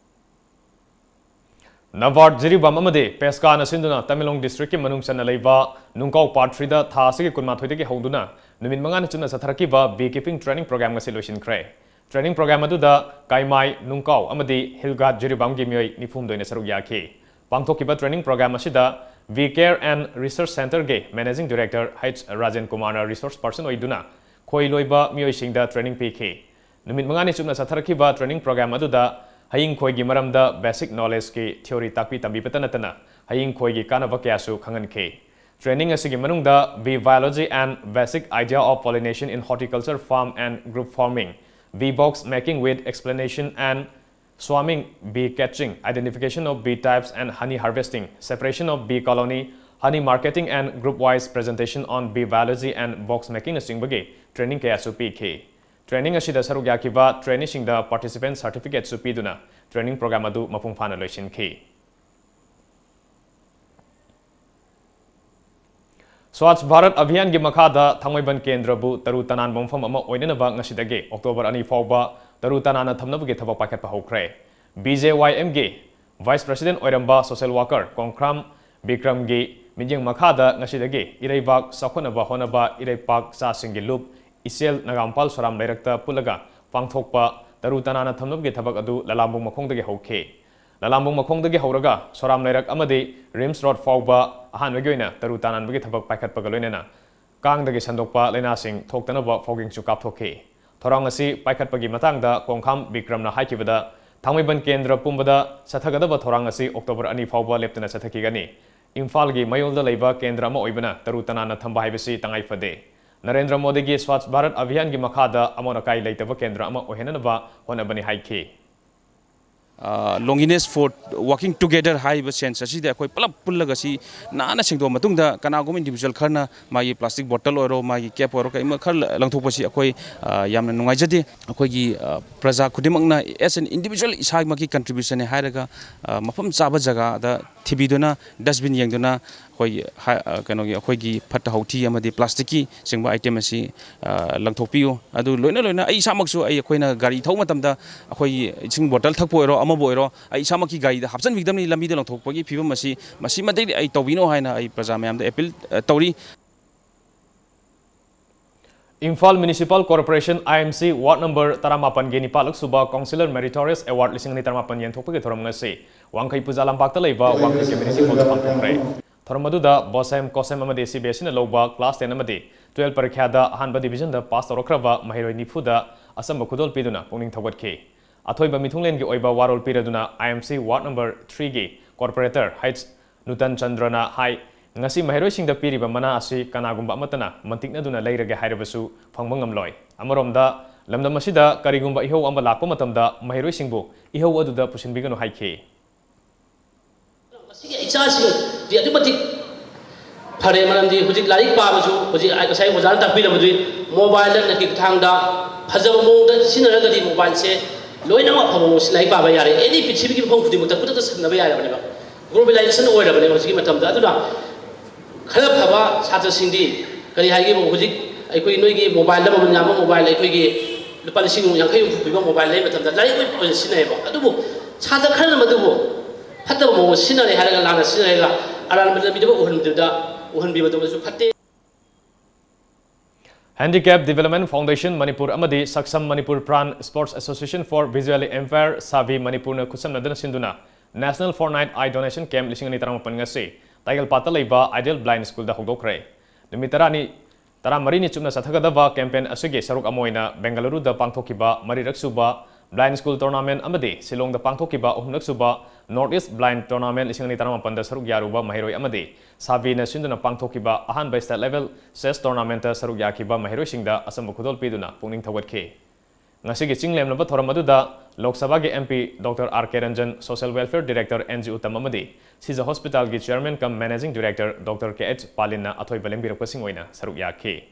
ꯅꯕꯥꯔꯗ ꯖꯤꯔꯤꯕꯥꯝ ꯑꯃꯗꯤ ꯄꯦꯁꯀꯥꯅ ꯁꯤꯟꯗꯨꯅ ꯇꯃꯦꯡꯂꯣꯡ districtꯀꯤ ꯃꯅꯨꯡ ꯆꯟꯅ ꯂꯩꯕ ꯅꯨꯡꯀꯥꯎ part threeꯗ ꯊꯥ ꯑꯁꯤꯒꯤ ꯀꯨꯟꯃꯥꯊꯣꯏꯗꯒꯤ ꯍꯧꯗꯨꯅ ꯅꯨꯃꯤꯠ ꯃꯉꯥꯅꯤ ꯆꯨꯞꯅ ꯆꯠꯊꯔꯛꯈꯤꯕ bee keeping training program ꯉꯁꯤ ꯂꯣꯏꯁꯤꯟꯈ꯭ꯔꯦ꯫ Training program ꯑꯗꯨꯗ ꯀꯥꯏꯃꯥꯏ, ꯅꯨꯡꯀꯥꯎ ꯑꯃꯗꯤ ꯍꯤꯜꯒꯥꯠ ꯖꯤꯔꯤꯕꯥꯝꯒꯤ ꯃꯤꯑꯣꯏ ꯅꯤꯐꯨꯍꯨꯝꯗꯣꯏꯅ ꯁꯔꯨꯛ ꯌꯥꯈꯤ꯫ ꯄꯥꯡꯊꯣꯛꯈꯤꯕ training program ꯑꯁꯤꯗ Bee Care and Research Centreꯒꯤ managing director H Rajen ꯀꯨꯃꯥꯔꯅ resource person ꯑꯣꯏꯗꯨꯅ ꯈꯣꯏ ꯂꯣꯏꯕ ꯃꯤꯑꯣꯏꯁꯤꯡꯗ training ꯄꯤꯈꯤ꯫ ꯅꯨꯃꯤꯠ ꯃꯉꯥꯅꯤ ꯆꯨꯞꯅ ꯆꯠꯊꯔꯛꯈꯤꯕ training program ꯑꯗꯨꯗ ꯍꯌꯤꯡ ꯈꯣꯏꯒꯤ ꯃꯔꯝꯗ basic knowledgeꯀꯤ theory ꯇꯥꯛꯄꯤ ꯇꯝꯕꯤꯕꯇ ꯅꯠꯇꯅ ꯍꯌꯤꯡ ꯈꯣꯏꯒꯤ ꯀꯥꯟꯅꯕ ꯀꯌꯥꯁꯨ ꯈꯪꯍꯟꯈꯤ꯫ Training ꯑꯁꯤꯒꯤ ꯃꯅꯨꯡꯗ bee biology and basic idea of pollination in horticulture farm and group farming, bee box making with explanation and swarming, bee catching, identification of bee types and honey harvesting, separation of bee colony, honey marketing and group wise presentation on bee biology and box making ꯅꯆꯤꯡꯕꯒꯤ training ꯀꯌꯥꯁꯨ ꯄꯤꯈꯤ꯫ Training ꯑꯁꯤꯗ ꯁꯔꯨꯛ ꯌꯥꯈꯤꯕ traineeꯁꯤꯡꯗ participant certificateꯁꯨ ꯄꯤꯗꯨꯅ training program ꯑꯗꯨ ꯃꯄꯨꯡ ꯐꯥꯅ ꯂꯣꯏꯁꯤꯟꯈꯤ꯫ ꯁ꯭ꯋꯥꯆ ꯚꯥꯔꯠ ꯑꯚꯤꯌꯥꯟꯒꯤ ꯃꯈꯥꯗ ꯊꯥꯡꯃꯩꯕꯟ ꯀꯦꯟꯗ꯭ꯔꯕꯨ ꯇꯔꯨ ꯇꯅꯥꯟꯕ ꯃꯐꯝ ꯑꯃ ꯑꯣꯏꯅꯅꯕ ꯉꯁꯤꯗꯒꯤ October ꯑꯅꯤ ꯐꯥꯎꯕ ꯇꯔꯨ ꯇꯅꯥꯟꯅ ꯊꯝꯅꯕꯒꯤ ꯊꯕꯛ ꯄꯥꯏꯈꯠꯄ ꯍꯧꯈ꯭ꯔꯦ꯫ B J Y Mꯒꯤ Vice President ꯑꯣꯏꯔꯝꯕ social worker ꯀꯣꯡꯈ꯭ꯔꯥꯝ ꯕꯤꯀ꯭ꯔꯝꯒꯤ ꯃꯤꯠꯌꯦꯡ ꯃꯈꯥꯗ ꯉꯁꯤꯗꯒꯤ ꯏꯔꯩꯕꯥꯛ ꯆꯥꯎꯈꯠꯅꯕ ꯍꯣꯠꯅꯕ ꯏꯔꯩꯄꯥꯛ ꯆꯥꯁꯤꯡꯒꯤ ꯂꯨꯞ ꯏꯆꯦꯜ ꯅꯒꯥꯝꯄꯥꯜ ꯁꯣꯔꯥꯝ ꯂꯩꯔꯛꯇ ꯄꯨꯜꯂꯒ ꯄꯥꯡꯊꯣꯛꯄ ꯇꯔꯨ ꯇꯅꯥꯟꯅ ꯊꯝꯅꯕꯒꯤ ꯊꯕꯛ ꯑꯗꯨ ꯂꯂꯥꯝꯕꯨꯡ ꯃꯈꯣꯡꯗꯒꯤ ꯍꯧꯈꯤ꯫ ꯂꯂꯥꯝꯕꯨꯡ ꯃꯈꯣꯡꯗꯒꯤ ꯍꯧꯔꯒ ꯁꯣꯔꯥꯝ ꯂꯩꯔꯛ ꯑꯃꯗꯤ ꯔꯤꯝꯁ ꯔꯣꯗ ꯐꯥꯎꯕ ꯑꯍꯥꯟꯕꯒꯤ ꯑꯣꯏꯅ ꯇꯔꯨ ꯇꯅꯥꯟꯕꯒꯤ ꯊꯕꯛ ꯄꯥꯏꯈꯠꯄꯒ ꯂꯣꯏꯅꯅ ꯀꯥꯡꯗꯒꯤ ꯁꯟꯗꯣꯛꯄ ꯂꯥꯏꯅꯥꯁꯤꯡ ꯊꯣꯛꯇꯅꯕ ꯐꯥꯎꯒꯤꯡꯁꯨ ꯀꯥꯞꯊꯣꯛꯈꯤ꯫ ꯊꯧꯔꯥꯡ ꯑꯁꯤ ꯄꯥꯏꯈꯠꯄꯒꯤ ꯃꯇꯥꯡꯗ ꯀꯣꯡꯈꯥꯝ ꯕꯤꯀ꯭ꯔꯝꯅ ꯍꯥꯏꯈꯤꯕꯗ, ꯊꯥꯡꯃꯩꯕꯟ ꯀꯦꯟꯗ꯭ꯔ ꯄꯨꯝꯕꯗ ꯆꯠꯊꯒꯗꯕ ꯊꯧꯔꯥꯡ ꯑꯁꯤ October ꯑꯅꯤ ꯐꯥꯎꯕ ꯂꯦꯞꯇꯅ ꯆꯠꯊꯈꯤꯒꯅꯤ꯫ ꯏꯝꯐꯥꯜꯒꯤ ꯃꯌꯣꯜꯗ ꯂꯩꯕ ꯀꯦꯟꯗ꯭ꯔ ꯑꯃ ꯑꯣꯏꯕꯅ ꯇꯔꯨ ꯇꯅꯥꯟꯅ ꯊꯝꯕ ꯍꯥꯏꯕꯁꯤ ꯇꯉꯥꯏ ꯐꯗꯦ꯫ ꯅꯔꯦꯟꯗ꯭ꯔ ꯃꯣꯗꯤꯒꯤ ꯁ꯭ꯋꯥꯆ ꯚꯥꯔꯠ ꯑꯚꯤꯌꯥꯟꯒꯤ ꯃꯈꯥꯗ ꯑꯃꯣꯠ ꯑꯀꯥꯏ ꯂꯩꯇꯕ ꯀꯦꯟꯗ꯭ꯔ ꯑꯃ ꯑꯣꯏꯍꯟꯅꯕ ꯍꯣꯠꯅꯕꯅꯤ ꯍꯥꯏꯈꯤ꯫ ꯑ, Longiness for Working Together ꯍꯥꯏꯔꯤꯕ sense ꯑꯁꯤꯗ ꯑꯩꯈꯣꯏ ꯄꯨꯂꯞ ꯄꯨꯜꯂꯒ ꯁꯤ ꯅꯥꯟꯅ ꯁꯦꯡꯗꯣꯛꯑ ꯃꯇꯨꯡꯗ, ꯀꯅꯥꯒꯨꯝꯕ individual ꯈꯔꯅ ꯃꯥꯒꯤ plastic bottle ꯑꯣꯏꯔꯣ, ꯃꯥꯒꯤ cap ꯑꯣꯏꯔꯣ, ꯀꯔꯤꯒꯨꯝꯕ ꯈꯔ ꯂꯪꯊꯣꯛꯄꯁꯤ ꯑꯩꯈꯣꯏ, ꯑ, ꯌꯥꯝꯅ ꯅꯨꯡꯉꯥꯏꯖꯗꯦ꯫ ꯑꯩꯈꯣꯏꯒꯤ, ꯑ, ꯄ꯭ꯔꯖꯥ ꯈꯨꯗꯤꯡꯃꯛꯅ as an individual ꯏꯁꯥꯃꯛꯀꯤ contributionꯅꯦ ꯍꯥꯏꯔꯒ, ꯑ, ꯃꯐꯝ ꯆꯥꯕ ꯖꯒꯥꯗ ꯊꯤꯕꯤꯗꯨꯅ, dustbin ꯌꯦꯡꯗꯨꯅ, ꯑꯩꯈꯣꯏꯒꯤ ꯍꯥ-, ꯑ, ꯀꯩꯅꯣꯒꯤ, ꯑꯩꯈꯣꯏꯒꯤ ꯐꯠꯇ ꯍꯥꯎꯊꯤ ꯑꯃꯗꯤ plasticꯀꯤ ꯆꯤꯡꯕ item ꯑꯁꯤ, ꯑ, ꯂꯪꯊꯣꯛꯄꯤꯌꯨ꯫ ꯑꯗꯨ ꯂꯣꯏꯅ ꯂꯣꯏꯅ ꯑꯩ ꯏꯁꯥꯃꯛꯁꯨ, ꯑꯩ, ꯑꯩꯈꯣꯏꯅ ꯒꯥꯔꯤ ꯊꯧꯕ ꯃꯇꯝꯗ ꯑꯩꯈꯣꯏꯒꯤ ꯏꯁꯤꯡ bottle ꯊꯛꯄ ꯑꯣꯏꯔꯣ, ꯑꯃꯕꯨ ꯑꯣꯏꯔꯣ, ꯑꯩ ꯏꯁꯥꯃꯛꯀꯤ ꯒꯥꯔꯤꯗ ꯍꯥꯞꯆꯤꯟꯕꯤꯒꯗꯕꯅꯤ꯫ ꯂꯝꯕꯤꯗ ꯂꯪꯊꯣꯛꯄꯒꯤ ꯐꯤꯕꯝ ꯑꯁꯤ ꯃꯁꯤ ꯃꯇꯩꯗꯤ ꯑꯩ ꯇꯧꯕꯤꯅꯣ ꯍꯥꯏꯅ ꯑꯩ ꯄ꯭ꯔꯖꯥ ꯃꯌꯥꯝꯗ appeal, ꯑ, ꯇꯧꯔꯤ꯫ Imphal Municipal Corporation, I M C, ward number ꯇꯔꯥꯃꯥꯄꯟꯒꯤ ꯅꯤꯄꯥꯜꯂꯛ ꯁꯨꯕ Councillor Meritorious Award ꯂꯤꯁꯤꯡ ꯑꯅꯤ ꯇꯔꯥꯃꯥꯄꯟ ꯌꯦꯟꯊꯣꯛꯄꯒꯤ ꯊꯧꯔꯝ ꯉꯁꯤ ꯋꯥꯡꯈꯩ ꯄꯨꯖꯥ ꯂꯝꯄꯥꯛꯇ ꯂꯩꯕ ꯋꯥꯡꯈꯩ Community Hallꯗ ꯄꯥꯡꯊꯣꯛꯈ꯭ꯔꯦ꯫ ꯊꯧꯔꯝ ꯑꯗꯨꯗ BOSEM, COSEM ꯑꯃꯗꯤ C B S Eꯅ ꯂꯧꯕ class ten ꯑꯃꯗꯤ twelve ꯄꯔꯤꯈ꯭ꯌꯥꯗ ꯑꯍꯥꯟꯕ divisionꯗ pass ꯇꯧꯔꯛꯈ꯭ꯔꯕ ꯃꯍꯩꯔꯣꯏ ꯅꯤꯐꯨꯗ ꯑꯆꯝꯕ ꯈꯨꯗꯣꯜ ꯄꯤꯗꯨꯅ ꯄꯨꯛꯅꯤꯡ ꯊꯧꯒꯠꯈꯤ꯫ ꯑꯊꯣꯏꯕ ꯃꯤꯊꯨꯡꯂꯦꯟꯒꯤ ꯑꯣꯏꯕ ꯋꯥꯔꯣꯜ ꯄꯤꯔꯗꯨꯅ I M C ward number threeꯒꯤ corporator H ꯅꯨꯇꯟ ꯆꯟꯗ꯭ꯔꯅ ꯍꯥꯏ, ꯉꯁꯤ ꯃꯍꯩꯔꯣꯏꯁꯤꯡꯗ ꯄꯤꯔꯤꯕ ꯃꯅꯥ ꯑꯁꯤ ꯀꯅꯥꯒꯨꯝꯕ ꯑꯃꯠꯇꯅ ꯃꯟꯇꯤꯛꯅꯗꯨꯅ ꯂꯩꯔꯒꯦ ꯍꯥꯏꯔꯕꯁꯨ ꯐꯪꯕ ꯉꯝꯂꯣꯏ꯫ ꯑꯃꯔꯣꯝꯗ, ꯂꯝꯗꯝ ꯑꯁꯤꯗ ꯀꯔꯤꯒꯨꯝꯕ ꯏꯍꯧ ꯑꯃ ꯂꯥꯛꯄ ꯃꯇꯝꯗ ꯃꯍꯩꯔꯣꯏꯁꯤꯡꯕꯨ ꯏꯍꯧ ꯑꯗꯨꯗ ꯄꯨꯁꯤꯟꯕꯤꯒꯅꯨ ꯍꯥꯏꯈꯤ꯫ ꯃꯁꯤꯒꯤ ꯏꯆꯥꯁꯤꯡꯗꯤ ꯑꯗꯨꯛꯀꯤ ꯃꯇꯤꯛ ꯐꯔꯦ, ꯃꯔꯝꯗꯤ ꯍꯧꯖꯤꯛ ꯂꯥꯏꯔꯤꯛ ꯄꯥꯕꯁꯨ ꯍꯧꯖꯤꯛ ꯉꯁꯥꯏ ꯑꯣꯖꯥꯅ ꯇꯥꯛꯄꯤꯔꯝꯕꯗꯨꯗꯤ mobile ꯅꯠꯇ꯭ꯔꯒꯤ ꯈꯨꯠꯊꯥꯡꯗ ꯐꯖꯕ ꯃꯑꯣꯡꯗ ꯁꯤꯖꯤꯟꯅꯔꯒꯗꯤ mobileꯁꯦ ꯂꯣꯏꯅꯃꯛ ꯑꯐꯕ ꯃꯑꯣꯡꯗ ꯂꯥꯏꯔꯤꯛ ꯄꯥꯕ ꯌꯥꯔꯦ꯫ Any ꯄ꯭ꯔꯤꯊꯤꯕꯤꯒꯤ ꯃꯐꯝ ꯈꯨꯗꯤꯡꯃꯛꯇ ꯈꯨꯗꯛꯇ ꯁꯝꯅꯕ ꯌꯥꯔꯕꯅꯦꯕ꯫ Globalization ꯑꯣꯏꯔꯕꯅꯦꯕ ꯍꯧꯖꯤꯛꯀꯤ ꯃꯇꯝꯗ꯫ ꯑꯗꯨꯅ ꯈꯔ ꯐꯕ ꯁꯥꯇ꯭ꯔꯁꯤꯡꯗꯤ ꯀꯔꯤ ꯍꯥꯏꯒꯦꯕꯨ, ꯍꯧꯖꯤꯛ ꯑꯩꯈꯣꯏ ꯅꯣꯏꯒꯤ mobileꯗ ꯃꯃꯜ ꯌꯥꯝꯕ mobile, ꯑꯩꯈꯣꯏꯒꯤ ꯂꯨꯄꯥ ꯂꯤꯁꯤꯡ ꯌꯥꯡꯈꯩ ꯍꯨꯝꯐꯨ ꯄꯤꯕ mobile ꯂꯩꯕ ꯃꯇꯝꯗ ꯂꯥꯏꯔꯤꯛ ꯑꯣꯏꯅ ꯁꯤꯖꯤꯟꯅꯩꯌꯦꯕ꯫ ꯑꯗꯨꯕꯨ ꯁꯥꯇ꯭ꯔ ꯈꯔꯅ ꯃꯗꯨꯕꯨ ꯐꯠꯇꯕ ꯃꯑꯣꯡꯗ ꯁꯤꯖꯤꯟꯅꯔꯦ ꯍꯥꯏꯔꯒ, ꯂꯥꯟꯅ ꯁꯤꯖꯤꯟꯅꯔꯒ ꯑꯔꯥꯟꯕ ꯂꯝꯕꯤꯗ ꯎꯍꯟꯕꯗꯨꯗ, ꯎꯍꯟꯕꯤꯕꯗꯨꯃꯁꯨ ꯐꯠꯇꯦ꯫ Handicap Development Foundation ꯃꯅꯤꯄꯨꯔ ꯑꯃꯗꯤ Saksham Manipur Pran Sports Association for Visually Impaired, ꯁꯥꯚꯤ ꯃꯅꯤꯄꯨꯔꯅ ꯈꯨꯠꯁꯝꯅꯗꯨꯅ ꯁꯤꯟꯗꯨꯅ National Four Night Eye Donation Camp ꯂꯤꯁꯤꯡ ꯑꯅꯤ ꯇꯔꯥꯃꯥꯄꯟ ꯉꯁꯤ ꯇꯥꯏꯒꯜꯄꯥꯠꯇ ꯂꯩꯕ Ideal Blind Schoolꯗ ꯍꯧꯗꯣꯛꯈ꯭ꯔꯦ꯫ ꯅꯨꯃꯤꯠ ꯇꯔꯥꯅꯤ, ꯇꯔꯥꯃꯔꯤꯅꯤ ꯆꯨꯞꯅ ꯆꯠꯊꯒꯗꯕ campaign ꯑꯁꯤꯒꯤ ꯁꯔꯨꯛ ꯑꯃ ꯑꯣꯏꯅ ꯕꯦꯡꯒꯂꯨꯔꯨꯗ ꯄꯥꯡꯊꯣꯛꯈꯤꯕ ꯃꯔꯤꯔꯛ ꯁꯨꯕ Blind School Tournament ꯑꯃꯗꯤ ꯁꯤꯂꯣꯡꯗ ꯄꯥꯡꯊꯣꯛꯈꯤꯕ ꯑꯍꯨꯝꯂꯛ ꯁꯨꯕ North East Blind Tournament ꯂꯤꯁꯤꯡ ꯑꯅꯤ ꯇꯔꯥꯃꯥꯄꯟꯗ ꯁꯔꯨꯛ ꯌꯥꯔꯨꯕ ꯃꯍꯩꯔꯣꯏ ꯑꯃꯗꯤ ꯁꯥꯚꯤꯅ ꯁꯤꯟꯗꯨꯅ ꯄꯥꯡꯊꯣꯛꯈꯤꯕ ꯑꯍꯥꯟꯕ state level chess tournamentꯇ ꯁꯔꯨꯛ ꯌꯥꯈꯤꯕ ꯃꯍꯩꯔꯣꯏꯁꯤꯡꯗ ꯑꯆꯝꯕ ꯈꯨꯗꯣꯜ ꯄꯤꯗꯨꯅ ꯄꯨꯛꯅꯤꯡ ꯊꯧꯒꯠꯈꯤ꯫ ꯉꯁꯤꯒꯤ ꯆꯤꯡ ꯂꯦꯝꯂꯕ ꯊꯧꯔꯝ ꯑꯗꯨꯗ ꯂꯣꯛ ꯁꯚꯥꯒꯤ MP Doctor R K Ranjan, Social Welfare Director N G Uttam ꯑꯃꯗꯤ ꯁꯤꯖ Hospitalꯒꯤ Chairman cum Managing Director Doctor K H Palinꯅ ꯑꯊꯣꯏꯕ ꯂꯦꯡꯕꯤꯔꯛꯄꯁꯤꯡ ꯑꯣꯏꯅ ꯁꯔꯨꯛ ꯌꯥꯈꯤ꯫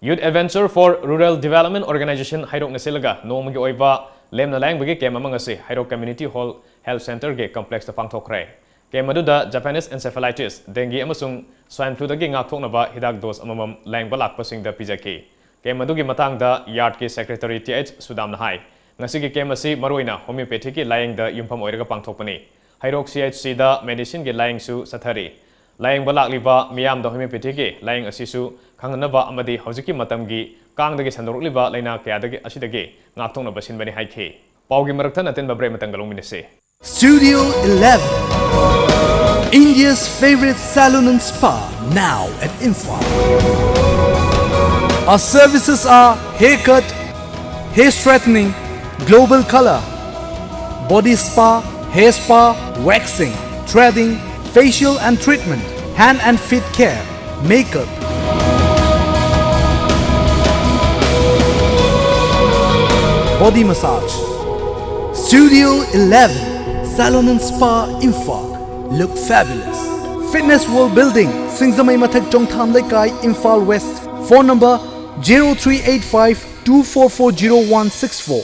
Youth Adventure for Rural Development Organization ꯍꯩꯔꯣꯛꯅ ꯁꯤꯜꯂꯒ ꯅꯣꯡꯃꯒꯤ ꯑꯣꯏꯕ ꯂꯦꯝꯅ ꯂꯥꯌꯦꯡꯕꯒꯤ camp ꯑꯃ ꯉꯁꯤ ꯍꯩꯔꯣꯛ Community Hall Health Centreꯒꯤ complexꯇ ꯄꯥꯡꯊꯣꯛꯈ꯭ꯔꯦ꯫ Camp ꯑꯗꯨꯗ Japanese encephalitis, dengue ꯑꯃꯁꯨꯡ swine flueꯗꯒꯤ ꯉꯥꯛꯊꯣꯛꯅꯕ ꯍꯤꯗꯥꯛ dose ꯑꯃꯃꯝ ꯂꯥꯌꯦꯡꯕ ꯂꯥꯛꯄꯁꯤꯡꯗ ꯄꯤꯖꯈꯤ꯫ Camp ꯑꯗꯨꯒꯤ ꯃꯇꯥꯡꯗ ꯌꯥꯔꯠꯀꯤ Secretary T H ꯁꯨꯗꯥꯝꯅ ꯍꯥꯏ, ꯉꯁꯤꯒꯤ camp ꯑꯁꯤ ꯃꯔꯨꯑꯣꯏꯅ homeopathyꯒꯤ ꯂꯥꯌꯦꯡꯗ ꯌꯨꯝꯐꯝ ꯑꯣꯏꯔꯒ ꯄꯥꯡꯊꯣꯛꯄꯅꯤ꯫ ꯍꯩꯔꯣꯛ CHCꯗ medicineꯒꯤ ꯂꯥꯌꯦꯡꯁꯨ ꯆꯠꯊꯔꯤ꯫ ꯂꯥꯌꯦꯡꯕ ꯂꯥꯛꯂꯤꯕ ꯃꯤꯌꯥꯝꯗ homeopathyꯒꯤ ꯂꯥꯌꯦꯡ ꯑꯁꯤꯁꯨ ꯈꯪꯍꯟꯅꯕ ꯑꯃꯗꯤ ꯍꯧꯖꯤꯛꯀꯤ ꯃꯇꯝꯒꯤ ꯀꯥꯡꯗꯒꯤ ꯁꯟꯗꯣꯔꯛꯂꯤꯕ ꯂꯥꯏꯅꯥ ꯀꯌꯥꯗꯒꯤ ꯑꯁꯤꯗꯒꯤ ꯉꯥꯛꯊꯣꯛꯅꯕ ꯁꯤꯟꯕꯅꯤ ꯍꯥꯏꯈꯤ꯫ ꯄꯥꯎꯒꯤ ꯃꯔꯛ ꯊꯠꯅ ꯑꯇꯦꯟꯕ break ꯑꯃꯇꯪꯒ ꯂꯧꯃꯤꯟꯅꯁꯤ꯫ Studio eleven, India's favorite salon and spa, now at Imphal. Our services are haircut, hair straightening, global color, body spa, Hair spa, waxing, threading, facial and treatment, hand and feet care, makeup, body massage. Studio eleven, Salon and Spa, Imphal. Look fabulous. Fitness World Building, Singzamei Mathak, Chongtham Leikai, Imphal West. Phone number zero three eight five two four four zero one six four.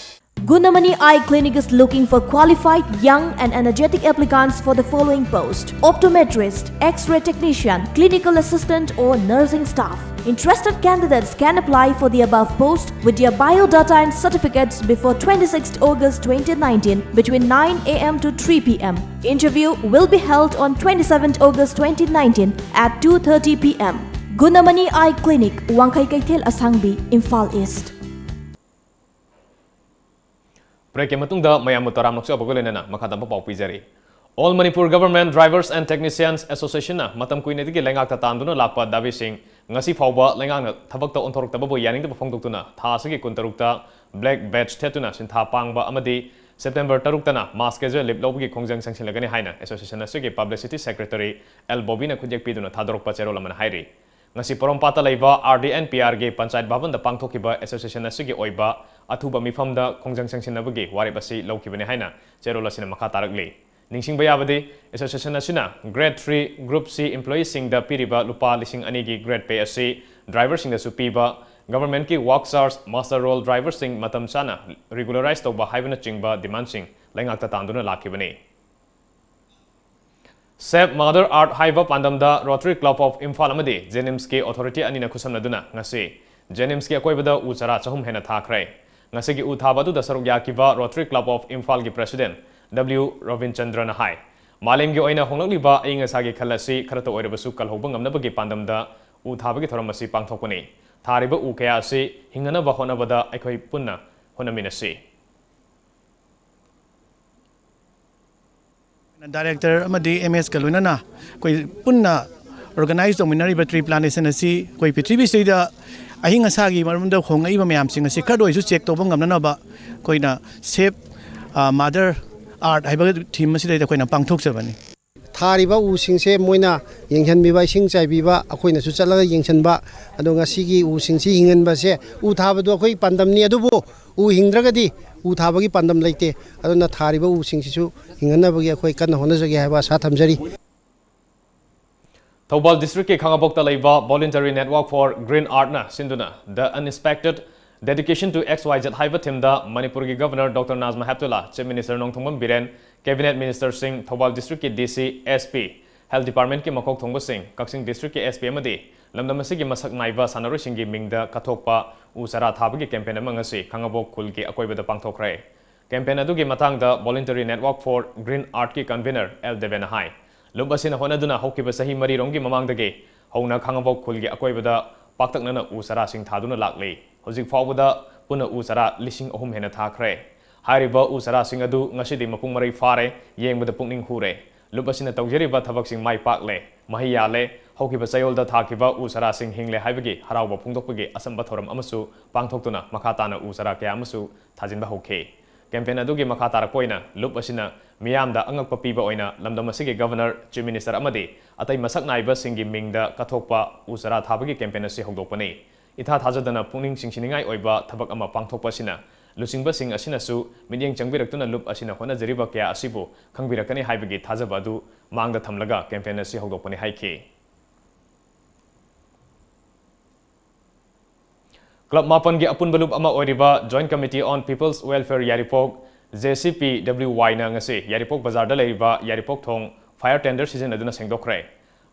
Gunamani Eye Clinic is looking for qualified, young and energetic applicants for the following post: optometrist, X-ray technician, clinical assistant or nursing staff. Interested candidates can apply for the above post with their biodata and certificates before twenty-sixth August twenty nineteen between nine a m to three p m. Interview will be held on twenty-seventh August twenty nineteen at two thirty p m. Gunamani Eye Clinic, Wangkhei Keithel Asangbi, Imphal East. Breakꯀꯤ ꯃꯇꯨꯡꯗ ꯃꯌꯥꯝꯕꯨ ꯇꯔꯥꯝꯅ ꯑꯣꯛꯆꯕꯒ ꯂꯣꯏꯅꯅ ꯃꯈꯥ ꯇꯥꯕ ꯄꯥꯎ ꯄꯤꯖꯔꯤ꯫ All Manipur Government Drivers and Technicians Associationꯅ ꯃꯇꯝ ꯀꯨꯏꯅꯗꯒꯤ ꯂꯩꯉꯥꯛꯇ ꯇꯥꯟꯗꯨꯅ ꯂꯥꯛꯄ ꯗꯥꯕꯤꯁꯤꯡ ꯉꯁꯤ ꯐꯥꯎꯕ ꯂꯩꯉꯥꯛꯅ ꯊꯕꯛꯇ ꯑꯣꯟꯊꯣꯔꯛꯇꯕꯕꯨ ꯌꯥꯅꯤꯡꯗꯕ ꯐꯣꯡꯗꯣꯛꯇꯨꯅ ꯊꯥ ꯑꯁꯤꯒꯤ ꯀꯨꯟꯇꯔꯨꯛꯇ black badge ꯊꯦꯠꯇꯨꯅ ꯁꯤꯟꯊꯥ ꯄꯥꯡꯕ ꯑꯃꯗꯤ September ꯇꯔꯨꯛꯇꯅ mass casual leave ꯂꯧꯕꯒꯤ ꯈꯣꯡꯖꯪ ꯆꯪꯁꯤꯜꯂꯒꯅꯤ ꯍꯥꯏꯅ association ꯑꯁꯤꯒꯤ publicity secretary ꯑꯦꯜ ꯕꯣꯕꯤꯅ ꯈꯨꯠꯌꯦꯛ ꯄꯤꯗꯨꯅ ꯊꯥꯗꯣꯔꯛꯄ ꯆꯦꯔꯣꯜ ꯑꯃꯅ ꯍꯥꯏꯔꯤ꯫ ꯉꯁꯤ ꯄꯣꯔꯣꯝꯄꯥꯠꯇ ꯂꯩꯕ ꯑꯥꯔ ꯗꯤ ꯑꯦꯟ ꯄꯤ ꯑꯥꯔꯒꯤ ꯄꯟꯆꯥꯌꯠ ꯚꯕꯟꯗ ꯄꯥꯡꯊꯣꯛꯈꯤꯕ association ꯑꯁꯤꯒꯤ ꯑꯣꯏꯕ ꯑꯊꯨꯕ ꯃꯤꯐꯝꯗ ꯈꯣꯡꯖꯪ ꯆꯪꯁꯤꯟꯅꯕꯒꯤ ꯋꯥꯔꯦꯞ ꯑꯁꯤ ꯂꯧꯈꯤꯕꯅꯤ ꯍꯥꯏꯅ ꯆꯦꯔꯣꯜ ꯑꯁꯤꯅ ꯃꯈꯥ ꯇꯥꯔꯛꯂꯤ꯫ ꯅꯤꯡꯁꯤꯡꯕ ꯌꯥꯕꯗꯤ, association ꯑꯁꯤꯅ grade three, group C employeeꯁꯤꯡꯗ ꯄꯤꯔꯤꯕ ꯂꯨꯄꯥ ꯂꯤꯁꯤꯡ ꯑꯅꯤꯒꯤ grade pay ꯑꯁꯤ driverꯁꯤꯡꯗꯁꯨ ꯄꯤꯕ, governmentꯀꯤ work charge, muster roll, driverꯁꯤꯡ ꯃꯇꯝ ꯆꯥꯅ regularize ꯇꯧꯕ ꯍꯥꯏꯕꯅꯆꯤꯡꯕ demandꯁꯤꯡ ꯂꯩꯉꯥꯛꯇ ꯇꯥꯟꯗꯨꯅ ꯂꯥꯛꯈꯤꯕꯅꯤ꯫ Save Mother Earth ꯍꯥꯏꯕ ꯄꯥꯟꯗꯝꯗ Rotary Club of Imphal ꯑꯃꯗꯤ JNIMSꯀꯤ authority ꯑꯅꯤꯅ ꯈꯨꯠꯁꯝꯅꯗꯨꯅ ꯉꯁꯤ JNIMSꯀꯤ ꯑꯀꯣꯏꯕꯗ ꯎ ꯆꯥꯔꯥ ꯆꯍꯨꯝ ꯍꯦꯟꯅ ꯊꯥꯈ꯭ꯔꯦ꯫ ꯉꯁꯤꯒꯤ ꯎ ꯊꯥꯕ ꯑꯗꯨꯗ ꯁꯔꯨꯛ ꯌꯥꯈꯤꯕ Rotary Club of Imphalꯒꯤ president ꯗꯕ꯭ꯂꯤꯎ ꯔꯕꯤꯟꯆꯟꯗ꯭ꯔꯅ ꯍꯥꯏ, ꯃꯥꯂꯦꯝꯒꯤ ꯑꯣꯏꯅ ꯍꯣꯡꯂꯛꯂꯤꯕ ꯑꯏꯪ ꯑꯁꯥꯒꯤ ꯈꯜ ꯑꯁꯤ ꯈꯔꯇ ꯑꯣꯏꯔꯕꯁꯨ ꯀꯜꯍꯧꯕ ꯉꯝꯅꯕꯒꯤ ꯄꯥꯟꯗꯝꯗ ꯎ ꯊꯥꯕꯒꯤ ꯊꯧꯔꯝ ꯑꯁꯤ ꯄꯥꯡꯊꯣꯛꯄꯅꯤ꯫ ꯊꯥꯔꯤꯕ ꯎ ꯀꯌꯥ ꯑꯁꯤ ꯍꯤꯡꯅꯅꯕ ꯍꯣꯠꯅꯕꯗ ꯑꯩꯈꯣꯏ ꯄꯨꯟꯅ ꯍꯣꯠꯅꯃꯤꯟꯅꯁꯤ꯫ Director ꯑꯃꯗꯤ ꯑꯦꯝ ꯑꯦꯁꯀ ꯂꯣꯏꯅꯅ ꯑꯩꯈꯣꯏ ꯄꯨꯟꯅ organize ꯇꯧꯃꯤꯟꯅꯔꯤꯕ tree plantation ꯑꯁꯤ ꯑꯩꯈꯣꯏ ꯄ꯭ꯔꯤꯊꯤꯕꯤꯁꯤꯗ ꯑꯏꯪ ꯑꯁꯥꯒꯤ ꯃꯔꯝꯗ ꯍꯣꯡꯂꯛꯏꯕ ꯃꯌꯥꯝꯁꯤꯡ ꯑꯁꯤ ꯈꯔꯗ ꯑꯣꯏꯔꯁꯨ check ꯇꯧꯕ ꯉꯝꯅꯅꯕ ꯑꯩꯈꯣꯏꯅ Save, ꯑ, Mother ꯑꯥꯔꯠ ꯍꯥꯏꯕ ꯊꯤꯝ ꯑꯁꯤꯗꯩꯗ ꯑꯩꯈꯣꯏꯅ ꯄꯥꯡꯊꯣꯛꯆꯕꯅꯤ꯫ ꯊꯥꯔꯤꯕ ꯎꯁꯤꯡꯁꯦ ꯃꯣꯏꯅ ꯌꯦꯡꯁꯤꯟꯕꯤꯕ, ꯏꯁꯤꯡ ꯆꯥꯏꯕꯤꯕ, ꯑꯩꯈꯣꯏꯅꯁꯨ ꯆꯠꯂꯒ ꯌꯦꯡꯁꯤꯟꯕ꯫ ꯑꯗꯣ ꯉꯁꯤꯒꯤ ꯎꯁꯤꯡꯁꯤ ꯍꯤꯡꯍꯟꯕꯁꯦ, ꯎ ꯊꯥꯕꯗꯣ ꯑꯩꯈꯣꯏ ꯄꯥꯟꯗꯝꯅꯤ, ꯑꯗꯨꯕꯨ ꯎ ꯍꯤꯡꯗ꯭ꯔꯒꯗꯤ ꯎ ꯊꯥꯕꯒꯤ ꯄꯥꯟꯗꯝ ꯂꯩꯇꯦ꯫ ꯑꯗꯨꯅ ꯊꯥꯔꯤꯕ ꯎꯁꯤꯡꯁꯤꯁꯨ ꯍꯤꯡꯍꯟꯅꯕꯒꯤ ꯑꯩꯈꯣꯏ ꯀꯟꯅ ꯍꯣꯠꯅꯖꯒꯦ ꯍꯥꯏꯕ ꯑꯁꯥ ꯊꯝꯖꯔꯤ꯫ ꯊꯧꯕꯥꯜ ꯗꯤꯁꯇ꯭ꯔꯤꯛꯀꯤ ꯈꯥꯉꯕꯣꯛꯇ ꯂꯩꯕ Voluntary Network for Green Artꯅ ꯁꯤꯟꯗꯨꯅ The Unexpected Dedication to X Y Z ꯍꯥꯏꯕ ꯊꯤꯝꯗ ꯃꯅꯤꯄꯨꯔꯒꯤ governor doctor Najma Heptulla, chief minister Nongthombam Biren, cabinet ꯃꯤꯅꯤꯁꯇꯔꯁꯤꯡ, ꯊꯧꯕꯥꯜ ꯗꯤꯁꯇ꯭ꯔꯤꯛꯀꯤ ꯗꯤ ꯁꯤ, ꯑꯦꯁ ꯄꯤ, ꯍꯦꯜꯊ ꯗꯤꯄꯥꯔꯠꯃꯦꯟꯠꯀꯤ ꯃꯀꯣꯛ ꯊꯣꯡꯕꯁꯤꯡ, ꯀꯛꯆꯤꯡ ꯗꯤꯁꯇ꯭ꯔꯤꯛꯀꯤ ꯑꯦꯁ ꯄꯤ ꯑꯃꯗꯤ ꯂꯝꯗꯝ ꯑꯁꯤꯒꯤ ꯃꯁꯛ ꯅꯥꯏꯕ ꯁꯥꯟꯅꯔꯣꯏꯁꯤꯡꯒꯤ ꯃꯤꯡꯗ ꯀꯠꯊꯣꯛꯄ ꯎ ꯆꯥꯔꯥ ꯊꯥꯕꯒꯤ ꯀꯦꯝꯄꯦꯟ ꯑꯃ ꯉꯁꯤ ꯈꯥꯉꯕꯣꯛ ꯈꯨꯜꯒꯤ ꯑꯀꯣꯏꯕꯗ ꯄꯥꯡꯊꯣꯛꯈ꯭ꯔꯦ꯫ ꯀꯦꯝꯄꯦꯟ ꯑꯗꯨꯒꯤ ꯃꯇꯥꯡꯗ Voluntary Network for Green Artꯀꯤ ꯀꯟꯚꯤꯅꯔ ꯑꯦꯜ ꯗꯦꯕꯦꯟꯅ ꯍꯥꯏ, ꯂꯨꯞ ꯑꯁꯤꯅ ꯍꯣꯠꯅꯗꯨꯅ ꯍꯧꯈꯤꯕ ꯆꯍꯤ ꯃꯔꯤꯔꯣꯝꯒꯤ ꯃꯃꯥꯡꯗꯒꯤ ꯍꯧꯅ ꯈꯥꯉꯕꯣꯛ ꯈꯨꯜꯒꯤ ꯑꯀꯣꯏꯕꯗ ꯄꯥꯛꯇꯛꯅꯅ ꯎ ꯆꯥꯔꯥꯁꯤꯡ ꯊꯥꯗꯨꯅ ꯂꯥꯛꯂꯤ꯫ ꯍꯧꯖꯤꯛ ꯐꯥꯎꯕꯗ ꯄꯨꯟꯅ ꯎ ꯆꯥꯔꯥ ꯂꯤꯁꯤꯡ ꯑꯍꯨꯝ ꯍꯦꯟꯅ ꯊꯥꯈ꯭ꯔꯦ꯫ ꯍꯥꯏꯔꯤꯕ ꯎ ꯆꯥꯔꯥꯁꯤꯡ ꯑꯗꯨ ꯉꯁꯤꯗꯤ ꯃꯄꯨꯡ ꯃꯔꯩ ꯐꯥꯔꯦ, ꯌꯦꯡꯕꯗ ꯄꯨꯛꯅꯤꯡ ꯍꯨꯔꯦ꯫ ꯂꯨꯞ ꯑꯁꯤꯅ ꯇꯧꯖꯔꯤꯕ ꯊꯕꯛꯁꯤꯡ ꯃꯥꯏ ꯄꯥꯛꯂꯦ, ꯃꯍꯩ ꯌꯥꯜꯂꯦ, ꯍꯧꯈꯤꯕ ꯆꯌꯣꯜꯗ ꯊꯥꯈꯤꯕ ꯎ ꯆꯥꯔꯥꯁꯤꯡ ꯍꯤꯡꯂꯦ ꯍꯥꯏꯕꯒꯤ ꯍꯔꯥꯎꯕ ꯐꯣꯡꯗꯣꯛꯄꯒꯤ ꯑꯆꯝꯕ ꯊꯧꯔꯝ ꯑꯃꯁꯨ ꯄꯥꯡꯊꯣꯛꯇꯨꯅ ꯃꯈꯥ ꯇꯥꯅ ꯎ ꯆꯥꯔꯥ ꯀꯌꯥ ꯑꯃꯁꯨ ꯊꯥꯖꯤꯟꯕ ꯍꯧꯈꯤ꯫ ꯀꯦꯝꯄꯦꯟ ꯑꯗꯨꯒꯤ ꯃꯈꯥ ꯇꯥꯔꯛꯄ ꯑꯣꯏꯅ ꯂꯨꯞ ꯑꯁꯤꯅ ꯃꯤꯌꯥꯝꯗ ꯑꯉꯛꯄ ꯄꯤꯕ ꯑꯣꯏꯅ ꯂꯝꯗꯝ ꯑꯁꯤꯒꯤ ꯒꯚꯔꯅꯔ, ꯆꯤꯐ ꯃꯤꯅꯤꯁꯇꯔ ꯑꯃꯗꯤ ꯑꯇꯩ ꯃꯁꯛ ꯅꯥꯏꯕꯁꯤꯡꯒꯤ ꯃꯤꯡꯗ ꯀꯠꯊꯣꯛꯄ ꯎ ꯆꯥꯔꯥ ꯊꯥꯕꯒꯤ ꯀꯦꯝꯄꯦꯟ ꯑꯁꯤ ꯍꯧꯗꯣꯛꯄꯅꯤ꯫ ꯏꯊꯥ ꯊꯥꯖꯗꯅ ꯄꯨꯛꯅꯤꯡ ꯆꯤꯡꯁꯤꯟꯅꯤꯡꯉꯥꯏ ꯑꯣꯏꯕ ꯊꯕꯛ ꯑꯃ ꯄꯥꯡꯊꯣꯛꯄ ꯑꯁꯤꯅ ꯂꯨꯆꯤꯡꯕꯁꯤꯡ ꯑꯁꯤꯅꯁꯨ ꯃꯤꯠꯌꯦꯡ ꯆꯪꯕꯤꯔꯛꯇꯨꯅ ꯂꯨꯞ ꯑꯁꯤꯅ ꯍꯣꯠꯅꯖꯔꯤꯕ ꯀꯌꯥ ꯑꯁꯤꯕꯨ ꯈꯪꯕꯤꯔꯛꯀꯅꯤ ꯍꯥꯏꯕꯒꯤ ꯊꯥꯖꯕ ꯑꯗꯨ ꯃꯥꯡꯗ ꯊꯝꯂꯒ ꯀꯦꯝꯄꯦꯟ ꯑꯁꯤ ꯍꯧꯗꯣꯛꯄꯅꯤ ꯍꯥꯏꯈꯤ꯫ ꯀ꯭ꯂꯕ ꯃꯥꯄꯟꯒꯤ ꯑꯄꯨꯟꯕ ꯂꯨꯞ ꯑꯃ ꯑꯣꯏꯔꯤꯕ Joint Committee on People's Welfare Yairipok, J C P W Y ꯅ ꯉꯁꯤ ꯌꯥꯏꯔꯤꯄꯣꯛ ꯕꯖꯥꯔꯗ ꯂꯩꯔꯤꯕ ꯌꯥꯏꯔꯤꯄꯣꯛ ꯊꯣꯡ fire tender ꯁꯤꯖꯤꯟꯅꯗꯨꯅ ꯁꯦꯡꯗꯣꯛꯈ꯭ꯔꯦ꯫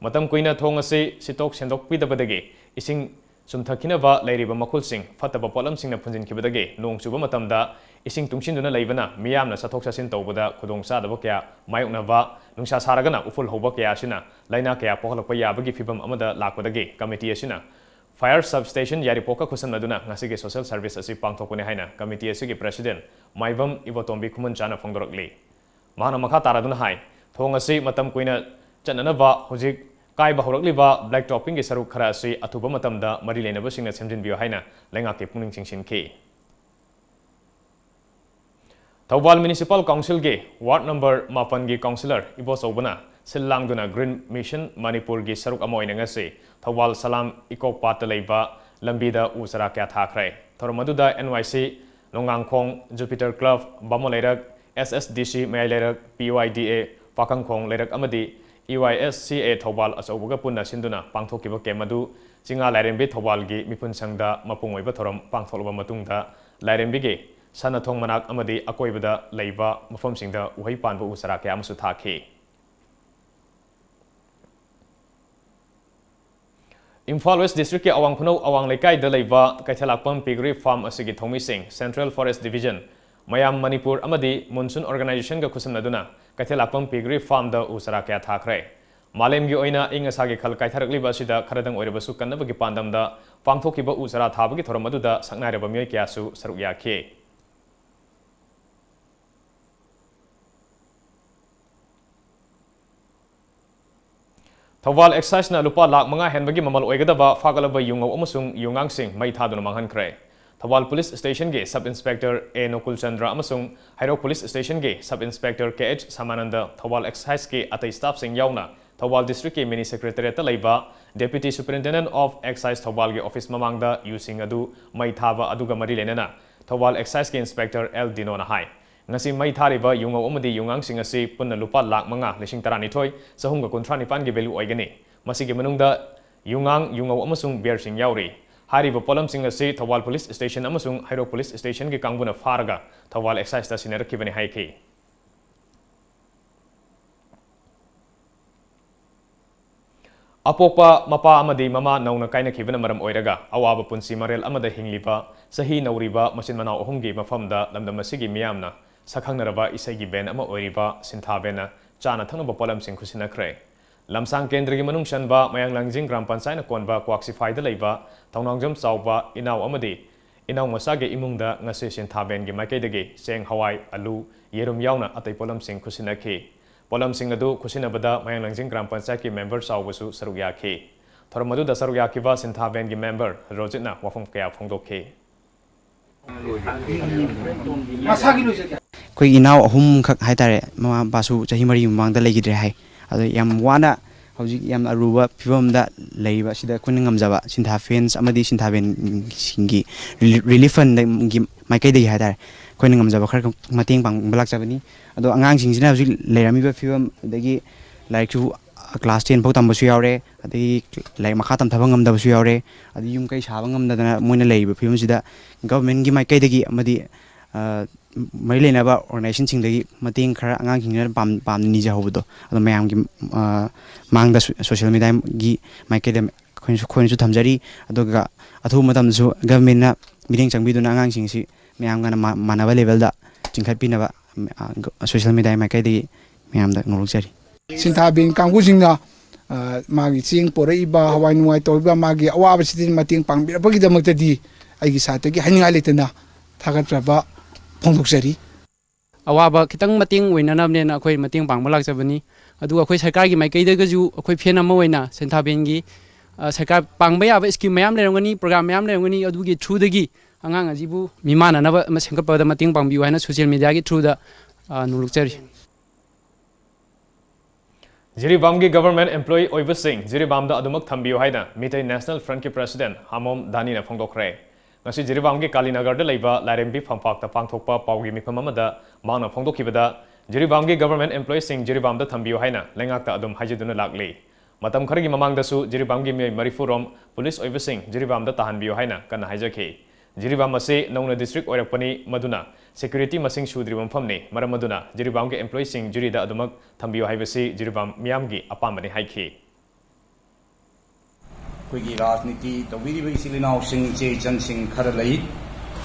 ꯃꯇꯝ ꯀꯨꯏꯅ ꯊꯣꯡ ꯑꯁꯤ ꯁꯤꯠꯇꯣꯛ ꯁꯦꯡꯗꯣꯛꯄꯤꯗꯕꯗꯒꯤ ꯏꯁꯤꯡ ꯆꯨꯝꯊꯈꯤꯅꯕ ꯂꯩꯔꯤꯕ ꯃꯈꯨꯜꯁꯤꯡ ꯐꯠꯇꯕ ꯄꯣꯠꯂꯝꯁꯤꯡꯅ ꯐꯨꯟꯖꯤꯟꯈꯤꯕꯗꯒꯤ ꯅꯣꯡ ꯆꯨꯕ ꯃꯇꯝꯗ ꯏꯁꯤꯡ ꯇꯨꯡꯁꯤꯟꯗꯨꯅ ꯂꯩꯕꯅ ꯃꯤꯌꯥꯝꯅ ꯆꯠꯊꯣꯛ ꯆꯠꯁꯤꯟ ꯇꯧꯕꯗ ꯈꯨꯗꯣꯡꯆꯥꯗꯕ ꯀꯌꯥ ꯃꯥꯌꯣꯛꯅꯕ, ꯅꯨꯡꯁꯥ ꯁꯥꯔꯒꯅ ꯎꯐꯨꯜ ꯍꯧꯕ ꯀꯌꯥ ꯑꯁꯤꯅ ꯂꯥꯏꯅꯥ ꯀꯌꯥ ꯄꯣꯛꯍꯜꯂꯛꯄ ꯌꯥꯕꯒꯤ ꯐꯤꯚꯝ ꯑꯃꯗ ꯂꯥꯛꯄꯗꯒꯤ ꯀꯃꯤꯇꯤ ꯑꯁꯤꯅ fire substation ꯌꯥꯏꯔꯤꯄꯣꯛꯀ ꯈꯨꯠꯁꯝꯅꯗꯨꯅ ꯉꯁꯤꯒꯤ social service ꯑꯁꯤ ꯄꯥꯡꯊꯣꯛꯄꯅꯤ ꯍꯥꯏꯅ ꯀꯃꯤꯇꯤ ꯑꯁꯤꯒꯤ president ꯃꯥꯏꯕꯝ ꯏꯕꯣꯇꯣꯝꯕꯤ ꯈꯨꯃꯟꯆꯥꯅ ꯐꯣꯡꯗꯣꯔꯛꯂꯤ꯫ ꯃꯍꯥꯛꯅ ꯃꯈꯥ ꯇꯥꯔꯗꯨꯅ ꯍꯥꯏ, ꯊꯣꯡ ꯑꯁꯤ ꯃꯇꯝ ꯀꯨꯏꯅ ꯆꯠꯅꯅꯕ ꯍꯧꯖꯤꯛ ꯀꯥꯏꯕ ꯍꯧꯔꯛꯂꯤꯕ black toppingꯒꯤ ꯁꯔꯨꯛ ꯈꯔ ꯑꯁꯤ ꯑꯊꯨꯕ ꯃꯇꯝꯗ ꯃꯔꯤ ꯂꯩꯅꯕꯁꯤꯡꯅ ꯁꯦꯝꯖꯤꯟꯕꯤꯌꯨ ꯍꯥꯏꯅ ꯂꯩꯉꯥꯛꯀꯤ ꯄꯨꯛꯅꯤꯡ ꯆꯤꯡꯁꯤꯟꯈꯤ꯫ ꯊꯧꯕꯥꯜ Municipal Councilꯒꯤ ward number ꯃꯥꯄꯟꯒꯤ councillor ꯏꯕꯣꯆꯧꯕꯅ ꯁꯤꯜ ꯂꯥꯡꯗꯨꯅ Green Mission ꯃꯅꯤꯄꯨꯔꯒꯤ ꯁꯔꯨꯛ ꯑꯃ ꯑꯣꯏꯅ ꯉꯁꯤ ꯊꯧꯕꯥꯜ ꯁꯂꯥꯝ Eco Parkꯇ ꯂꯩꯕ ꯂꯝꯕꯤꯗ ꯎ ꯆꯥꯔꯥ ꯀꯌꯥ ꯊꯥꯈ꯭ꯔꯦ꯫ ꯊꯧꯔꯝ ꯑꯗꯨꯗ N Y C ꯅꯣꯡꯉꯥꯡꯈꯣꯡ, Jupiter Club, ꯕꯥꯃꯣꯟ ꯂꯩꯔꯛ, S S D C ꯃꯌꯥꯏ ꯂꯩꯔꯛ, P Y D A ꯄꯥꯈꯪꯈꯣꯡ ꯂꯩꯔꯛ ꯑꯃꯗꯤ E Y S C A Thoubal ꯑꯆꯧꯕꯒ ꯄꯨꯟꯅ ꯁꯤꯟꯗꯨꯅ ꯄꯥꯡꯊꯣꯛꯈꯤꯕ camp ꯑꯗꯨ ꯆꯤꯉꯥ ꯂꯥꯏꯔꯦꯝꯕꯤ ꯊꯧꯕꯥꯜꯒꯤ ꯃꯤꯄꯨꯟ ꯁꯪꯗ ꯃꯄꯨꯡ ꯑꯣꯏꯕ ꯊꯧꯔꯝ ꯄꯥꯡꯊꯣꯛꯂꯕ ꯃꯇꯨꯡꯗ ꯂꯥꯏꯔꯦꯝꯕꯤꯒꯤ ꯁꯅꯥꯊꯣꯡ ꯃꯅꯥꯛ ꯑꯃꯗꯤ ꯑꯀꯣꯏꯕꯗ ꯂꯩꯕ ꯃꯐꯝꯁꯤꯡꯗ ꯎꯍꯩ ꯄꯥꯟꯕ ꯎ ꯆꯥꯔꯥ ꯀꯌꯥ ꯑꯃꯁꯨ ꯊꯥꯈꯤ꯫ ꯏꯝꯐꯥꯜ West Districtꯀꯤ ꯑꯋꯥꯡ ꯈꯨꯅꯧ ꯑꯋꯥꯡ ꯂꯩꯀꯥꯏꯗ ꯂꯩꯕ ꯀꯩꯊꯦꯜꯂꯥꯛꯄꯝ Piggery Farm ꯑꯁꯤꯒꯤ ꯊꯧꯃꯤꯁꯤꯡ Central Forest Division, ꯃꯌꯥꯝ ꯃꯅꯤꯄꯨꯔ ꯑꯃꯗꯤ Monsoon Organizationꯒ ꯈꯨꯠꯁꯝꯅꯗꯨꯅ ꯀꯩꯊꯦꯜꯂꯥꯛꯄꯝ Piggery Farmꯗ ꯎ ꯆꯥꯔꯥ ꯀꯌꯥ ꯊꯥꯈ꯭ꯔꯦ꯫ ꯃꯥꯂꯦꯝꯒꯤ ꯑꯣꯏꯅ ꯑꯏꯪ ꯑꯁꯥꯒꯤ ꯈꯜ ꯀꯥꯏꯊꯔꯛꯂꯤꯕ ꯑꯁꯤꯗ ꯈꯔꯗꯪ ꯑꯣꯏꯔꯕꯁꯨ ꯀꯟꯅꯕꯒꯤ ꯄꯥꯟꯗꯝꯗ ꯄꯥꯡꯊꯣꯛꯈꯤꯕ ꯎ ꯆꯥꯔꯥ ꯊꯥꯕꯒꯤ ꯊꯧꯔꯝ ꯑꯗꯨꯗ ꯁꯛꯅꯥꯏꯔꯕ ꯃꯤꯑꯣꯏ ꯀꯌꯥꯁꯨ ꯁꯔꯨꯛ ꯌꯥꯈꯤ꯫ ꯊꯧꯕꯥꯜ Exciseꯅ ꯂꯨꯄꯥ ꯂꯥꯈ ꯃꯉꯥ ꯍꯦꯟꯕꯒꯤ ꯃꯃꯜ ꯑꯣꯏꯒꯗꯕ ꯐꯥꯒꯠꯂꯕ ꯌꯨꯉꯧ ꯑꯃꯁꯨꯡ ꯌꯨꯉꯥꯡꯁꯤꯡ ꯃꯩ ꯊꯥꯗꯨꯅ ꯃꯥꯡꯍꯟꯈ꯭ꯔꯦ꯫ Thoubal Police Stationꯒꯤ Sub Inspector A ꯅꯣꯀꯨꯜ Chandra ꯑꯃꯁꯨꯡ ꯍꯩꯔꯣꯛ Police Stationꯒꯤ Sub Inspector K H ꯁꯃꯥꯅꯟꯗ, Thoubal Exciseꯀꯤ ꯑꯇꯩ staffꯁꯤꯡ ꯌꯥꯎꯅ ꯊꯧꯕꯥꯜ Districtꯀꯤ Mini Secretariatꯇ ꯂꯩꯕ Deputy Superintendent of Excise ꯊꯧꯕꯥꯜꯒꯤ office ꯃꯃꯥꯡꯗ ꯌꯨꯁꯤꯡ ꯑꯗꯨ ꯃꯩ ꯊꯥꯕ ꯑꯗꯨꯒ ꯃꯔꯤ ꯂꯩꯅꯅ ꯊꯧꯕꯥꯜ Exciseꯀꯤ Inspector L ꯗꯤꯅꯣꯅ ꯍꯥꯏ꯫ ꯉꯁꯤ ꯃꯩ ꯊꯥꯔꯤꯕ ꯌꯨꯉꯧ ꯑꯃꯗꯤ ꯌꯨꯉꯥꯡꯁꯤꯡ ꯑꯁꯤ ꯄꯨꯟꯅ ꯂꯨꯄꯥ ꯂꯥꯈ ꯃꯉꯥ ꯂꯤꯁꯤꯡ ꯇꯔꯥꯅꯤꯊꯣꯏ ꯆꯍꯨꯝꯒ ꯀꯨꯟꯊ꯭ꯔꯥ ꯅꯤꯄꯥꯟꯒꯤ value ꯑꯣꯏꯒꯅꯤ꯫ ꯃꯁꯤꯒꯤ ꯃꯅꯨꯡꯗ ꯌꯨꯉꯥꯡ, ꯌꯨꯉꯧ ꯑꯃꯁꯨꯡ beerꯁꯤꯡ ꯌꯥꯎꯔꯤ꯫ ꯍꯥꯏꯔꯤꯕ ꯄꯣꯠꯂꯝꯁꯤꯡ ꯑꯁꯤ ꯊꯧꯕꯥꯜ Police Station ꯑꯃꯁꯨꯡ ꯍꯩꯔꯣꯛ Police Stationꯒꯤ ꯀꯥꯡꯕꯨꯅ ꯐꯥꯔꯒ ꯊꯧꯕꯥꯜ Exciseꯇ ꯁꯤꯟꯅꯔꯛꯈꯤꯕꯅꯤ ꯍꯥꯏꯈꯤ꯫ ꯑꯄꯣꯛꯄ ꯃꯄꯥ ꯑꯃꯗꯤ ꯃꯃꯥ ꯅꯧꯅ ꯀꯥꯏꯅꯈꯤꯕꯅ ꯃꯔꯝ ꯑꯣꯏꯔꯒ ꯑꯋꯥꯕ ꯄꯨꯟꯁꯤ ꯃꯔꯦꯜ ꯑꯃꯗ ꯍꯤꯡꯂꯤꯕ ꯆꯍꯤ ꯅꯧꯔꯤꯕ ꯃꯆꯤꯟ ꯃꯅꯥꯎ ꯑꯍꯨꯝꯒꯤ ꯃꯐꯝꯗ ꯂꯝꯗꯝ ꯑꯁꯤꯒꯤ ꯃꯤꯌꯥꯝꯅ ꯁꯛꯈꯪꯅꯔꯕ ꯏꯁꯩꯒꯤ band ꯑꯃ ꯑꯣꯏꯔꯤꯕ ꯁꯤꯟꯊꯥ Bandꯅ ꯆꯥꯅ ꯊꯛꯅꯕ ꯄꯣꯠꯂꯝꯁꯤꯡ ꯈꯨꯠꯁꯤꯟꯅꯈ꯭ꯔꯦ꯫ ꯂꯝꯁꯥꯡ ꯀꯦꯟꯗ꯭ꯔꯒꯤ ꯃꯅꯨꯡ ꯆꯟꯕ ꯃꯌꯥꯡ ꯂꯥꯡꯖꯤꯡ ꯒ꯭ꯔꯥꯝ ꯄꯟꯆꯥꯌꯠꯅ ꯀꯣꯟꯕ ꯀ꯭ꯋꯥꯛ ꯁꯤꯐꯥꯏꯗ ꯂꯩꯕ ꯊꯧꯅꯥꯎꯖꯝ ꯆꯥꯎꯕ ꯏꯅꯥꯎ ꯑꯃꯗꯤ ꯏꯅꯥꯎ ꯃꯆꯥꯒꯤ ꯏꯃꯨꯡꯗ ꯉꯁꯤ ꯁꯤꯟꯊꯥ Bandꯒꯤ ꯃꯥꯏꯀꯩꯗꯒꯤ ꯆꯦꯡ, ꯍꯋꯥꯏ, ꯑꯂꯨ, ꯌꯦꯔꯨꯝ ꯌꯥꯎꯅ ꯑꯇꯩ ꯄꯣꯠꯂꯝꯁꯤꯡ ꯈꯨꯠꯁꯤꯟꯅꯈꯤ꯫ ꯄꯣꯠꯂꯝꯁꯤꯡ ꯑꯗꯨ ꯈꯨꯠꯁꯤꯟꯅꯕꯗ ꯃꯌꯥꯡ ꯂꯥꯡꯖꯤꯡ ꯒ꯭ꯔꯥꯝ ꯄꯟꯆꯥꯌꯠꯀꯤ member ꯆꯥꯎꯕꯁꯨ ꯁꯔꯨꯛ ꯌꯥꯈꯤ꯫ ꯊꯧꯔꯝ ꯑꯗꯨꯗ ꯁꯔꯨꯛ ꯌꯥꯈꯤꯕ ꯁꯤꯟꯊꯥ Bandꯒꯤ member ꯔꯣꯖꯤꯠꯅ ꯋꯥꯐꯝ ꯀꯌꯥ ꯐꯣꯡꯗꯣꯛꯈꯤ꯫ ꯃꯁꯥꯒꯤ ꯂꯣꯏꯖꯒꯦ꯫ ꯑꯩꯈꯣꯏꯒꯤ ꯏꯅꯥꯎ ꯑꯍꯨꯝꯈꯛ ꯍꯥꯏꯇꯥꯔꯦ, ꯃꯃꯥ ꯃꯄꯥꯁꯨ ꯆꯍꯤ ꯃꯔꯤ ꯃꯃꯥꯡꯗ ꯂꯩꯈꯤꯗ꯭ꯔꯦ ꯍꯥꯏ꯫ ꯑꯗꯣ ꯌꯥꯝ ꯋꯥꯅ ꯍꯧꯖꯤꯛ ꯌꯥꯝ ꯑꯔꯨꯕ ꯐꯤꯕꯝꯗ ꯂꯩꯔꯤꯕ ꯑꯁꯤꯗ ꯑꯩꯈꯣꯏꯅ ꯉꯝꯖꯕ ꯁꯤꯟꯊꯥ ꯐꯦꯟꯁ ꯑꯃꯗꯤ ꯁꯤꯟꯊꯥ ꯐꯦꯟꯁꯤꯡꯒꯤ ꯔꯤꯂꯤꯐ ꯐꯟꯒꯤ ꯃꯥꯏꯀꯩꯗꯒꯤ ꯍꯥꯏꯇꯥꯔꯦ, ꯑꯩꯈꯣꯏꯅ ꯉꯝꯖꯕ ꯈꯔ ꯃꯇꯦꯡ ꯄꯥꯡꯕ ꯂꯥꯛꯆꯕꯅꯤ꯫ ꯑꯗꯣ ꯑꯉꯥꯡꯁꯤꯡꯁꯤꯅ ꯍꯧꯖꯤꯛ ꯂꯩꯔꯝꯃꯤꯕ ꯐꯤꯕꯝ, ꯑꯗꯒꯤ ꯂꯥꯏꯔꯤꯛꯁꯨ ꯀ꯭ꯂꯥꯁ ꯇꯦꯟ ꯐꯥꯎ ꯇꯝꯕꯁꯨ ꯌꯥꯎꯔꯦ, ꯑꯗꯒꯤ ꯂꯥꯏꯔꯤꯛ ꯃꯈꯥ ꯇꯝꯊꯕ ꯉꯝꯗꯕꯁꯨ ꯌꯥꯎꯔꯦ, ꯑꯗꯒꯤ ꯌꯨꯝ ꯀꯩ ꯁꯥꯕ ꯉꯝꯗꯗꯅ ꯃꯣꯏꯅ ꯂꯩꯔꯤꯕ ꯐꯤꯕꯝꯁꯤꯗ ꯒꯚꯔꯟꯃꯦꯟꯒꯤ ꯃꯥꯏꯀꯩꯗꯒꯤ ꯑꯃꯗꯤ, ꯑ, ꯃꯔꯤ ꯂꯩꯅꯕ ꯑꯣꯔꯒꯅꯥꯏꯖꯦꯁꯟꯁꯤꯡꯗꯒꯤ ꯃꯇꯦꯡ ꯈꯔ ꯑꯉꯥꯡꯁꯤꯡꯅ ꯄꯥꯝ-, ꯄꯥꯝꯅ ꯅꯤꯖꯍꯧꯕꯗꯣ, ꯑꯗꯣ ꯃꯌꯥꯝꯒꯤ, ꯑ, ꯃꯥꯡꯗ ꯁꯣ-, ꯁꯣꯁꯤꯌꯦꯜ ꯃꯦꯗꯤꯌꯥꯒꯤ ꯃꯥꯏꯀꯩꯗ ꯑꯩꯈꯣꯏꯅꯁꯨ, ꯑꯩꯈꯣꯏꯅꯁꯨ ꯊꯝꯖꯔꯤ꯫ ꯑꯗꯨꯒ ꯑꯊꯨꯕ ꯃꯇꯝꯗꯁꯨ ꯒꯚꯔꯟꯃꯦꯟꯅ ꯃꯤꯠꯌꯦꯡ ꯆꯪꯕꯤꯗꯨꯅ ꯑꯉꯥꯡꯁꯤꯡꯁꯤ ꯃꯌꯥꯝꯒ ꯃꯥ-, ꯃꯥꯟꯅꯕ ꯂꯦꯚꯦꯜꯗ ꯆꯤꯡꯈꯠꯄꯤꯅꯕ, ꯑ, ꯁꯣꯁꯤꯌꯦꯜ ꯃꯦꯗꯤꯌꯥꯒꯤ ꯃꯥꯏꯀꯩꯗꯒꯤ ꯃꯌꯥꯝꯗ ꯅꯣꯛꯂꯛꯆꯔꯤ꯫ ꯁꯤꯟꯊꯥ ꯕꯦꯟ ꯀꯥꯡꯕꯨꯁꯤꯡꯅ, ꯑ, ꯃꯥꯒꯤ ꯆꯦꯡ ꯄꯣꯔꯛꯏꯕ, ꯍꯋꯥꯏ ꯅꯨꯡꯋꯥꯏ ꯇꯧꯔꯤꯕ, ꯃꯥꯒꯤ ꯑꯋꯥꯕꯁꯤꯗ ꯃꯇꯦꯡ ꯄꯥꯡꯕꯤꯔꯛꯄꯒꯤꯗꯃꯛꯇꯗꯤ ꯑꯩꯒꯤ ꯁꯥꯏꯠꯇꯒꯤ ꯍꯥꯏꯅꯤꯡꯉꯥꯏ ꯂꯩꯇꯅ ꯊꯥꯒꯠꯆꯕ ꯐꯣꯡꯗꯣꯛꯆꯔꯤ꯫ ꯑꯋꯥꯕ ꯈꯤꯇꯪ ꯃꯇꯦꯡ ꯑꯣꯏꯅꯅꯕꯅꯦꯅ ꯑꯩꯈꯣꯏ ꯃꯇꯦꯡ ꯄꯥꯡꯕ ꯂꯥꯛꯆꯕꯅꯤ꯫ ꯑꯗꯨꯒ ꯑꯩꯈꯣꯏ ꯁꯔꯀꯥꯔꯒꯤ ꯃꯥꯏꯀꯩꯗꯒꯁꯨ ꯑꯩꯈꯣꯏ ꯐꯦꯟ ꯑꯃ ꯑꯣꯏꯅ ꯁꯤꯟꯊꯥ ꯕꯦꯟꯒꯤ, ꯑ, ꯁꯔꯀꯥꯔ ꯄꯥꯡꯕ ꯌꯥꯕ ꯁ꯭ꯀꯤꯝ ꯃꯌꯥꯝ ꯂꯩꯔꯝꯒꯅꯤ, ꯄ꯭ꯔꯣꯒ꯭ꯔꯥꯝ ꯃꯌꯥꯝ ꯂꯩꯔꯝꯒꯅꯤ, ꯑꯗꯨꯒꯤ ꯊ꯭ꯔꯨꯗꯒꯤ ꯑꯉꯥꯡ ꯑꯁꯤꯕꯨ ꯃꯤꯃꯥꯟꯅꯅꯕ ꯑꯃ ꯁꯦꯝꯒꯠꯄꯗ ꯃꯇꯦꯡ ꯄꯥꯡꯕꯤꯌꯨ ꯍꯥꯏꯅ ꯁꯣꯁꯤꯌꯦꯜ ꯃꯦꯗꯤꯌꯥꯒꯤ ꯊ꯭ꯔꯨꯗ, ꯑ, ꯅꯣꯛꯂꯛꯆꯔꯤ꯫ ꯖꯤꯔꯤꯕꯥꯝꯒꯤ ꯒꯚꯔꯟꯃꯦꯟꯠ ꯑꯦꯝꯄ꯭ꯂꯣꯌꯤ ꯑꯣꯏꯕꯁꯤꯡ ꯖꯤꯔꯤꯕꯥꯝꯗ ꯑꯗꯨꯃꯛ ꯊꯝꯕꯤꯌꯨ ꯍꯥꯏꯅ ꯃꯤꯇꯩ ꯅꯦꯁꯅꯦꯜ ꯐ꯭ꯔꯟꯠꯀꯤ ꯄ꯭ꯔꯁꯤꯗꯦꯟꯠ ꯍꯥꯃꯣꯝ ꯗꯥꯅꯤꯅ ꯐꯣꯡꯗꯣꯛꯈ꯭ꯔꯦ꯫ ꯉꯁꯤ ꯖꯤꯔꯤꯕꯥꯝꯒꯤ ꯀꯥꯂꯤꯅꯒꯔꯗ ꯂꯩꯕ ꯂꯥꯏꯔꯦꯝꯕꯤ ꯐꯝꯄꯥꯛꯇ ꯄꯥꯡꯊꯣꯛꯄ ꯄꯥꯎꯒꯤ ꯃꯤꯐꯝ ꯑꯃꯗ ꯃꯍꯥꯛꯅ ꯐꯣꯡꯗꯣꯛꯈꯤꯕꯗ, ꯖꯤꯔꯤꯕꯥꯝꯒꯤ ꯒꯚꯔꯟꯃꯦꯟꯠ ꯑꯦꯝꯄ꯭ꯂꯣꯌꯤꯁꯤꯡ ꯖꯤꯔꯤꯕꯥꯝꯗ ꯊꯝꯕꯤꯌꯨ ꯍꯥꯏꯅ ꯂꯩꯉꯥꯛꯇ ꯑꯗꯨꯝ ꯍꯥꯏꯖꯗꯨꯅ ꯂꯥꯛꯂꯤ꯫ ꯃꯇꯝ ꯈꯔꯒꯤ ꯃꯃꯥꯡꯗꯁꯨ ꯖꯤꯔꯤꯕꯥꯝꯒꯤ ꯃꯤꯑꯣꯏ ꯃꯔꯤꯐꯨ ꯔꯣꯝ ꯄꯨꯂꯤꯁ ꯑꯣꯏꯕꯁꯤꯡ ꯖꯤꯔꯤꯕꯥꯝꯗ ꯇꯥꯍꯟꯕꯤꯌꯨ ꯍꯥꯏꯅ ꯀꯟꯅ ꯍꯥꯏꯖꯈꯤ꯫ ꯖꯤꯔꯤꯕꯥꯝ ꯑꯁꯤ ꯅꯧꯅ ꯗꯤꯁꯇ꯭ꯔꯤꯛ ꯑꯣꯏꯔꯛꯄꯅꯤ, ꯃꯗꯨꯅ ꯁꯦꯀ꯭ꯌꯨꯔꯤꯇꯤ ꯃꯁꯤꯡ ꯁꯨꯗ꯭ꯔꯤꯕ ꯃꯐꯝꯅꯤ꯫ ꯃꯔꯝ ꯑꯗꯨꯅ ꯖꯤꯔꯤꯕꯥꯝꯒꯤ ꯑꯦꯝꯄ꯭ꯂꯣꯌꯤꯁꯤꯡ ꯖꯤꯔꯤꯗ ꯑꯗꯨꯃꯛ ꯊꯝꯕꯤꯌꯨ ꯍꯥꯏꯕꯁꯤ ꯖꯤꯔꯤꯕꯥꯝ ꯃꯤꯌꯥꯝꯒꯤ ꯑꯄꯥꯝꯕꯅꯤ ꯍꯥꯏꯈꯤ꯫ ꯑꯩꯈꯣꯏꯒꯤ ꯔꯥꯖꯅꯤꯇꯤ ꯇꯧꯕꯤꯔꯤꯕ ꯏꯆꯤꯜ ꯏꯅꯥꯎꯁꯤꯡ, ꯏꯆꯦ ꯏꯆꯟꯁꯤꯡ ꯈꯔ ꯂꯩ꯫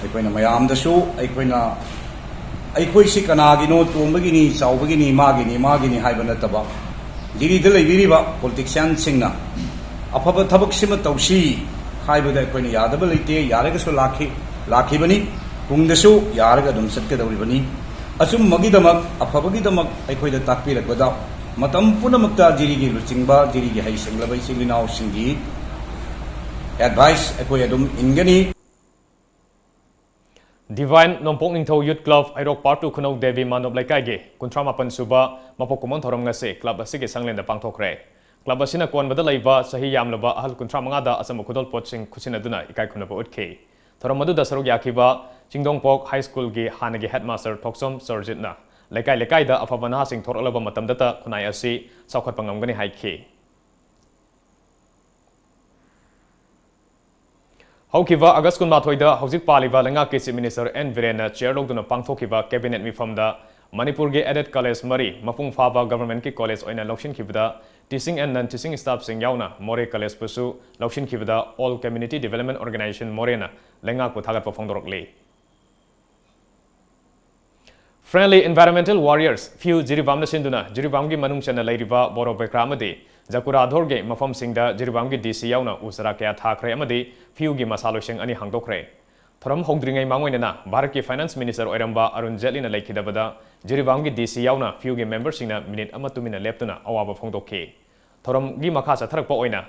ꯑꯩꯈꯣꯏꯅ ꯃꯌꯥꯝꯗꯁꯨ ꯑꯩꯈꯣꯏꯅ, ꯑꯩꯈꯣꯏꯁꯤ ꯀꯅꯥꯒꯤꯅꯣ, ꯇꯣꯝꯕꯒꯤꯅꯤ, ꯆꯥꯎꯕꯒꯤꯅꯤ, ꯃꯥꯒꯤꯅꯤ, ꯃꯥꯒꯤꯅꯤ ꯍꯥꯏꯕ ꯅꯠꯇꯕ, ꯗꯤꯜꯂꯤꯗ ꯂꯩꯕꯤꯔꯤꯕ ꯄꯣꯂꯤꯇꯤꯁꯤꯌꯥꯟꯁꯤꯡꯅ ꯑꯐꯕ ꯊꯕꯛꯁꯤꯃ ꯇꯧꯁꯤ ꯍꯥꯏꯕꯗ ꯑꯩꯈꯣꯏꯅ ꯌꯥꯗꯕ ꯂꯩꯇꯦ꯫ ꯌꯥꯔꯒꯁꯨ ꯂꯥꯛꯈꯤ, ꯂꯥꯛꯈꯤꯕꯅꯤ, ꯇꯨꯡꯗꯁꯨ ꯌꯥꯔꯒ ꯑꯗꯨꯝ ꯆꯠꯀꯗꯧꯔꯤꯕꯅꯤ꯫ ꯑꯆꯨꯝꯕꯒꯤꯗꯃꯛ, ꯑꯐꯕꯒꯤꯗꯃꯛ ꯑꯩꯈꯣꯏꯗ ꯇꯥꯛꯄꯤꯔꯛꯄꯗ ꯃꯇꯝ ꯄꯨꯝꯅꯃꯛꯇ ꯖꯤꯔꯤꯒꯤ ꯂꯨꯆꯤꯡꯕ, ꯖꯤꯔꯤꯒꯤ ꯍꯩꯁꯤꯡꯂꯕ ꯏꯆꯤꯜ ꯏꯅꯥꯎꯁꯤꯡꯒꯤ ꯑꯦꯗꯚꯥꯏꯁ ꯑꯩꯈꯣꯏ ꯑꯗꯨꯝ ꯏꯟꯒꯅꯤ꯫ Divine ꯅꯣꯡꯄꯣꯛ ꯅꯤꯡꯊꯧ Youth Club, ꯍꯩꯔꯣꯛ Part two ꯈꯨꯅꯧ ꯗꯦꯕꯤ ꯃꯥꯟꯗꯣꯞ ꯂꯩꯀꯥꯏꯒꯤ ꯀꯨꯟꯊ꯭ꯔꯥ ꯃꯥꯄꯟ ꯁꯨꯕ ꯃꯄꯣꯛ ꯀꯨꯝꯑꯣꯟ ꯊꯧꯔꯝ ꯉꯁꯤ club ꯑꯁꯤꯒꯤ ꯁꯪꯂꯦꯟꯗ ꯄꯥꯡꯊꯣꯛꯈ꯭ꯔꯦ꯫ Club ꯑꯁꯤꯅ ꯀꯣꯟꯕꯗ ꯂꯩꯕ ꯆꯍꯤ ꯌꯥꯝꯂꯕ ꯑꯍꯜ ꯀꯨꯟꯊ꯭ꯔꯥ ꯃꯉꯥꯗ ꯑꯆꯝꯕ ꯈꯨꯗꯣꯜꯄꯣꯠꯁꯤꯡ ꯈꯨꯠꯁꯤꯟꯅꯗꯨꯅ ꯏꯀꯥꯏ ꯈꯨꯝꯅꯕ ꯎꯠꯈꯤ꯫ ꯊꯧꯔꯝ ꯑꯗꯨꯗ ꯁꯔꯨꯛ ꯌꯥꯈꯤꯕ ꯆꯤꯡꯗꯣꯡꯄꯣꯛ High Schoolꯒꯤ ꯍꯥꯟꯅꯒꯤ headmaster ꯊꯣꯛꯆꯣꯝ ꯆꯔꯖꯤꯠꯅ ꯂꯩꯀꯥꯏ ꯂꯩꯀꯥꯏꯗ ꯑꯐꯕ ꯅꯍꯥꯁꯤꯡ ꯊꯣꯔꯛꯂꯕ ꯃꯇꯝꯗꯇ ꯈꯨꯟꯅꯥꯏ ꯑꯁꯤ ꯆꯥꯎꯈꯠꯄ ꯉꯝꯒꯅꯤ ꯍꯥꯏꯈꯤ꯫ ꯍꯧꯈꯤꯕ August ꯀꯨꯟꯃꯥꯊꯣꯏꯗ ꯍꯧꯖꯤꯛ ꯄꯥꯜꯂꯤꯕ ꯂꯩꯉꯥꯛꯀꯤ Chief Minister ꯑꯦꯟ ꯕꯤꯔꯦꯟꯅ chair ꯂꯧꯗꯨꯅ ꯄꯥꯡꯊꯣꯛꯈꯤꯕ cabinet ꯃꯤꯐꯝꯗ ꯃꯅꯤꯄꯨꯔꯒꯤ aided college ꯃꯔꯤ ꯃꯄꯨꯡ ꯐꯥꯕ governmentꯀꯤ college ꯑꯣꯏꯅ ꯂꯧꯁꯤꯟꯈꯤꯕꯗ teaching and non-teaching staffꯁꯤꯡ ꯌꯥꯎꯅ ꯃꯣꯔꯦ collegeꯄꯨꯁꯨ ꯂꯧꯁꯤꯟꯈꯤꯕꯗ All Community Development Organisation ꯃꯣꯔꯦꯅ ꯂꯩꯉꯥꯛꯄꯨ ꯊꯥꯒꯠꯄ ꯐꯣꯡꯗꯣꯔꯛꯂꯤ꯫ Friendly Environmental Warriors, ꯐꯤꯌꯨ ꯖꯤꯔꯤꯕꯥꯝꯅ ꯁꯤꯟꯗꯨꯅ ꯖꯤꯔꯤꯕꯥꯝꯒꯤ ꯃꯅꯨꯡ ꯆꯟꯅ ꯂꯩꯔꯤꯕ ꯕꯣꯔꯣ ꯕꯦꯀ꯭ꯔꯥ ꯑꯃꯗꯤ ꯖꯀꯨꯔꯥꯙꯣꯔꯒꯤ ꯃꯐꯝꯁꯤꯡꯗ ꯖꯤꯔꯤꯕꯥꯝꯒꯤ ꯗꯤ ꯁꯤ ꯌꯥꯎꯅ ꯎ ꯆꯥꯔꯥ ꯀꯌꯥ ꯊꯥꯈ꯭ꯔꯦ ꯑꯃꯗꯤ ꯐꯤꯌꯨꯒꯤ ꯃꯁꯥ ꯂꯣꯏꯁꯪ ꯑꯅꯤ ꯍꯥꯡꯗꯣꯛꯈ꯭ꯔꯦ꯫ ꯊꯧꯔꯝ ꯍꯧꯗ꯭ꯔꯤꯉꯩ ꯃꯥꯡꯑꯣꯏꯅꯅ ꯚꯥꯔꯠꯀꯤ finance minister ꯑꯣꯏꯔꯝꯕ ꯑꯔꯨꯟ ꯖꯦꯠꯂꯤꯅ ꯂꯩꯈꯤꯗꯕꯗ ꯖꯤꯔꯤꯕꯥꯝꯒꯤ ꯗꯤ ꯁꯤ ꯌꯥꯎꯅ ꯐꯤꯌꯨꯒꯤ memberꯁꯤꯡꯅ minute ꯑꯃ ꯇꯨꯃꯤꯟꯅ ꯂꯦꯞꯇꯨꯅ ꯑꯋꯥꯕ ꯐꯣꯡꯗꯣꯛꯈꯤ꯫ ꯊꯧꯔꯝꯒꯤ ꯃꯈꯥ ꯆꯠꯊꯔꯛꯄ ꯑꯣꯏꯅ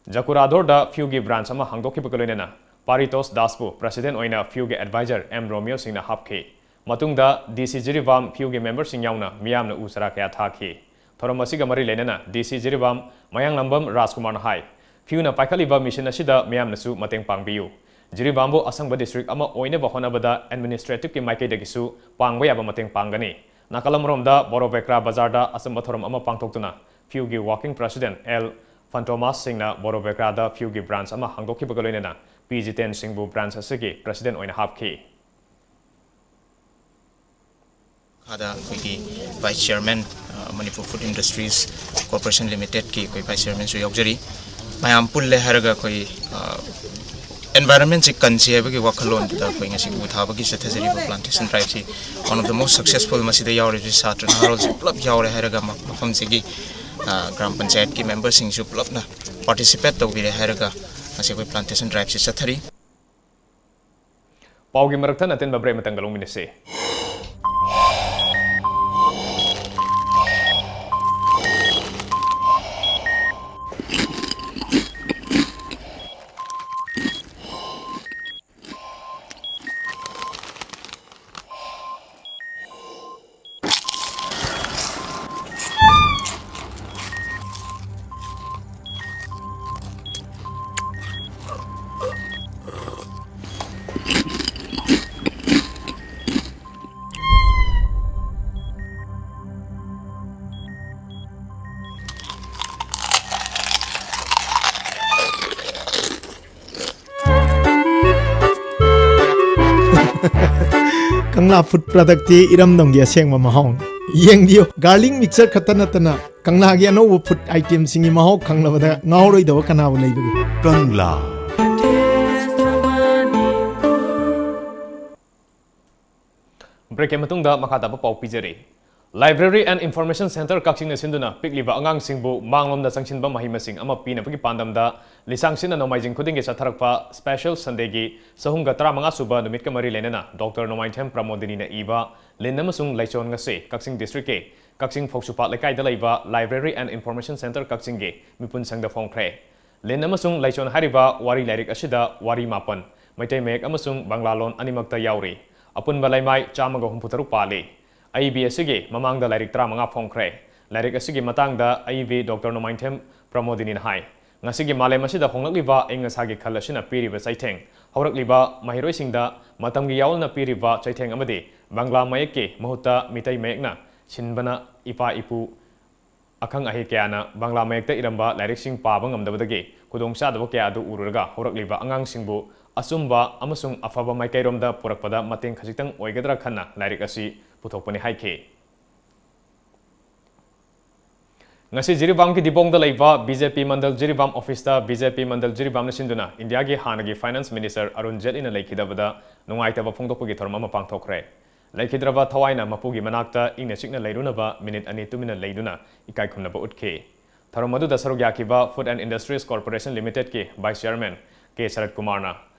ꯖꯀꯨꯔꯥꯙꯣꯔꯗ ꯐꯤꯌꯨꯒꯤ branch ꯑꯃ ꯍꯥꯡꯗꯣꯛꯈꯤꯕꯒ ꯂꯣꯏꯅꯅ ꯄꯥꯔꯤꯇꯣꯁ ꯗꯥꯁꯄꯨ president ꯑꯣꯏꯅ ꯐꯤꯌꯨꯒꯤ advisor ꯑꯦꯝ ꯔꯣꯃꯤꯌꯣ ꯁꯤꯡꯅ ꯍꯥꯞꯈꯤ꯫ ꯃꯇꯨꯡꯗ ꯗꯤ ꯁꯤ ꯖꯤꯔꯤꯕꯥꯝ ꯐꯤꯌꯨꯒꯤ memberꯁꯤꯡ ꯌꯥꯎꯅ ꯃꯤꯌꯥꯝꯅ ꯎ ꯆꯥꯔꯥ ꯀꯌꯥ ꯊꯥꯈꯤ꯫ ꯊꯧꯔꯝ ꯑꯁꯤꯒ ꯃꯔꯤ ꯂꯩꯅꯅ ꯗꯤ ꯁꯤ ꯖꯤꯔꯤꯕꯥꯝ ꯃꯌꯥꯡꯂꯝꯕꯝ ꯔꯥꯖꯀꯨꯃꯥꯔꯅ ꯍꯥꯏ, ꯐꯤꯌꯨꯅ ꯄꯥꯏꯈꯠꯂꯤꯕ mission ꯑꯁꯤꯗ ꯃꯤꯌꯥꯝꯅꯁꯨ ꯃꯇꯦꯡ ꯄꯥꯡꯕꯤꯌꯨ꯫ ꯖꯤꯔꯤꯕꯥꯝꯕꯨ ꯑꯁꯪꯕ district ꯑꯃ ꯑꯣꯏꯅꯕ ꯍꯣꯠꯅꯕꯗ administrativeꯀꯤ ꯃꯥꯏꯀꯩꯗꯒꯤꯁꯨ ꯄꯥꯡꯕ ꯌꯥꯕ ꯃꯇꯦꯡ ꯄꯥꯡꯒꯅꯤ꯫ ꯅꯥꯀꯜ ꯑꯃꯔꯣꯝꯗ ꯕꯣꯔꯣ ꯕꯦꯀ꯭ꯔꯥ ꯕꯖꯥꯔꯗ ꯑꯆꯝꯕ ꯊꯧꯔꯝ ꯑꯃ ꯄꯥꯡꯊꯣꯛꯇꯨꯅ ꯐꯤꯌꯨꯒꯤ working president ꯑꯦꯜ ꯐꯟꯇꯣꯃꯥꯁ ꯁꯤꯡꯅ ꯕꯣꯔꯣ ꯕꯦꯀ꯭ꯔꯥꯗ ꯐꯤꯌꯨꯒꯤ branch ꯑꯃ ꯍꯥꯡꯗꯣꯛꯈꯤꯕꯒ ꯂꯣꯏꯅꯅ ꯄꯤ ꯖꯤꯇꯦꯟ ꯁꯤꯡꯕꯨ branch ꯑꯁꯤꯒꯤ president ꯑꯣꯏꯅ ꯍꯥꯞꯈꯤ꯫ ꯃꯈꯥꯗ ꯑꯩꯈꯣꯏꯒꯤ vice chairman, ꯑ, Manipur Food Industries Corporation Limitedꯀꯤ ꯑꯩꯈꯣꯏ vice chairmanꯁꯨ ꯌꯥꯎꯖꯔꯤ꯫ ꯃꯌꯥꯝ ꯄꯨꯜꯂꯦ ꯍꯥꯏꯔꯒ ꯑꯩꯈꯣꯏ, ꯑ, environmentꯁꯤ ꯀꯟꯁꯤ ꯍꯥꯏꯕꯒꯤ ꯋꯥꯈꯜꯂꯣꯟꯗꯨꯗ ꯑꯩꯈꯣꯏ ꯉꯁꯤ ꯎ ꯊꯥꯕꯒꯤ ꯆꯠꯊꯖꯔꯤꯕ plantation driveꯁꯤ one of the most successful, ꯃꯁꯤꯗ ꯌꯥꯎꯔꯤꯕꯁꯤ ꯁꯥꯇ꯭ꯔ ꯅꯍꯥꯔꯣꯜꯁꯤꯡ ꯄꯨꯂꯞ ꯌꯥꯎꯔꯦ ꯍꯥꯏꯔꯒ ꯃ-, ꯃꯐꯝꯁꯤꯒꯤ, ꯑ, ꯒ꯭ꯔꯥꯝ ꯄꯟꯆꯥꯌꯠꯀꯤ memberꯁꯤꯡꯁꯨ ꯄꯨꯂꯞꯅ participate ꯇꯧꯕꯤꯔꯦ ꯍꯥꯏꯔꯒ ꯉꯁꯤ ꯑꯩꯈꯣꯏ plantation driveꯁꯤ ꯆꯠꯊꯔꯤ꯫ ꯄꯥꯎꯒꯤ ꯃꯔꯛ ꯊꯠꯅ ꯑꯇꯦꯟꯕ break ꯑꯃꯇꯪꯒ ꯂꯧꯃꯤꯟꯅꯁꯤ꯫ ꯀꯪꯂꯥ ꯐꯨꯗ ꯄ꯭ꯔꯗꯛꯇꯤ ꯏꯔꯝꯗꯝꯒꯤ ꯑꯁꯦꯡꯕ ꯃꯍꯥꯎꯅꯤ꯫ ꯌꯦꯡꯕꯤꯌꯨ, ꯒꯥꯔꯂꯤꯛ ꯃꯤꯛꯆꯔ ꯈꯛꯇ ꯅꯠꯇꯅ ꯀꯪꯂꯥꯒꯤ ꯑꯅꯧꯕ ꯐꯨꯗ ꯑꯥꯏꯇꯦꯝꯁꯤꯡꯒꯤ ꯃꯍꯥꯎ ꯈꯪꯂꯕꯗ ꯉꯥꯎꯔꯣꯏꯗꯕ ꯀꯅꯥꯕꯨ ꯂꯩꯕꯒꯦ? ꯀꯪꯂꯥ꯫ ꯕ꯭ꯔꯦꯛꯀꯤ ꯃꯇꯨꯡꯗ ꯃꯈꯥ ꯇꯥꯕ ꯄꯥꯎ ꯄꯤꯖꯔꯤ꯫ Library and Information Center ꯀꯛꯆꯤꯡꯅ ꯁꯤꯟꯗꯨꯅ ꯄꯤꯛꯂꯤꯕ ꯑꯉꯥꯡꯁꯤꯡꯕꯨ ꯃꯥꯡꯂꯣꯝꯗ ꯆꯪꯁꯤꯟꯕ ꯃꯍꯩ ꯃꯁꯤꯡ ꯑꯃ ꯄꯤꯅꯕꯒꯤ ꯄꯥꯟꯗꯝꯗ ꯂꯤꯁꯥꯡꯁꯤꯟꯅ ꯅꯣꯡꯃꯥꯏꯖꯤꯡ ꯈꯨꯗꯤꯡꯒꯤ ꯆꯠꯊꯔꯛꯄ Special Sundayꯒꯤ ꯆꯍꯨꯝꯒ ꯇꯔꯥꯃꯉꯥ ꯁꯨꯕ ꯅꯨꯃꯤꯠꯀ ꯃꯔꯤ ꯂꯩꯅꯅ ꯗꯣꯛꯇꯔ ꯅꯣꯡꯃꯥꯏꯊꯦꯝ ꯄ꯭ꯔꯃꯣꯗꯤꯅꯤꯅ ꯏꯕ ꯂꯤꯟ ꯑꯃꯁꯨꯡ ꯂꯩꯆꯣꯟ ꯉꯁꯤ ꯀꯛꯆꯤꯡ ꯗꯤꯁꯇ꯭ꯔꯤꯛꯀꯤ ꯀꯛꯆꯤꯡ ꯐꯧꯁꯨꯄꯥꯠ ꯂꯩꯀꯥꯏꯗ ꯂꯩꯕ Library and Information Center ꯀꯛꯆꯤꯡꯒꯤ ꯃꯤꯄꯨꯟ ꯁꯪꯗ ꯐꯣꯡꯈ꯭ꯔꯦ꯫ ꯂꯤꯟ ꯑꯃꯁꯨꯡ ꯂꯩꯆꯣꯟ ꯍꯥꯏꯔꯤꯕ ꯋꯥꯔꯤ ꯂꯥꯏꯔꯤꯛ ꯑꯁꯤꯗ ꯋꯥꯔꯤ ꯃꯥꯄꯟ, ꯃꯩꯇꯩ ꯃꯌꯦꯛ ꯑꯃꯁꯨꯡ ꯕꯪꯂꯥ ꯂꯣꯟ ꯑꯅꯤꯃꯛꯇ ꯌꯥꯎꯔꯤ꯫ ꯑꯄꯨꯟꯕ ꯂꯩꯃꯥꯏ ꯆꯥꯝꯃꯒ ꯍꯨꯝꯐꯨ ꯇꯔꯨꯛ ꯄꯥꯜꯂꯤ꯫ ꯑꯏꯕꯤ ꯑꯁꯤꯒꯤ ꯃꯃꯥꯡꯗ ꯂꯥꯏꯔꯤꯛ ꯇꯔꯥꯃꯉꯥ ꯐꯣꯡꯈ꯭ꯔꯦ꯫ ꯂꯥꯏꯔꯤꯛ ꯑꯁꯤꯒꯤ ꯃꯇꯥꯡꯗ ꯑꯏꯕꯤ ꯗꯣꯛꯇꯔ ꯅꯣꯡꯃꯥꯏꯊꯦꯝ ꯄ꯭ꯔꯃꯣꯗꯤꯅꯤꯅ ꯍꯥꯏ, ꯉꯁꯤꯒꯤ ꯃꯥꯂꯦꯝ ꯑꯁꯤꯗ ꯍꯣꯡꯂꯛꯂꯤꯕ ꯑꯏꯪ ꯑꯁꯥꯒꯤ ꯈꯜ ꯑꯁꯤꯅ ꯄꯤꯔꯤꯕ ꯆꯩꯊꯦꯡ, ꯍꯧꯔꯛꯂꯤꯕ ꯃꯍꯩꯔꯣꯏꯁꯤꯡꯗ ꯃꯇꯝꯒꯤ ꯌꯥꯑꯣꯟꯅ ꯄꯤꯔꯤꯕ ꯆꯩꯊꯦꯡ ꯑꯃꯗꯤ ꯕꯪꯂꯥ ꯃꯌꯦꯛꯀꯤ ꯃꯍꯨꯠꯇ ꯃꯤꯇꯩ ꯃꯌꯦꯛꯅ ꯁꯤꯟꯕꯅ ꯏꯄꯥ ꯏꯄꯨ ꯑꯈꯪ ꯑꯍꯩ ꯀꯌꯥꯅ ꯕꯪꯂꯥ ꯃꯌꯦꯛꯇ ꯏꯔꯝꯕ ꯂꯥꯏꯔꯤꯛꯁꯤꯡ ꯄꯥꯕ ꯉꯝꯗꯕꯗꯒꯤ ꯈꯨꯗꯣꯡꯆꯥꯗꯕ ꯀꯌꯥ ꯑꯗꯨ ꯎꯔꯨꯔꯒ ꯍꯧꯔꯛꯂꯤꯕ ꯑꯉꯥꯡꯁꯤꯡꯕꯨ ꯑꯆꯨꯝꯕ ꯑꯃꯁꯨꯡ ꯑꯐꯕ ꯃꯥꯏꯀꯩꯔꯣꯝꯗ ꯄꯨꯔꯛꯄꯗ ꯃꯇꯦꯡ ꯈꯖꯤꯛꯇꯪ ꯑꯣꯏꯒꯗ꯭ꯔꯥ ꯈꯟꯅ ꯂꯥꯏꯔꯤꯛ ꯑꯁꯤ ꯄꯨꯊꯣꯛꯄꯅꯤ ꯍꯥꯏꯈꯤ꯫ ꯉꯁꯤ ꯖꯤꯔꯤꯕꯥꯝꯒꯤ ꯗꯤꯕꯣꯡꯗ ꯂꯩꯕ ꯕꯤ ꯖꯦ ꯄꯤ ꯃꯟꯗꯜ ꯖꯤꯔꯤꯕꯥꯝ ꯑꯣꯐꯤꯁꯇ ꯕꯤ ꯖꯦ ꯄꯤ ꯃꯟꯗꯜ ꯖꯤꯔꯤꯕꯥꯝꯅ ꯁꯤꯟꯗꯨꯅ ꯏꯟꯗꯤꯌꯥꯒꯤ ꯍꯥꯟꯅꯒꯤ ꯐꯥꯏꯅꯥꯟꯁ ꯃꯤꯅꯤꯁꯇꯔ ꯑꯔꯨꯟ ꯖꯦꯠꯂꯤꯅ ꯂꯩꯈꯤꯗꯕꯗ ꯅꯨꯡꯉꯥꯏꯇꯕ ꯐꯣꯡꯗꯣꯛꯄꯒꯤ ꯊꯧꯔꯝ ꯑꯃ ꯄꯥꯡꯊꯣꯛꯈ꯭ꯔꯦ꯫ ꯂꯩꯈꯤꯗ꯭ꯔꯕ ꯊꯋꯥꯏꯅ ꯃꯄꯨꯒꯤ ꯃꯅꯥꯛꯇ ꯏꯪꯅ ꯆꯤꯛꯅ ꯂꯩꯔꯨꯅꯕ ꯃꯤꯅꯤꯠ ꯑꯅꯤ ꯇꯨꯃꯤꯟꯅ ꯂꯩꯗꯨꯅ ꯏꯀꯥꯏ ꯈꯨꯝꯅꯕ ꯎꯠꯈꯤ꯫ ꯊꯧꯔꯝ ꯑꯗꯨꯗ ꯁꯔꯨꯛ ꯌꯥꯈꯤꯕ Food and Industries Corporation Limitedꯀꯤ Vice Chairman ꯀꯦ ꯁꯔꯠ ꯀꯨꯃꯥꯔꯅ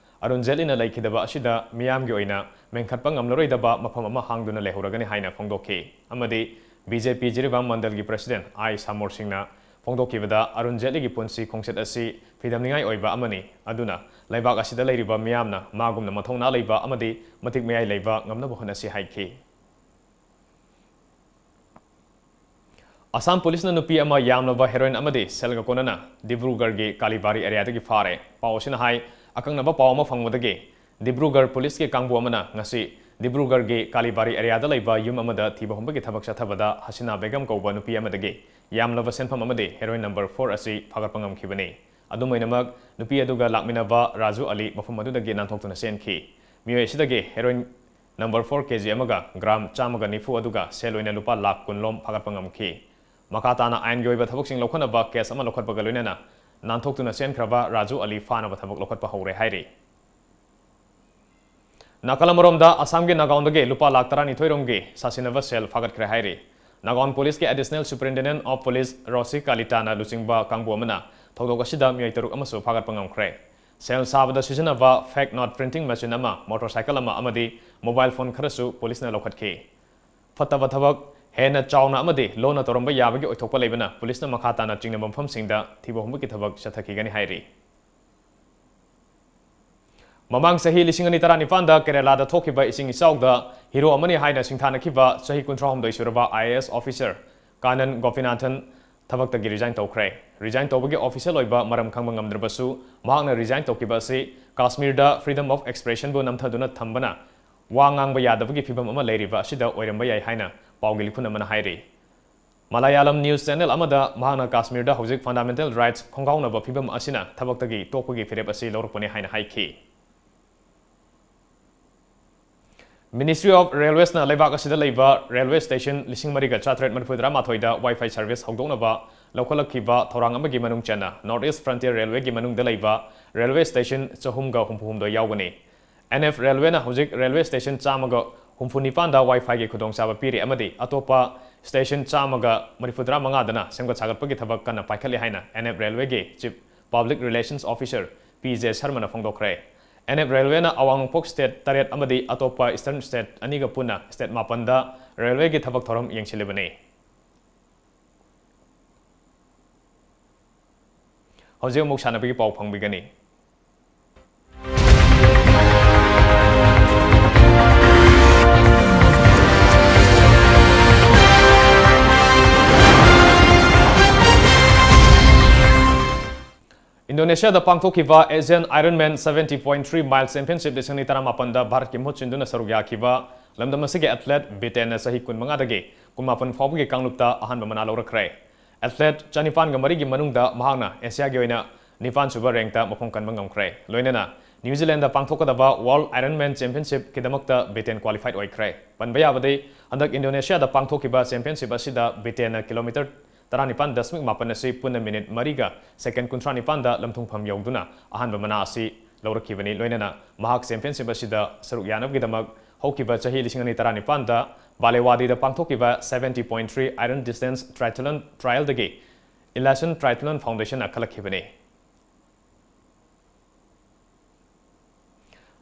ꯑꯔꯨꯟ ꯖꯦꯠꯂꯤꯅ ꯂꯩꯈꯤꯗꯕ ꯑꯁꯤꯗ ꯃꯤꯌꯥꯝꯒꯤ ꯑꯣꯏꯅ ꯃꯦꯟꯈꯠꯄ ꯉꯝꯂꯔꯣꯏꯗꯕ ꯃꯐꯝ ꯑꯃ ꯍꯥꯡꯗꯨꯅ ꯂꯩꯍꯧꯔꯒꯅꯤ ꯍꯥꯏꯅ ꯐꯣꯡꯗꯣꯛꯈꯤ ꯑꯃꯗꯤ ꯕꯤ ꯖꯦ ꯄꯤ ꯖꯤꯔꯤꯕꯥꯝ ꯃꯟꯗꯜꯒꯤ President ꯑꯥꯏ ꯁꯥꯃꯣꯔ ꯁꯤꯡꯅ ꯐꯣꯡꯗꯣꯛꯈꯤꯕꯗ, ꯑꯔꯨꯟ ꯖꯦꯠꯂꯤꯒꯤ ꯄꯨꯟꯁꯤ ꯈꯣꯡꯆꯠ ꯑꯁꯤ ꯐꯤꯗꯝꯅꯤꯡꯉꯥꯏ ꯑꯣꯏꯕ ꯑꯃꯅꯤ꯫ ꯑꯗꯨꯅ ꯂꯩꯕꯥꯛ ꯑꯁꯤꯗ ꯂꯩꯔꯤꯕ ꯃꯤꯌꯥꯝꯅ ꯃꯥꯒꯨꯝꯅ ꯃꯊꯧꯅꯥ ꯂꯩꯕ ꯑꯃꯗꯤ ꯃꯇꯤꯛ ꯃꯌꯥꯏ ꯂꯩꯕ ꯉꯝꯅꯕ ꯍꯣꯠꯅꯁꯤ ꯍꯥꯏꯈꯤ꯫ ꯑꯁꯥꯝ ꯄꯨꯂꯤꯁꯅ ꯅꯨꯄꯤ ꯑꯃ ꯌꯥꯝꯂꯕ ꯍꯦꯔꯣꯏꯟ ꯑꯃꯗꯤ ꯁꯦꯜꯒ ꯀꯣꯟꯅꯅ ꯗꯤꯕ꯭ꯔꯨꯒꯔꯒꯤ ꯀꯥꯂꯤꯕꯥꯔꯤ ꯑꯦꯔꯤꯌꯥꯗꯒꯤ ꯐꯥꯔꯦ꯫ ꯄꯥꯎ ꯑꯁꯤꯅ ꯍꯥꯏ, ꯑꯀꯛꯅꯕ ꯄꯥꯎ ꯑꯃ ꯐꯪꯕꯗꯒꯤ ꯗꯤꯕ꯭ꯔꯨꯒꯔ ꯄꯨꯂꯤꯁꯀꯤ ꯀꯥꯡꯕꯨ ꯑꯃꯅ ꯉꯁꯤ ꯗꯤꯕ꯭ꯔꯨꯒꯔꯒꯤ ꯀꯥꯂꯤꯕꯥꯔꯤ ꯑꯦꯔꯤꯌꯥꯗ ꯂꯩꯕ ꯌꯨꯝ ꯑꯃꯗ ꯊꯤꯕ ꯍꯨꯝꯕꯒꯤ ꯊꯕꯛ ꯆꯠꯊꯕꯗ ꯍꯁꯤꯅꯥ ꯕꯦꯒꯝ ꯀꯧꯕ ꯅꯨꯄꯤ ꯑꯃꯗꯒꯤ ꯌꯥꯝꯂꯕ ꯁꯦꯟꯐꯝ ꯑꯃꯗꯤ ꯍꯦꯔꯣꯏꯟ ꯅꯝꯕꯔ ꯐꯣꯔ ꯑꯁꯤ ꯐꯥꯒꯠꯄ ꯉꯝꯈꯤꯕꯅꯤ꯫ ꯑꯗꯨꯝ ꯑꯣꯏꯅꯃꯛ, ꯅꯨꯄꯤ ꯑꯗꯨꯒ ꯂꯥꯛꯃꯤꯟꯅꯕ ꯔꯥꯖꯨ ꯑꯂꯤ ꯃꯐꯝ ꯑꯗꯨꯗꯒꯤ ꯅꯥꯟꯊꯣꯛꯇꯨꯅ ꯆꯦꯟꯈꯤ꯫ ꯃꯤꯑꯣꯏ ꯑꯁꯤꯗꯒꯤ ꯍꯦꯔꯣꯏꯟ ꯅꯝꯕꯔ ꯐꯣꯔ ꯀꯦ ꯖꯤ ꯑꯃꯒ ꯒ꯭ꯔꯥꯝ ꯆꯥꯝꯃꯒ ꯅꯤꯐꯨ ꯑꯗꯨꯒ ꯁꯦꯜ ꯑꯣꯏꯅ ꯂꯨꯄꯥ ꯂꯥꯈ ꯀꯨꯟ ꯂꯣꯝ ꯐꯥꯒꯠꯄ ꯉꯝꯈꯤ꯫ ꯃꯈꯥ ꯇꯥꯅ ꯑꯥꯏꯟꯒꯤ ꯑꯣꯏꯕ ꯊꯕꯛꯁꯤꯡ ꯂꯧꯈꯠꯅꯕ ꯀꯦꯁ ꯑꯃ ꯂꯧꯈꯠꯄꯒ ꯂꯣꯏꯅꯅ ꯅꯥꯟꯊꯣꯛꯇꯨꯅ ꯆꯦꯟꯈ꯭ꯔꯕ ꯔꯥꯖꯨ ꯑꯂꯤ ꯐꯥꯅꯕ ꯊꯕꯛ ꯂꯧꯈꯠꯄ ꯍꯧꯔꯦ ꯍꯥꯏꯔꯤ꯫ ꯅꯥꯀꯜ ꯑꯃꯔꯣꯝꯗ ꯑꯁꯥꯝꯒꯤ ꯅꯥꯒꯥꯎꯟꯗꯒꯤ ꯂꯨꯄꯥ ꯂꯥꯈ ꯇꯔꯥꯅꯤꯊꯣꯏ ꯔꯣꯝꯒꯤ ꯁꯥꯁꯤꯟꯅꯕ ꯁꯦꯜ ꯐꯥꯒꯠꯈ꯭ꯔꯦ ꯍꯥꯏꯔꯤ꯫ ꯅꯥꯒꯥꯎꯟ ꯄꯨꯂꯤꯁꯀꯤ Additional Superintendent of Police ꯔꯣꯁꯤ ꯀꯥꯂꯤꯇꯥꯅ ꯂꯨꯆꯤꯡꯕ ꯀꯥꯡꯕꯨ ꯑꯃꯅ ꯊꯧꯗꯣꯛ ꯑꯁꯤꯗ ꯃꯤꯑꯣꯏ ꯇꯔꯨꯛ ꯑꯃꯁꯨ ꯐꯥꯒꯠꯄ ꯉꯝꯈ꯭ꯔꯦ꯫ ꯁꯦꯜ ꯁꯥꯕꯗ ꯁꯤꯖꯤꯟꯅꯕ fake note printing machine ꯑꯃ, ꯃꯣꯇꯣꯔꯁꯥꯏꯀꯜ ꯑꯃ ꯑꯃꯗꯤ ꯃꯣꯕꯥꯏꯜ ꯐꯣꯟ ꯈꯔꯁꯨ ꯄꯨꯂꯤꯁꯅ ꯂꯧꯈꯠꯈꯤ꯫ ꯐꯠꯇꯕ ꯊꯕꯛ ꯍꯦꯟꯅ ꯆꯥꯎꯅ ꯑꯃꯗꯤ ꯂꯣꯟꯅ ꯇꯧꯔꯝꯕ ꯌꯥꯕꯒꯤ ꯑꯣꯏꯊꯣꯛꯄ ꯂꯩꯕꯅ ꯄꯨꯂꯤꯁꯅ ꯃꯈꯥ ꯇꯥꯅ ꯆꯤꯡꯅꯕ ꯃꯐꯝꯁꯤꯡꯗ ꯊꯤꯕ ꯍꯨꯝꯕꯒꯤ ꯊꯕꯛ ꯆꯠꯊꯈꯤꯒꯅꯤ ꯍꯥꯏꯔꯤ꯫ ꯃꯃꯥꯡ ꯆꯍꯤ ꯂꯤꯁꯤꯡ ꯑꯅꯤ ꯇꯔꯥꯅꯤꯄꯥꯟꯗ ꯀꯦꯔꯦꯂꯥꯗ ꯊꯣꯛꯈꯤꯕ ꯏꯁꯤꯡ ꯏꯆꯥꯎꯗ ꯍꯤꯔꯣ ꯑꯃꯅꯤ ꯍꯥꯏꯅ ꯁꯤꯡꯊꯥꯅꯈꯤꯕ ꯆꯍꯤ ꯀꯨꯟꯊ꯭ꯔꯥꯍꯨꯝꯗꯣꯏ ꯁꯨꯔꯕ I A S officer Kanan ꯒꯣꯄꯤꯅꯥꯊꯟ ꯊꯕꯛꯇꯒꯤ ꯔꯤꯖꯥꯏꯟ ꯇꯧꯈ꯭ꯔꯦ꯫ ꯔꯤꯖꯥꯏꯟ ꯇꯧꯕꯒꯤ ꯑꯣꯐꯤꯁꯤꯌꯦꯜ ꯑꯣꯏꯕ ꯃꯔꯝ ꯈꯪꯕ ꯉꯝꯗ꯭ꯔꯕꯁꯨ, ꯃꯍꯥꯛꯅ ꯔꯤꯖꯥꯏꯟ ꯇꯧꯈꯤꯕ ꯑꯁꯤ ꯀꯥꯁꯃꯤꯔꯗ freedom of expressionꯕꯨ ꯅꯝꯊꯗꯨꯅ ꯊꯝꯕꯅ ꯋꯥ ꯉꯥꯡꯕ ꯌꯥꯗꯕꯒꯤ ꯐꯤꯚꯝ ꯑꯃ ꯂꯩꯔꯤꯕ ꯑꯁꯤꯗ ꯑꯣꯏꯔꯝꯕ ꯌꯥꯏ ꯍꯥꯏꯅ ꯄꯥꯎꯒꯤ ꯂꯤꯈꯨꯟ ꯑꯃꯅ ꯍꯥꯏꯔꯤ꯫ ꯃꯂꯌꯥꯂꯝ news channel ꯑꯃꯗ ꯃꯍꯥꯛꯅ ꯀꯥꯁꯃꯤꯔꯗ ꯍꯧꯖꯤꯛ fundamental rights ꯈꯣꯡꯒꯥꯎꯅꯕ ꯐꯤꯚꯝ ꯑꯁꯤꯅ ꯊꯕꯛꯇꯒꯤ ꯇꯣꯛꯄꯒꯤ ꯐꯤꯔꯦꯞ ꯑꯁꯤ ꯂꯧꯔꯛꯄꯅꯤ ꯍꯥꯏꯅ ꯍꯥꯏꯈꯤ꯫ Ministry of Railwaysꯅ ꯂꯩꯕꯥꯛ ꯑꯁꯤꯗ ꯂꯩꯕ railway station ꯂꯤꯁꯤꯡ ꯃꯔꯤꯒ ꯆꯥꯇ꯭ꯔꯦꯠ ꯃꯔꯤꯐꯨ ꯇꯔꯥꯃꯥꯊꯣꯏꯗ Wi-Fi service ꯍꯧꯗꯣꯛꯅꯕ ꯂꯧꯈꯠꯂꯛꯈꯤꯕ ꯊꯧꯔꯥꯡ ꯑꯃꯒꯤ ꯃꯅꯨꯡ ꯆꯟꯅ North East Frontier Railwayꯒꯤ ꯃꯅꯨꯡꯗ ꯂꯩꯕ railway station ꯆꯍꯨꯝꯒ ꯍꯨꯝꯐꯨ ꯍꯨꯝꯗꯣꯏ ꯌꯥꯎꯒꯅꯤ꯫ N F Railwayꯅ ꯍꯧꯖꯤꯛ railway station ꯆꯥꯝꯃꯒ ꯍꯨꯝꯐꯨ ꯅꯤꯄꯥꯟꯗ Wi-Fiꯒꯤ ꯈꯨꯗꯣꯡꯆꯥꯕ ꯄꯤꯔꯤ ꯑꯃꯗꯤ ꯑꯇꯣꯞꯄ station ꯆꯥꯝꯃꯒ ꯃꯔꯤꯐꯨ ꯇꯔꯥ ꯃꯉꯥꯗꯅ ꯁꯦꯝꯒꯠ ꯁꯥꯒꯠꯄꯒꯤ ꯊꯕꯛ ꯀꯟꯅ ꯄꯥꯏꯈꯠꯂꯤ ꯍꯥꯏꯅ N F Railwayꯒꯤ Chief Public Relations Officer P J ꯁꯔꯃꯅ ꯐꯣꯡꯗꯣꯛꯈ꯭ꯔꯦ꯫ N F Railwayꯅ ꯑꯋꯥꯡ ꯅꯣꯡꯄꯣꯛ state ꯇꯔꯦꯠ ꯑꯃꯗꯤ ꯑꯇꯣꯞꯄ eastern state ꯑꯅꯤꯒ ꯄꯨꯟꯅ state ꯃꯥꯄꯟꯗ railwayꯒꯤ ꯊꯕꯛ ꯊꯧꯔꯝ ꯌꯦꯡꯁꯤꯜꯂꯤꯕꯅꯤ꯫ ꯍꯧꯖꯤꯛ ꯑꯃꯨꯛ ꯁꯥꯟꯅꯕꯒꯤ ꯄꯥꯎ ꯐꯪꯕꯤꯒꯅꯤ꯫ ꯏꯟꯗꯣꯅꯦꯁꯤꯌꯥꯗ ꯄꯥꯡꯊꯣꯛꯈꯤꯕ Asian Ironman seventy point three mile championship ꯂꯤꯁꯤꯡ ꯑꯅꯤ ꯇꯔꯥꯃꯥꯄꯟꯗ ꯚꯥꯔꯠꯀꯤ ꯃꯍꯨꯠ ꯁꯤꯟꯗꯨꯅ ꯁꯔꯨꯛ ꯌꯥꯈꯤꯕ ꯂꯝꯗꯝ ꯑꯁꯤꯒꯤ athlete ꯕꯤꯇꯦꯟꯅ ꯆꯍꯤ ꯀꯨꯟꯃꯉꯥꯗꯒꯤ ꯀꯨꯟꯃꯥꯄꯟ ꯐꯥꯎꯕꯒꯤ ꯀꯥꯡꯂꯨꯞꯇ ꯑꯍꯥꯟꯕ ꯃꯅꯥ ꯂꯧꯔꯛꯈ꯭ꯔꯦ꯫ Athlete ꯆꯅꯤꯄꯥꯟꯒ ꯃꯔꯤꯒꯤ ꯃꯅꯨꯡꯗ ꯃꯍꯥꯛꯅ ꯑꯦꯁꯤꯌꯥꯒꯤ ꯑꯣꯏꯅ ꯅꯤꯄꯥꯟ ꯁꯨꯕ rankꯇ ꯃꯐꯝ ꯀꯟꯕ ꯉꯝꯈ꯭ꯔꯦ꯫ ꯂꯣꯏꯅꯅ ꯅ꯭ꯌꯨ ꯖꯤꯂꯦꯟꯗ ꯄꯥꯡꯊꯣꯛꯀꯗꯕ World Ironman Championshipꯀꯤꯗꯃꯛꯇ ꯕ꯭ꯔꯤꯇꯦꯟ qualified ꯑꯣꯏꯈ꯭ꯔꯦ꯫ ꯄꯟꯕ ꯌꯥꯕꯗꯤ, ꯍꯟꯗꯛ ꯏꯟꯗꯣꯅꯦꯁꯤꯌꯥꯗ ꯄꯥꯡꯊꯣꯛꯈꯤꯕ championship ꯑꯁꯤꯗ ꯕ꯭ꯔꯤꯇꯦꯟꯅ ꯀꯤꯂꯣꯃꯤꯇꯔ ꯇꯔꯥꯅꯤꯄꯥꯟ ꯗꯁꯃꯤꯛ ꯃꯥꯄꯟ ꯑꯁꯤ ꯄꯨꯟꯅ ꯃꯤꯅꯤꯠ ꯃꯔꯤꯒ ꯁꯦꯀꯦꯟ ꯀꯨꯟꯊ꯭ꯔꯥ ꯅꯤꯄꯥꯟꯗ ꯂꯝꯊꯨꯡꯐꯝ ꯌꯧꯗꯨꯅ ꯑꯍꯥꯟꯕ ꯃꯅꯥ ꯑꯁꯤ ꯂꯧꯔꯛꯈꯤꯕꯅꯤ꯫ ꯂꯣꯏꯅꯅ ꯃꯍꯥꯛ championship ꯑꯁꯤꯗ ꯁꯔꯨꯛ ꯌꯥꯅꯕꯒꯤꯗꯃꯛ ꯍꯧꯈꯤꯕ ꯆꯍꯤ ꯂꯤꯁꯤꯡ ꯑꯅꯤ ꯇꯔꯥꯅꯤꯄꯥꯟꯗ ꯕꯥꯂꯦꯋꯥꯗꯤꯗ ꯄꯥꯡꯊꯣꯛꯈꯤꯕ seventy point three Iron Distance Triathlon trialꯗꯒꯤ Elation Triathlon Foundationꯅ ꯈꯜꯂꯛꯈꯤꯕꯅꯤ꯫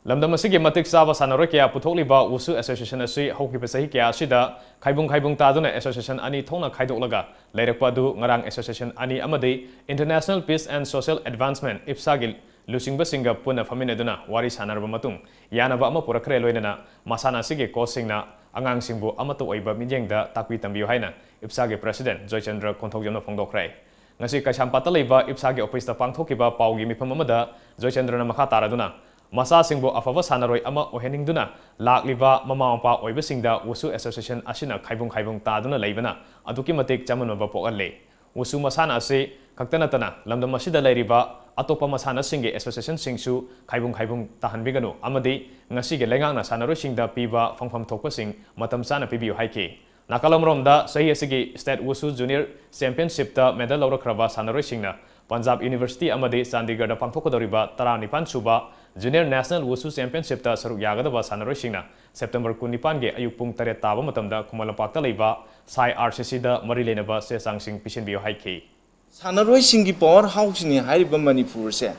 ꯂꯝꯗꯝ ꯑꯁꯤꯒꯤ ꯃꯇꯤꯛ ꯆꯥꯕ ꯁꯥꯟꯅꯔꯣꯏ ꯀꯌꯥ ꯄꯨꯊꯣꯛꯂꯤꯕ ꯋꯨꯁꯨ association ꯑꯁꯤ ꯍꯧꯈꯤꯕ ꯆꯍꯤ ꯀꯌꯥ ꯑꯁꯤꯗ ꯈꯥꯏꯕꯨꯡ ꯈꯥꯏꯕꯨꯡ ꯇꯥꯗꯨꯅ association ꯑꯅꯤ ꯊꯣꯛꯅ ꯈꯥꯏꯗꯣꯛꯂꯒ ꯂꯩꯔꯛꯄ ꯑꯗꯨ ꯉꯔꯥꯡ association ꯑꯅꯤ ꯑꯃꯗꯤ International Peace and Social Advancement, ꯏꯞꯁꯥꯒꯤ ꯂꯨꯆꯤꯡꯕꯁꯤꯡꯒ ꯄꯨꯟꯅ ꯐꯝꯃꯤꯟꯅꯗꯨꯅ ꯋꯥꯔꯤ ꯁꯥꯟꯅꯔꯕ ꯃꯇꯨꯡ ꯌꯥꯅꯕ ꯑꯃ ꯄꯨꯔꯛꯈ꯭ꯔꯦ꯫ ꯂꯣꯏꯅꯅ ꯃꯁꯥꯟꯅ ꯑꯁꯤꯒꯤ coachꯁꯤꯡꯅ ꯑꯉꯥꯡꯁꯤꯡꯕꯨ ꯑꯃꯠꯇ ꯑꯣꯏꯕ ꯃꯤꯠꯌꯦꯡꯗ ꯇꯥꯛꯄꯤ ꯇꯝꯕꯤꯌꯨ ꯍꯥꯏꯅ ꯏꯞꯁꯥꯒꯤ president ꯖꯣꯏꯆꯟꯗ꯭ꯔ ꯀꯣꯟꯊꯧꯖꯝꯅ ꯐꯣꯡꯗꯣꯛꯈ꯭ꯔꯦ꯫ ꯉꯁꯤ ꯀꯩꯁꯥꯝꯄꯥꯠꯇ ꯂꯩꯕ ꯏꯞꯁꯥꯒꯤ officeꯇ ꯄꯥꯡꯊꯣꯛꯈꯤꯕ ꯄꯥꯎꯒꯤ ꯃꯤꯐꯝ ꯑꯃꯗ ꯖꯣꯏꯆꯟꯗ꯭ꯔꯅ ꯃꯈꯥ ꯇꯥꯔꯗꯨꯅ, ꯃꯆꯥꯁꯤꯡꯕꯨ ꯑꯐꯕ ꯁꯥꯟꯅꯔꯣꯏ ꯑꯃ ꯑꯣꯏꯍꯟꯅꯤꯡꯗꯨꯅ ꯂꯥꯛꯂꯤꯕ ꯃꯃꯥ ꯃꯄꯥ ꯑꯣꯏꯕꯁꯤꯡꯗ ꯋꯨꯁꯨ association ꯑꯁꯤꯅ ꯈꯥꯏꯕꯨꯡ ꯈꯥꯏꯕꯨꯡ ꯇꯥꯗꯨꯅ ꯂꯩꯕꯅ ꯑꯗꯨꯛꯀꯤ ꯃꯇꯤꯛ ꯆꯃꯝꯅꯕ ꯄꯣꯛꯍꯜꯂꯤ꯫ ꯋꯨꯁꯨ ꯃꯁꯥꯟꯅ ꯑꯁꯤ ꯈꯛꯇ ꯅꯠꯇꯅ ꯂꯝꯗꯝ ꯑꯁꯤꯗ ꯂꯩꯔꯤꯕ ꯑꯇꯣꯞꯄ ꯃꯁꯥꯟꯅꯁꯤꯡꯒꯤ associationꯁꯤꯡꯁꯨ ꯈꯥꯏꯕꯨꯡ ꯈꯥꯏꯕꯨꯡ ꯇꯥꯍꯟꯕꯤꯒꯅꯨ ꯑꯃꯗꯤ ꯉꯁꯤꯒꯤ ꯂꯩꯉꯥꯛꯅ ꯁꯥꯟꯅꯔꯣꯏꯁꯤꯡꯗ ꯄꯤꯕ ꯐꯪꯐꯝ ꯊꯣꯛꯄꯁꯤꯡ ꯃꯇꯝ ꯆꯥꯅ ꯄꯤꯕꯤꯌꯨ ꯍꯥꯏꯈꯤ꯫ ꯅꯥꯀꯜ ꯑꯃꯔꯣꯝꯗ, ꯆꯍꯤ ꯑꯁꯤꯒꯤ State Wushu Junior Championshipꯇ medal ꯂꯧꯔꯛꯈ꯭ꯔꯕ ꯁꯥꯟꯅꯔꯣꯏꯁꯤꯡꯅ ꯄꯟꯖꯥꯕ University ꯑꯃꯗꯤ ꯆꯥꯟꯗꯤꯒꯔꯗ ꯄꯥꯡꯊꯣꯛꯀꯗꯧꯔꯤꯕ ꯇꯔꯥꯅꯤꯄꯥꯟ ꯁꯨꯕ Junior National Wushu Championshipꯇ ꯁꯔꯨꯛ ꯌꯥꯒꯗꯕ ꯁꯥꯟꯅꯔꯣꯏꯁꯤꯡꯅ September ꯀꯨꯟꯅꯤꯄꯥꯟꯒꯤ ꯑꯌꯨꯛ ꯄꯨꯡ ꯇꯔꯦꯠ ꯇꯥꯕ ꯃꯇꯝꯗ ꯈꯨꯃꯟ ꯂꯝꯄꯥꯛꯇ ꯂꯩꯕ ꯁꯥꯏ RCCꯗ ꯃꯔꯤ ꯂꯩꯅꯕ ꯆꯦ ꯆꯥꯡꯁꯤꯡ ꯄꯤꯁꯤꯟꯕꯤꯌꯨ ꯍꯥꯏꯈꯤ꯫ ꯁꯥꯟꯅꯔꯣꯏꯁꯤꯡꯒꯤ power houseꯅꯤ ꯍꯥꯏꯔꯤꯕ ꯃꯅꯤꯄꯨꯔꯁꯦ,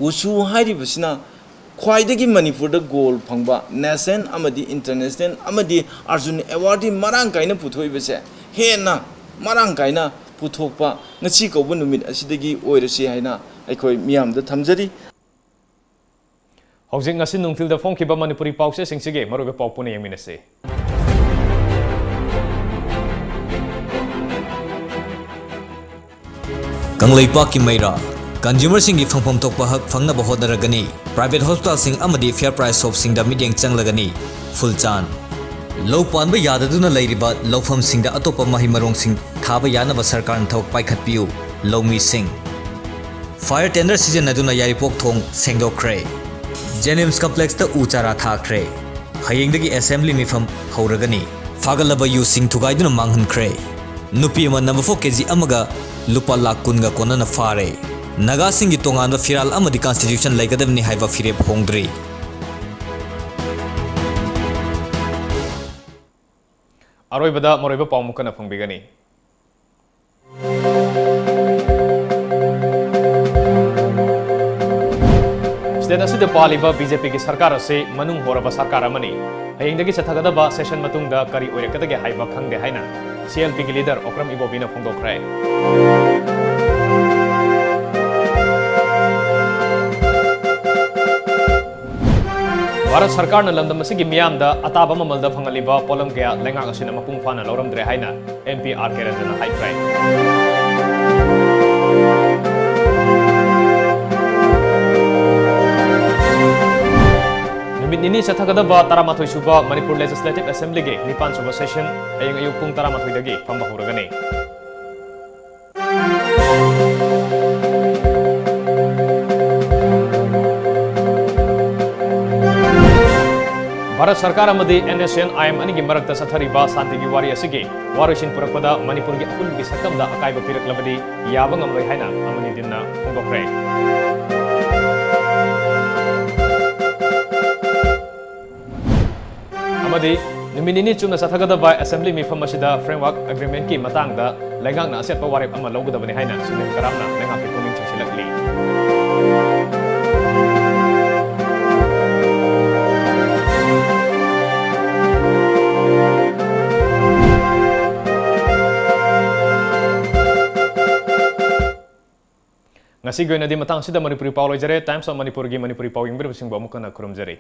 ꯋꯨꯁꯨ ꯍꯥꯏꯔꯤꯕꯁꯤꯅ ꯈ꯭ꯋꯥꯏꯗꯒꯤ ꯃꯅꯤꯄꯨꯔꯗ gold ꯐꯪꯕ, national ꯑꯃꯗꯤ international ꯑꯃꯗꯤ ꯑꯔꯖꯨꯟ awardꯗꯤ ꯃꯔꯥꯡ ꯀꯥꯏꯅ ꯄꯨꯊꯣꯛꯏꯕꯁꯦ ꯍꯦꯟꯅ ꯃꯔꯥꯡ ꯀꯥꯏꯅ ꯄꯨꯊꯣꯛꯄ ꯉꯁꯤ ꯀꯧꯕ ꯅꯨꯃꯤꯠ ꯑꯁꯤꯗꯒꯤ ꯑꯣꯏꯔꯁꯤ ꯍꯥꯏꯅ ꯑꯩꯈꯣꯏ ꯃꯤꯌꯥꯝꯗ ꯊꯝꯖꯔꯤ꯫ ꯍꯧꯖꯤꯛ ꯉꯁꯤ ꯅꯨꯡꯊꯤꯜꯗ ꯐꯣꯡꯈꯤꯕ ꯃꯅꯤꯄꯨꯔꯤ ꯄꯥꯎꯆꯦꯁꯤꯡꯁꯤꯒꯤ ꯃꯔꯨꯑꯣꯏꯕ ꯄꯥꯎ ꯄꯨꯟꯅ ꯌꯦꯡꯃꯤꯟꯅꯁꯤ꯫ ꯀꯪꯂꯩꯄꯥꯛꯀꯤ ꯃꯩꯔꯥ, consumerꯁꯤꯡꯒꯤ ꯐꯪꯐꯝ ꯊꯣꯛꯄ ꯍꯛ ꯐꯪꯅꯕ ꯍꯣꯠꯅꯔꯒꯅꯤ꯫ Private hospitalꯁꯤꯡ ꯑꯃꯗꯤ fair price shopꯁꯤꯡꯗ ꯃꯤꯠꯌꯦꯡ ꯆꯪꯂꯒꯅꯤ꯫ ꯐꯨꯜꯆꯥꯟ, ꯂꯧ ꯄꯥꯟꯕ ꯌꯥꯗꯗꯨꯅ ꯂꯩꯔꯤꯕ ꯂꯧꯐꯝꯁꯤꯡꯗ ꯑꯇꯣꯞꯄ ꯃꯍꯩ ꯃꯔꯣꯡꯁꯤꯡ ꯊꯥꯕ ꯌꯥꯅꯕ ꯁꯔꯀꯥꯔꯅ ꯊꯕꯛ ꯄꯥꯏꯈꯠꯄꯤꯌꯨ꯫ ꯂꯧꯃꯤꯁꯤꯡ, Fire tender ꯁꯤꯖꯤꯟꯅꯗꯨꯅ ꯌꯥꯏꯔꯤꯄꯣꯛ ꯊꯣꯡ ꯁꯦꯡꯗꯣꯛꯈ꯭ꯔꯦ꯫ JNIMS complexꯇ ꯎ ꯆꯥꯔꯥ ꯊꯥꯈ꯭ꯔꯦ꯫ ꯍꯌꯦꯡꯗꯒꯤ assembly ꯃꯤꯐꯝ ꯍꯧꯔꯒꯅꯤ꯫ ꯐꯥꯒꯠꯂꯕ ꯌꯨꯁꯤꯡ ꯊꯨꯒꯥꯏꯗꯨꯅ ꯃꯥꯡꯍꯟꯈ꯭ꯔꯦ꯫ ꯅꯨꯄꯤ ꯑꯃ ꯅꯝꯕ ꯐꯣꯔ ꯀꯦ ꯖꯤ ꯑꯃꯒ ꯂꯨꯄꯥ ꯂꯥꯈ ꯀꯨꯟꯒ ꯀꯣꯟꯅꯅ ꯐꯥꯔꯦ꯫ ꯅꯥꯒꯥꯁꯤꯡꯒꯤ ꯇꯣꯉꯥꯟꯕ ꯐꯤꯔꯥꯜ ꯑꯃꯗꯤ constitution ꯂꯩꯒꯗꯕꯅꯤ ꯍꯥꯏꯕ ꯐꯤꯔꯦꯞ ꯍꯣꯡꯗ꯭ꯔꯤ꯫ ꯑꯔꯣꯏꯕꯗ ꯃꯔꯨꯑꯣꯏꯕ ꯄꯥꯎ ꯑꯃꯨꯛ ꯍꯟꯅ ꯐꯪꯕꯤꯒꯅꯤ꯫ State ꯑꯁꯤꯗ ꯄꯥꯜꯂꯤꯕ BJPꯒꯤ ꯁꯔꯀꯥꯔ ꯑꯁꯤ ꯃꯅꯨꯡ ꯍꯣꯔꯕ ꯁꯔꯀꯥꯔ ꯑꯃꯅꯤ꯫ ꯍꯌꯦꯡꯗꯒꯤ ꯆꯠꯊꯒꯗꯕ session ꯃꯇꯨꯡꯗ ꯀꯔꯤ ꯑꯣꯏꯔꯛꯀꯗꯒꯦ ꯍꯥꯏꯕ ꯈꯪꯗꯦ ꯍꯥꯏꯅ CLPꯒꯤ leader ꯑꯣꯀ꯭ꯔꯝ ꯏꯕꯣꯕꯤꯅ ꯐꯣꯡꯗꯣꯛꯈ꯭ꯔꯦ꯫ ꯚꯥꯔꯠ ꯁꯔꯀꯥꯔꯅ ꯂꯝꯗꯝ ꯑꯁꯤꯒꯤ ꯃꯤꯌꯥꯝꯗ ꯑꯇꯥꯕ ꯃꯃꯜꯗ ꯐꯪꯍꯜꯂꯤꯕ ꯄꯣꯠꯂꯝ ꯀꯌꯥ ꯂꯩꯉꯥꯛ ꯑꯁꯤꯅ ꯃꯄꯨꯡ ꯐꯥꯅ ꯂꯧꯔꯝꯗ꯭ꯔꯦ ꯍꯥꯏꯅ MP R ꯀꯤꯔꯟꯗꯅ ꯍꯥꯏꯈ꯭ꯔꯦ꯫ ꯅꯨꯃꯤꯠ ꯅꯤꯅꯤ ꯆꯠꯊꯒꯗꯕ ꯇꯔꯥꯃꯥꯊꯣꯏ ꯁꯨꯕ ꯃꯅꯤꯄꯨꯔ Legislative Assemblyꯒꯤ ꯅꯤꯄꯥꯟ ꯁꯨꯕ session ꯍꯌꯦꯡ ꯑꯌꯨꯛ ꯄꯨꯡ ꯇꯔꯥꯃꯥꯊꯣꯏꯗꯒꯤ ꯐꯝꯕ ꯍꯧꯔꯒꯅꯤ꯫ ꯚꯥꯔꯠ ꯁꯔꯀꯥꯔ ꯑꯃꯗꯤ NSCN-IM ꯑꯅꯤꯒꯤ ꯃꯔꯛꯇ ꯆꯠꯊꯔꯤꯕ ꯁꯥꯟꯇꯤꯒꯤ ꯋꯥꯔꯤ ꯑꯁꯤꯒꯤ ꯋꯥꯔꯣꯏꯁꯤꯟ ꯄꯨꯔꯛꯄꯗ ꯃꯅꯤꯄꯨꯔꯒꯤ ꯑꯄꯨꯟꯕꯒꯤ ꯁꯛꯇꯝꯗ ꯑꯀꯥꯏꯕ ꯄꯤꯔꯛꯂꯕꯗꯤ ꯌꯥꯕ ꯉꯝꯂꯣꯏ ꯍꯥꯏꯅ ꯑꯃꯅꯤ ꯗꯤꯟꯅ ꯐꯣꯡꯗꯣꯛꯈ꯭ꯔꯦ꯫ ꯑꯃꯗꯤ ꯅꯨꯃꯤꯠ ꯅꯤꯅꯤ ꯆꯨꯞꯅ ꯆꯠꯊꯒꯗꯕ assembly ꯃꯤꯐꯝ ꯑꯁꯤꯗ framework agreement-ꯀꯤ ꯃꯇꯥꯡꯗ ꯂꯩꯉꯥꯛꯅ ꯑꯆꯦꯠꯄ ꯋꯥꯔꯦꯞ ꯑꯃ ꯂꯧꯒꯗꯕꯅꯤ ꯍꯥꯏꯅ ꯁꯨꯅꯤꯜ ꯀꯔꯥꯝꯅ ꯂꯩꯉꯥꯛꯀꯤ ꯄꯨꯛꯅꯤꯡ ꯆꯤꯡꯁꯤꯜꯂꯛꯂꯤ꯫ ꯉꯁꯤꯒꯤ ꯑꯣꯏꯅꯗꯤ ꯃꯇꯥꯡꯁꯤꯗ ꯃꯅꯤꯄꯨꯔꯤ ꯄꯥꯎ ꯂꯣꯏꯖꯔꯦ꯫ Times of Manipur-ꯒꯤ ꯃꯅꯤꯄꯨꯔꯤ ꯄꯥꯎ ꯌꯦꯡꯕꯤꯔꯕꯁꯤꯡꯕꯨ ꯑꯃꯨꯛ ꯍꯟꯅ ꯈꯨꯔꯨꯝꯖꯔꯤ꯫